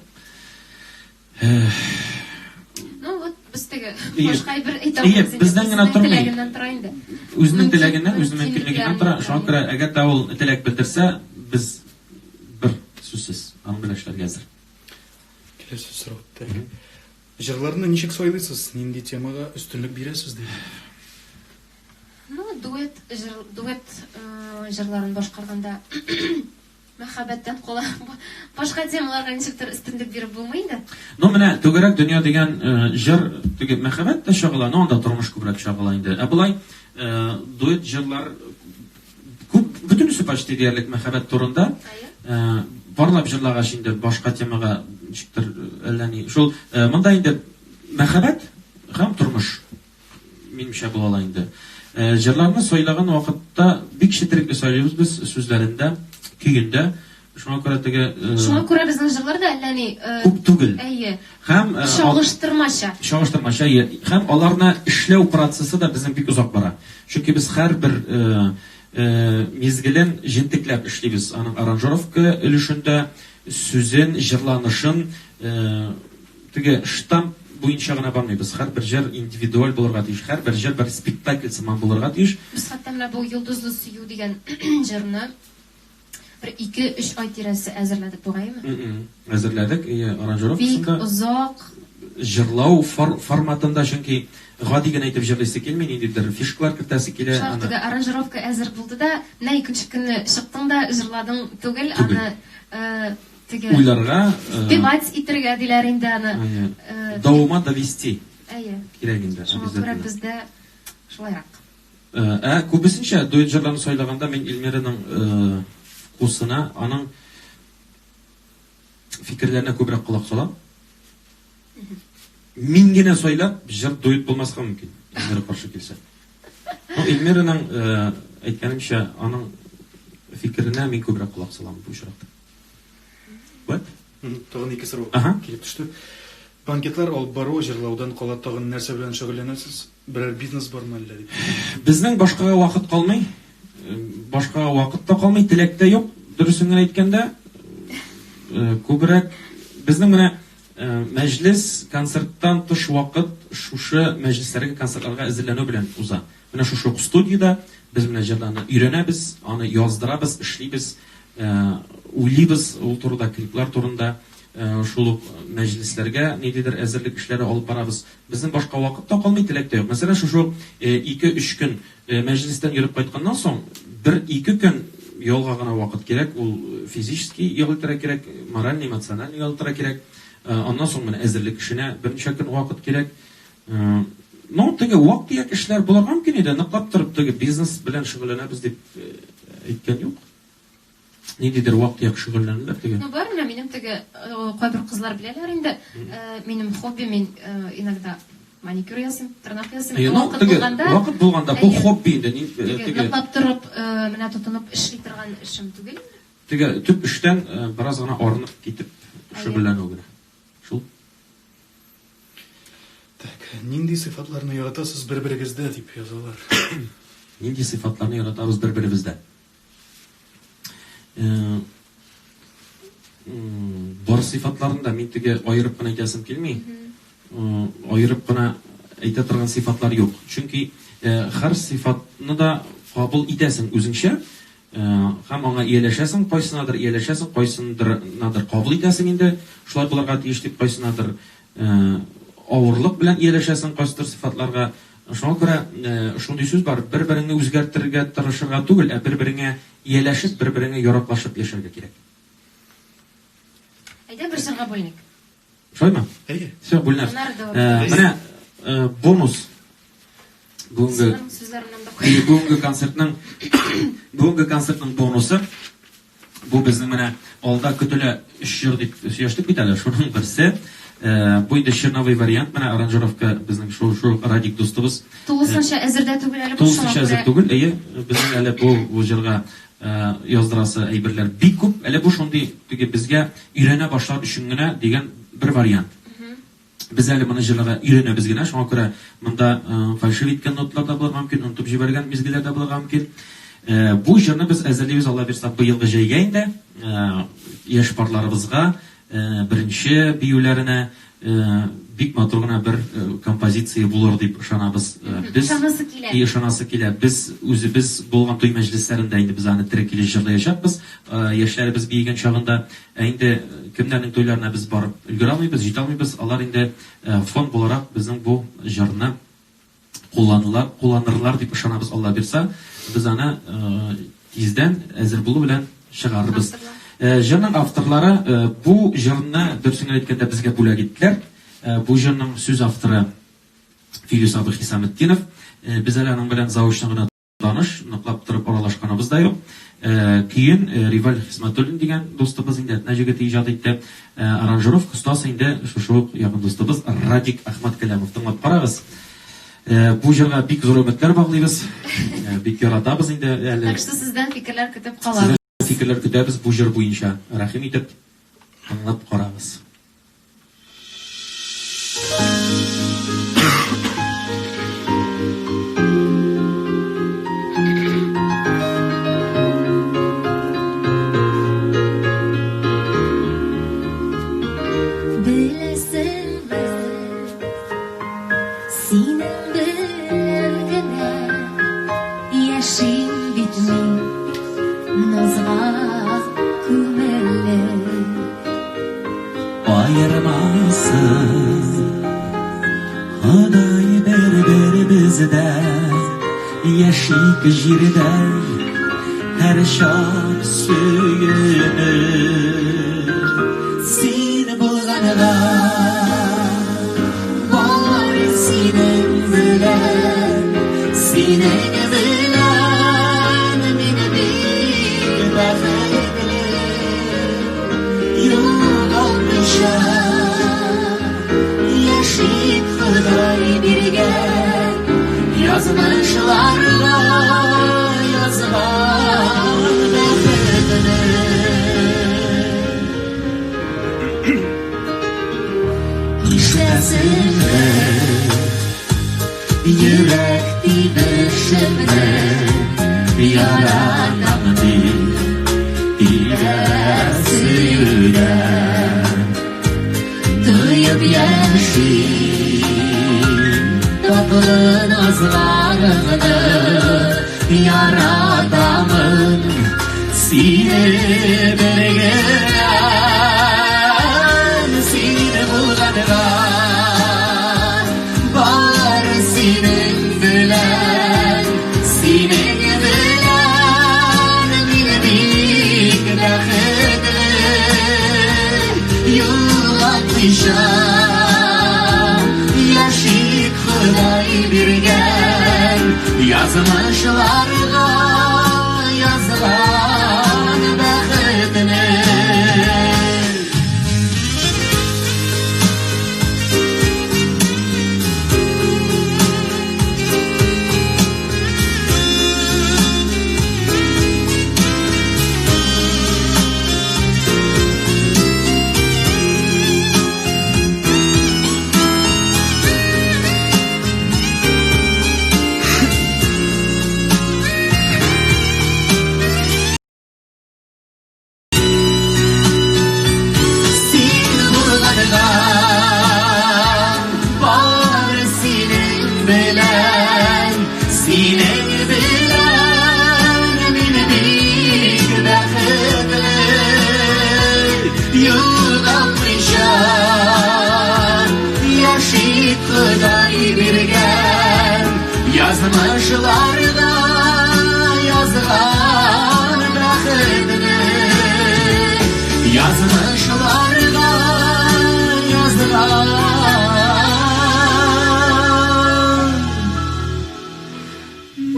Ну вот, без теге Ие. башка әйбер әйтә Ие, алмыйбыз инде. бездән генә Үзенең тормый. теләгеннән тора инде. Үзенең Мөмкин- теләгеннән, үзенең мөмкинлегеннән тора. Шуңа күрә, әгәр дә ул теләк белдерсә, без бер сүзсез аның белән эшләргә әзер. Киләсе сорау. Так. Җырларны ничек сайлыйсыз? Нинди темага өстенлек бирәсез диләр. Ну, дуэт җыр, дуэт җырларын башкарганда мәхәббәттән кала башка темаларга ничектер өстенлек биреп булмый инде. Ну, менә Түгәрәк дөнья дигән җыр теге мәхәббәт тә чагыла, но анда тормыш күбрәк чагыла инде. Ә болай дуэт җырлар күп, бөтенесе почти диярлек мәхәббәт турында. Әйе. Барлап җырлагач инде башка темага ничектер әллә ни. Шул монда инде мәхәббәт һәм тормыш минемчә була ала инде. Җырларны сайлаган вакытта бик четерекле сайлыйбыз без сүзләрендә, көендә. Шуңа күрә теге Шуңа күрә безнең җырлар да әллә ни күп түгел. Әйе. Һәм Чагыштырмача. Чагыштырмача, әйе. Һәм аларны эшләү процессы да безнең бик озак бара. Чөнки без һәрбер мизгелен җентекләп эшлибез. Аның аранжировка өлешендә, сүзен, җырланышын, теге штамп буенча гына бармыйбыз. Һәрбер җыр индивидуаль булырга тиеш, һәрбер җыр бер спектакль сыман булырга тиеш. Без хәтта менә бу Йолдызлы сөю дигән җырны бер 2-3 ай тирәсе әзерләдек бугаймы? Әзерләдек, әйе, аранжировкасын да. Бик озак. Җырлау форматында, чөнки гади генә итеп җырлыйсы килми, ниндидер фишкалар кертәсе килә. Шулай теге аранжировка әзер булды да, менә икенче көнне чыктың да җырладың түгел, аны теге уйларга, впивать итәргә диләр инде аны. До ума довести. Әйе. Кирәк инде. Шуңа күрә бездә шулайрак. Ә күбесенчә дуэт җырларны сайлаганда мин Эльмираның вкусына, аның фикерләренә күбрәк колак салам. Мин генә сайлап, җыр дуэт булмаска мөмкин, Эльмира каршы килсә. Ну, Эльмираның, әйткәнемчә, аның фикеренә мин күбрәк колак салам бу очракта. Вот. Тагын ике сорау килеп төште. Банкетлар алып бару, җырлаудан кала тагын нәрсә белән шөгыльләнәсез? Берәр бизнес бармы әллә дип. Безнең башкага вакыт калмый. Башкага вакыт та калмый, теләк тә юк, дөресен генә әйткәндә. Күбрәк безнең менә мәҗлес, концерттан тыш вакыт шушы мәҗлесләргә, концертларга әзерләнү белән уза. Менә шушы ук студиядә без менә җырларны өйрәнәбез, аны яздырабыз, эшлибез, уйлыйбыз ул турыда, клиплар турында, шул ук мәҗлесләргә ниндидер әзерлек эшләре алып барабыз. Безнең башка вакыт та калмый, теләк тә юк. Мәсәлән, шушы ук 2-3 көн мәҗлестән йөреп кайтканнан соң, бер-ике көн ялга гына вакыт кирәк, ул физически ял итәргә кирәк, моральный, эмоциональный ял итәргә кирәк. Аннан соң менә әзерлек эшенә берничә көн вакыт кирәк. Ну, теге вак-төяк эшләр булырга мөмкин иде, ныклап торып теге бизнес белән шөгыльләнәбез дип әйткән юк. Ниндидер вак-төяк шөгыльләнүләр теге. Ну, бар менә минем теге кайбер кызлар беләләр инде, минем хобби, мин иногда маникюр ясыйм, тырнак ясыйм. Вакыт булганда, вакыт булганда бу хобби инде, теге ныклап торып, менә тотынып эшли торган эшем түгел. Теге төп эштән бераз гына арынып китеп шөгыльләнү генә. Шул. Так, нинди сыйфатларны яратасыз бер-берегездә, дип язалар. Нинди сыйфатларны яратабыз бер-беребездә? Бар сыйфатларны да мин теге аерып кына әйтәсем килми. Аерып кына әйтә торган сыйфатлар юк. Чөнки һәр сыйфатны да кабул итәсең үзеңчә, һәм аңа ияләшәсең, кайсынадыр ияләшәсең, кайсындыр кабул итәсең инде, шулай булырга тиеш дип, кайсынадыр авырлык белән ияләшәсең кайсыдыр сыйфатларга. Шуңа күрә шундый сүз бар, бер-береңне үзгәртергә тырышырга түгел, ә бер-береңә ияләшеп, бер-береңә яраклашып яшәргә кирәк. Әйдә бер җырга бүленик. Шулаймы? Әйе. Все, бүленәбез. Менә бонус. Бүгенге бүгенге концертның бүгенге концертның бонусы. Бу безнең менә алда көтелә өч җыр дип сөйләштек бит әле. Шуның берсе. Бу инде черновой вариант, менә аранжировка безнең шул шул Радик дустыбыз. Тулысынча әзер дә түгел әле бу. Тулысынча әзер түгел, әйе. Безнең әле бу бу җырга яздырасы әйберләр бик күп. Әле бу шундый теге безгә өйрәнә башлар өчен генә дигән бер вариант. Без әле моны җырларга өйрәнәбез генә, шуңа күрә монда фальшив иткән ноталар да булырга мөмкин, онытып җибәргән мизгелләр дә булырга мөмкин. Бу җырны без әзерлибез, Алла бирса, быелгы җәйгә инде, яшь парларыбызга беренче биюләренә бик матур гына бер композиция булыр дип ышанабыз. Без ышанасы килә. Ышанасы килә. Без үзебез булган туй мәҗлесләрендә инде без аны тере килеш җырлаячакбыз, яшьләребез биегән чагында. Ә инде кемнәрнең туйларына без барып өлгерә алмыйбыз, җитә алмыйбыз, алар инде фон буларак безнең бу җырны кулланырлар, кулланырлар дип ышанабыз, Алла бирса, без аны тиздән әзер булу белән чыгарырбыз. Җырның авторлары бу җырны, дөресен генә әйткәндә, безгә бүләк иттеләр. Бу җырның сүз авторы Филүс абый Хисаметдинов. Без әле аның белән заочно гына таныш, ныклап торып аралашканыбыз да юк. Көен Риваль Хисмәтуллин дигән дустыбыз инде Әтнә җегете иҗат итте. Аранжировка остасы инде шушы ук якын дустыбыз Радик Әхмәткәләмов. Тыңлап карагыз. Бу җырга бик зур өметләр баглыйбыз. Бик яратабыз инде әле. Так что сездән фикерләр көтеп калабыз. Сездән фикерләр көтәбез бу җыр буенча. Рәхим итеп тыңлап карагыз. Беләсеңме, синең белән генә яшим бит мин назга. Аермасын Ходай бер-беребездән. Яшик җирдә һәрчак сөенеп. Син булганга, бар синең белән, синең белән мин бик бәхетле. Югалмыйча яшик Ходай биргән язмышларга язган бәхетне. Ишетәсеңме йөрәк тибешемне, яратам дип тибә сөюдән. Тоеп яшим татлы назларыңны, яратамын сине бер генә, син булганга, бар синең белән, синең белән мин бик бәхетле. Югалтмыйча яшик Ходай биргән язмышларга язган бәхетне. Син булганга, бар синең белән, синең белән мин бик бәхетле. Югалмыйча яшик Ходай биргән язмышларга язган бәхетне. Язмышларга язган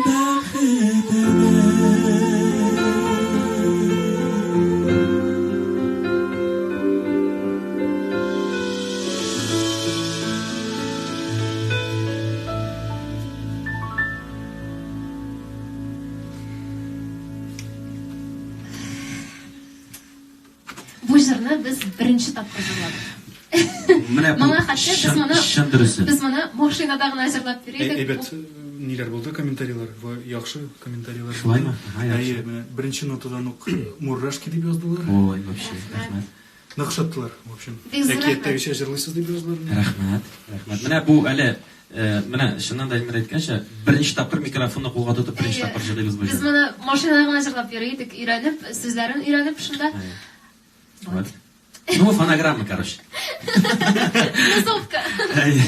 бәхетне. Бу җырны без беренче тапкыр җырладык. Менә бу Моңа хәтле без чын, моны чын дөресе. без моны машинада гына җырлап йөри идек. Әйбәт ниләр булды, комментарийлар, яхшы комментарийлар. Шулаймы? Ага, яхшы. Әйе, менә беренче нотадан ук мурашки дип яздылар. Ой, вообще, Рәхмәт. рәхмәт. Нык ошаттылар, в общем. Бик зур Әкияттәгечә җырлыйсыз дип яздылар. Рәхмәт, рәхмәт. Менә бу әле, менә чыннан да Эльмира әйткәнчә, беренче тапкыр микрофонны кулга тотып беренче Әйе. тапкыр җырлыйбыз бу Без җырны. моны машинада гына җырлап йөри идек, өйрәнеп, сүзләрен өйрәнеп шунда. Әйе. Вот. Ну, фонограмма, короче. Плюсовка. Әйе.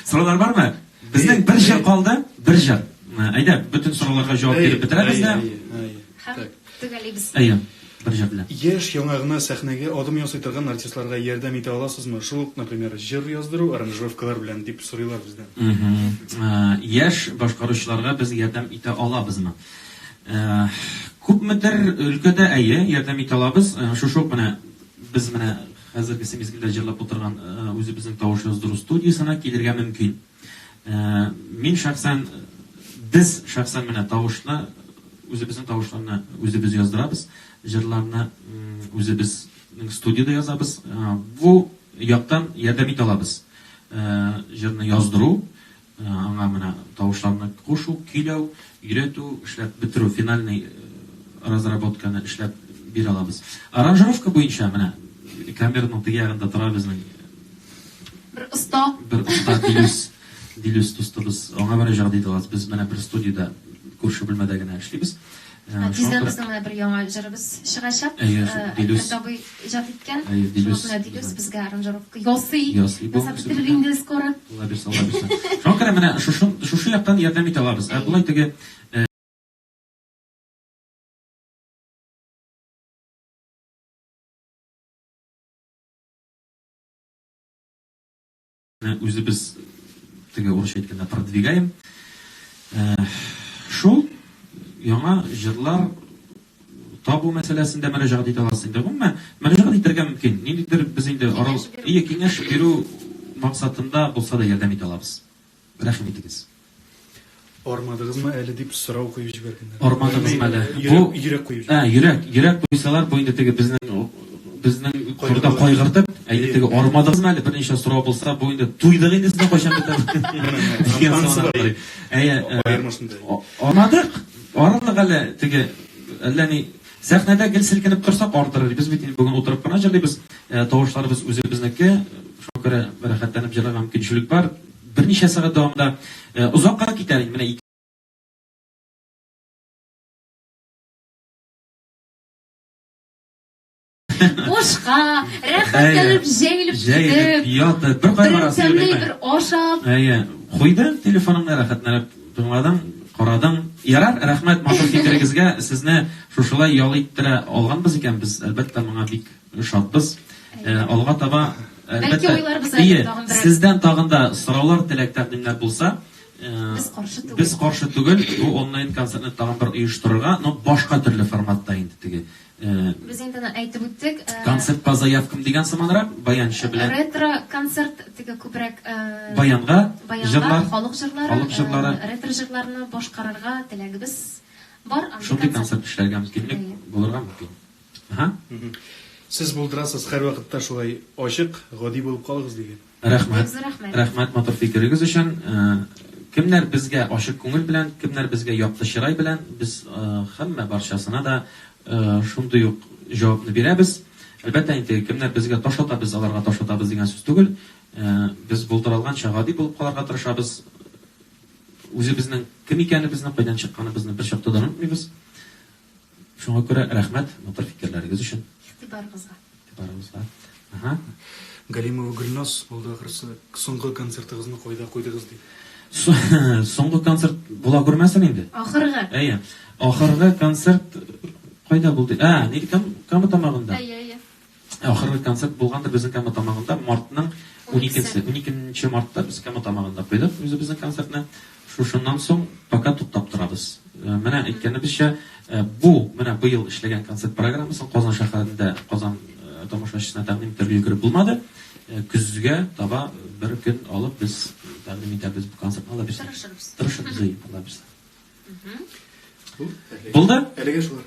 Сораулар бармы? Безнең бер җыр калды, бер җыр. Әйдә, бөтен сорауларга җавап биреп бетерәбез дә. Әйе, әйе. Һәм Так. төгәлибез. Әйе, бер җыр белән. Яшь яңа гына сәхнәгә адым ясый торган артистларга ярдәм итә аласызмы? Шул ук, например, җыр яздыру, аранжировкалар белән дип сорыйлар бездән. Яшь башкаручыларга без ярдәм итә алабызмы? Күпмедер өлкәдә әйе, ярдәм итә алабыз. Шушы ук менә без менә хәзергесе мизгелдә җырлап утырган үзебезнең тавыш яздыру студиясенә килергә мөмкин. Мин шәхсән, без шәхсән менә тавышны, үзебезнең тавышларны үзебез яздырабыз, җырларны үзебезнең студиядә язабыз. Бу яктан ярдәм итә алабыз. Җырны яздыру, аңа менә тавышларны кушу, көйләү, өйрәтү, эшләп бетерү, финальный разработканы эшләп бирә алабыз. Аранжировка буенча менә камераның теге ягында тора безнең Бер оста. Бер оста Дилүс, Дилүс дустыбыз, аңа мөрәҗәгать итә алабыз. Без менә бер студиядә күрше бүлмәдә генә эшлибез. Тиздән безнең менә бер яңа җырыбыз чыгачак. Әйе, шул Дилүс. Альфред абый иҗат иткән. Әйе, Дилүс. Шуңа күрә Дилүс безгә аранжировка ясый. Ясый бу. Ясап бетерер инде скоро. Алла бирсә, Алла бирсә. Шуңа күрә менә шушы шушы яктан ярдәм итә алабыз. Ә болай теге Үзебез теге урысча әйткәндә продвигаем. Шул яңа җырлар табу мәсьәләсендә мөрәҗәгать итә аласыз инде. Гомумән, мөрәҗәгать итәргә мөмкин. Ниндидер без инде арал, ие, киңәш бирү максатында булса да ярдәм итә алабыз. Рәхим итегез. Армадыгызмы әле дип сорау куеп җибәргәннәр. Армадыгызмы әле? Йөрәк, йөрәк куеп Ә, йөрәк, йөрәк куйсалар, бу инде теге безнең безнең турыда кайгыртып, ә инде теге армадыгызмы әле берничә сорау булса, бу инде туйдык инде сезне кайчан бетә. Дигән сорау карый. Әйе, армадык, арындык әле теге әллә ни сәхнәдә гел селкенеп торсак ардырыр. Без бит инде бүген утырып кына җырлыйбыз. Тавышларыбыз үзебезнеке. Шуңа күрә рәхәтләнеп җырларга мөмкинчелек бар. Берничә сәгать дәвамында озакка китәр инде, менә Бушка, рәхәтләнеп, җәелеп китеп, ятып, бер кая барасы юк, бер бер ашап. Әйе, куйдың телефоныңны, рәхәтләнеп тыңладың, карадың. Ярар, рәхмәт матур фикерегезгә. Сезне шушылай ял иттерә алганбыз икән, без әлбәттә моңа бик шатбыз. Алга таба, әлбәттә, ие, сездән тагын да сораулар, теләк, тәкъдимнәр булса, без каршы түгел. Без каршы түгел, бу онлайн концертны тагын бер оештырырга, но башка төрле форматта инде теге. Без инде аны әйтеп үттек. Концерт по заявкам дигән сыманрак, баянчы белән. Ретро концерт теге күбрәк баянга, җырлар, халык җырлары, халык җырлары, ретро җырларны башкарырга теләгебез бар. Шундый концерт эшләргә мөмкинлек булырга мөмкин. Ага. Сез булдырасыз, һәрвакытта шулай ачык, гади булып калыгыз, дигән. Рәхмәт. Рәхмәт матур фикерегез өчен. Кемнәр безгә ачык күңел белән, кемнәр безгә якты чырай белән, без һәммә барчасына да шундый ук җавапны бирәбез. Әлбәттә инде, кемнәр безгә таш ата, без аларга таш атабыз дигән сүз түгел. Без булдыра алганча гади булып калырга тырышабыз. Үзебезнең кем икәнебезне, кайдан чыкканыбызны берчакта да онытмыйбыз. Шуңа күрә рәхмәт матур фикерләрегез өчен. Игътибарыгызга. Игътибарыгызга. Ага. Галимова Гөлназ булды ахрысы. Соңгы концертыгызны кайда куйдыгыз ди. Соңгы концерт була күрмәсен инде. Ахыргы. Әйе. Ахыргы концерт кайда булды? Ә, нидә Кама Тамагында. Әйе, әйе. Ахыргы концерт булгандыр безнең Кама Тамагында мартның 12-се. 12 мартта без Кама Тамагында куйдык үзебезнең концертны. Шушыннан соң пока туктап торабыз. Менә әйткәнебезчә, бу менә быел эшләгән концерт программасын Казан шәһәрендә Казан тамашачысына тәкъдим итәргә өлгереп булмады. Көзгә таба бер көн алып без тәкъдим итәбез бу концертны, Алла бирсә. Тырышырбыз. Тырышырбыз, Алла бирсә. Булды? Әлегә шулар.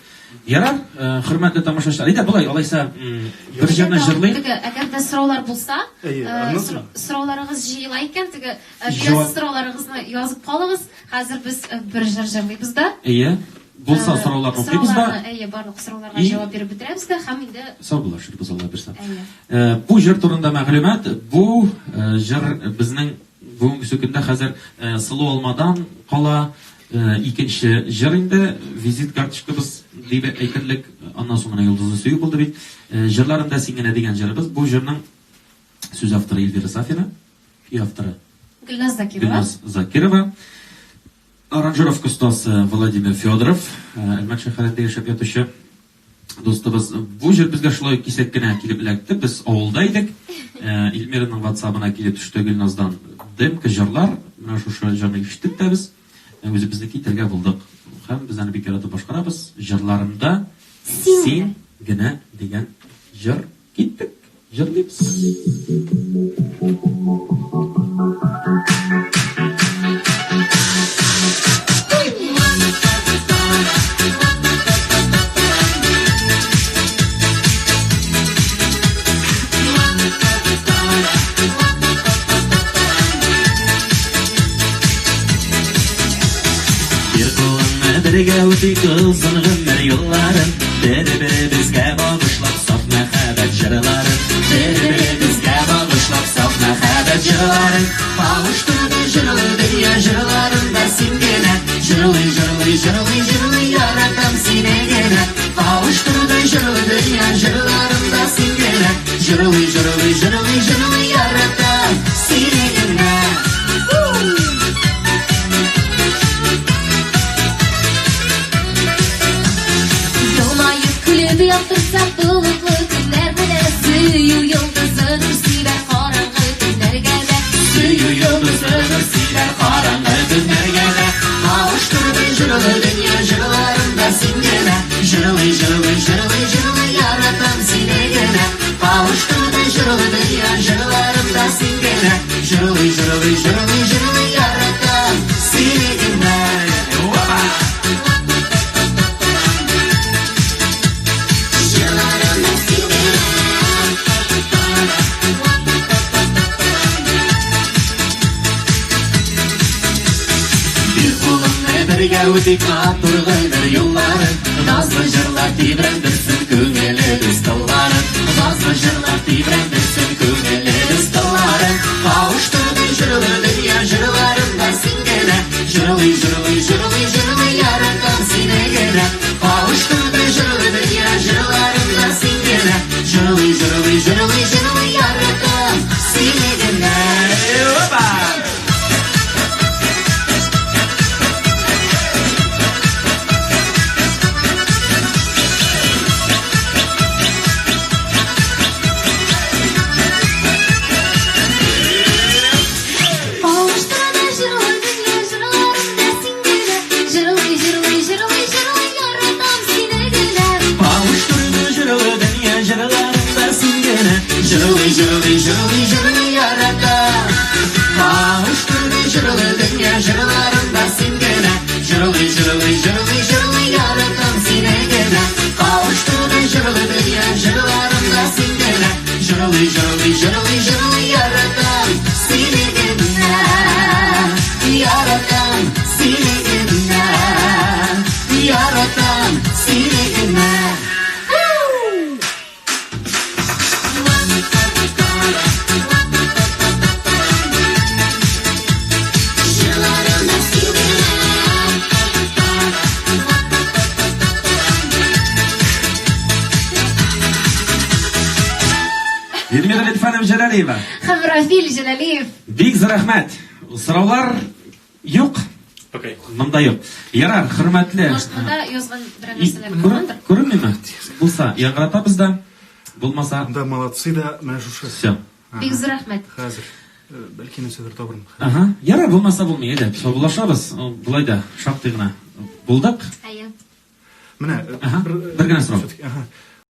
Ярар, хөрмәтле тамашачылар. Әйдә, болай, алайса, бер җырны җырлыйк. Теге, әгәр дә сораулар булса, сорауларыгыз җыела икән, теге бирәсе сорауларыгызны язып калыгыз. Хәзер без бер җыр җырлыйбыз да. Әйе. Булса сорауларны укыйбыз да. Әйе, барлык сорауларга җавап биреп бетерәбез дә һәм инде саубуллашырбыз, Алла бирсә. Бу җыр турында мәгълүмат, бу җыр безнең бүгенге көндә хәзер Сылу алмадан кала икенче җыр инде, визит карточкабыз дип әйтерлек. Аннан соң менә Йолдызны сөю булды бит. Җырларымда син генә дигән җырыбыз. Бу җырның сүз авторы Эльвира Сафина, көй авторы Гөлназ Закирова. Гөлназ Закирова. Аранжировка остасы Владимир Федоров, Әлмәт шәһәрендә яшәп ятучы дустыбыз. Бу җыр безгә шулай кисәк кенә килеп эләкте. Без авылда идек. Эльмираның WhatsApp-ына килеп төште Гөлназдан демка җырлар. Менә шушы җырны ишеттек тә без. Үзебезнеке итәргә булдык. Һәм без аны бик яратып башкарабыз. Җырларымда син генә дигән җыр. Киттек, җырлыйбыз. Бир кулыңны бергә үтик озын гомер юлларын, бер-беребезгә багышлап саф мәхәббәт җырларын, бер-беребезгә багышлап саф мәхәббәт җырларын. Кавыштырды җырлы дөнья җырларында син генә, җырлый, җырлый, җырлый, җырлый яратам сине. Җырлый, җырлый, җырлый, җырлый яратам сине генә. Елмаеп көлеп яктырса болытлы көннәрне дә, сөю йолдызы нур сибәр караңгы төннәргә дә. Сөю йолдызы нур сибәр караңгы төннәргә дә. Кавыштырды җырлы дөнья җырларында син генә. Җырлый, җырлый, җырлый, җырлый яратам сине генә. Кавыштырды җырлы дөнья җырларында син генә. Җырлый, җырлый, җырлый, җырлый яратам сине генә. Опа! Җырларымда син генә. Бир кулыңны бергә үтик матур гомер юлларын. Назлы җырлар тибрәндерсен күңелебез кылларын. Назлы җырлар тибрәндерсен күңелебез кылларын. Кавыштырды җырлы дөнья җырларында син генә. Җырлый, җырлый, җырлый, җырлый яратам сине генә. Кавыштырды җырлы дөнья җырларында син генә. Җырлый, җырлый, җырлый, җырлый яратам сине генә. Опа! Кавыштырды җырлы дөнья җырларында син генә. Җырлый, җырлый, җырлый, җырлый яратам сине генә. Кавыштырды җырлы дөнья җырларында син генә. Җырлый, җырлый, җырлый, җырлый яратам. Кавыштырды җырлы дөнья җырларында син генә. Җырлый, җырлый, җырлый, җырлый яратам сине генә. Кавыштырды җырлы дөнья җырларында син генә. Җырлый, җырлый, җырлый, җырлый яратам сине генә. Яратам сине генә. Яратам сине генә. Җырларымда син генә. Эльмира Литфанова Җәләлиева. Һәм Рафил Җәләлиев. Бик зур рәхмәт. Сораулар юк. Пока юк. Монда юк. Ярар, хөрмәтле. Может, монда язган берәр нәрсәләр булгандыр? Күренмиме? Булса, яңгыратабыз да. Булмаса, Да, молодцы да, менә шушы. все. Бик зур рәхмәт. Хәзер. Бәлки нәрсәдер табырмын. Ага. Ярар, булмаса булмый. Әйдә, саубуллашабыз. Болай да шактый гына булдык. Әйе. Менә Ага, бер бер генә сорау. всё-таки, Ага.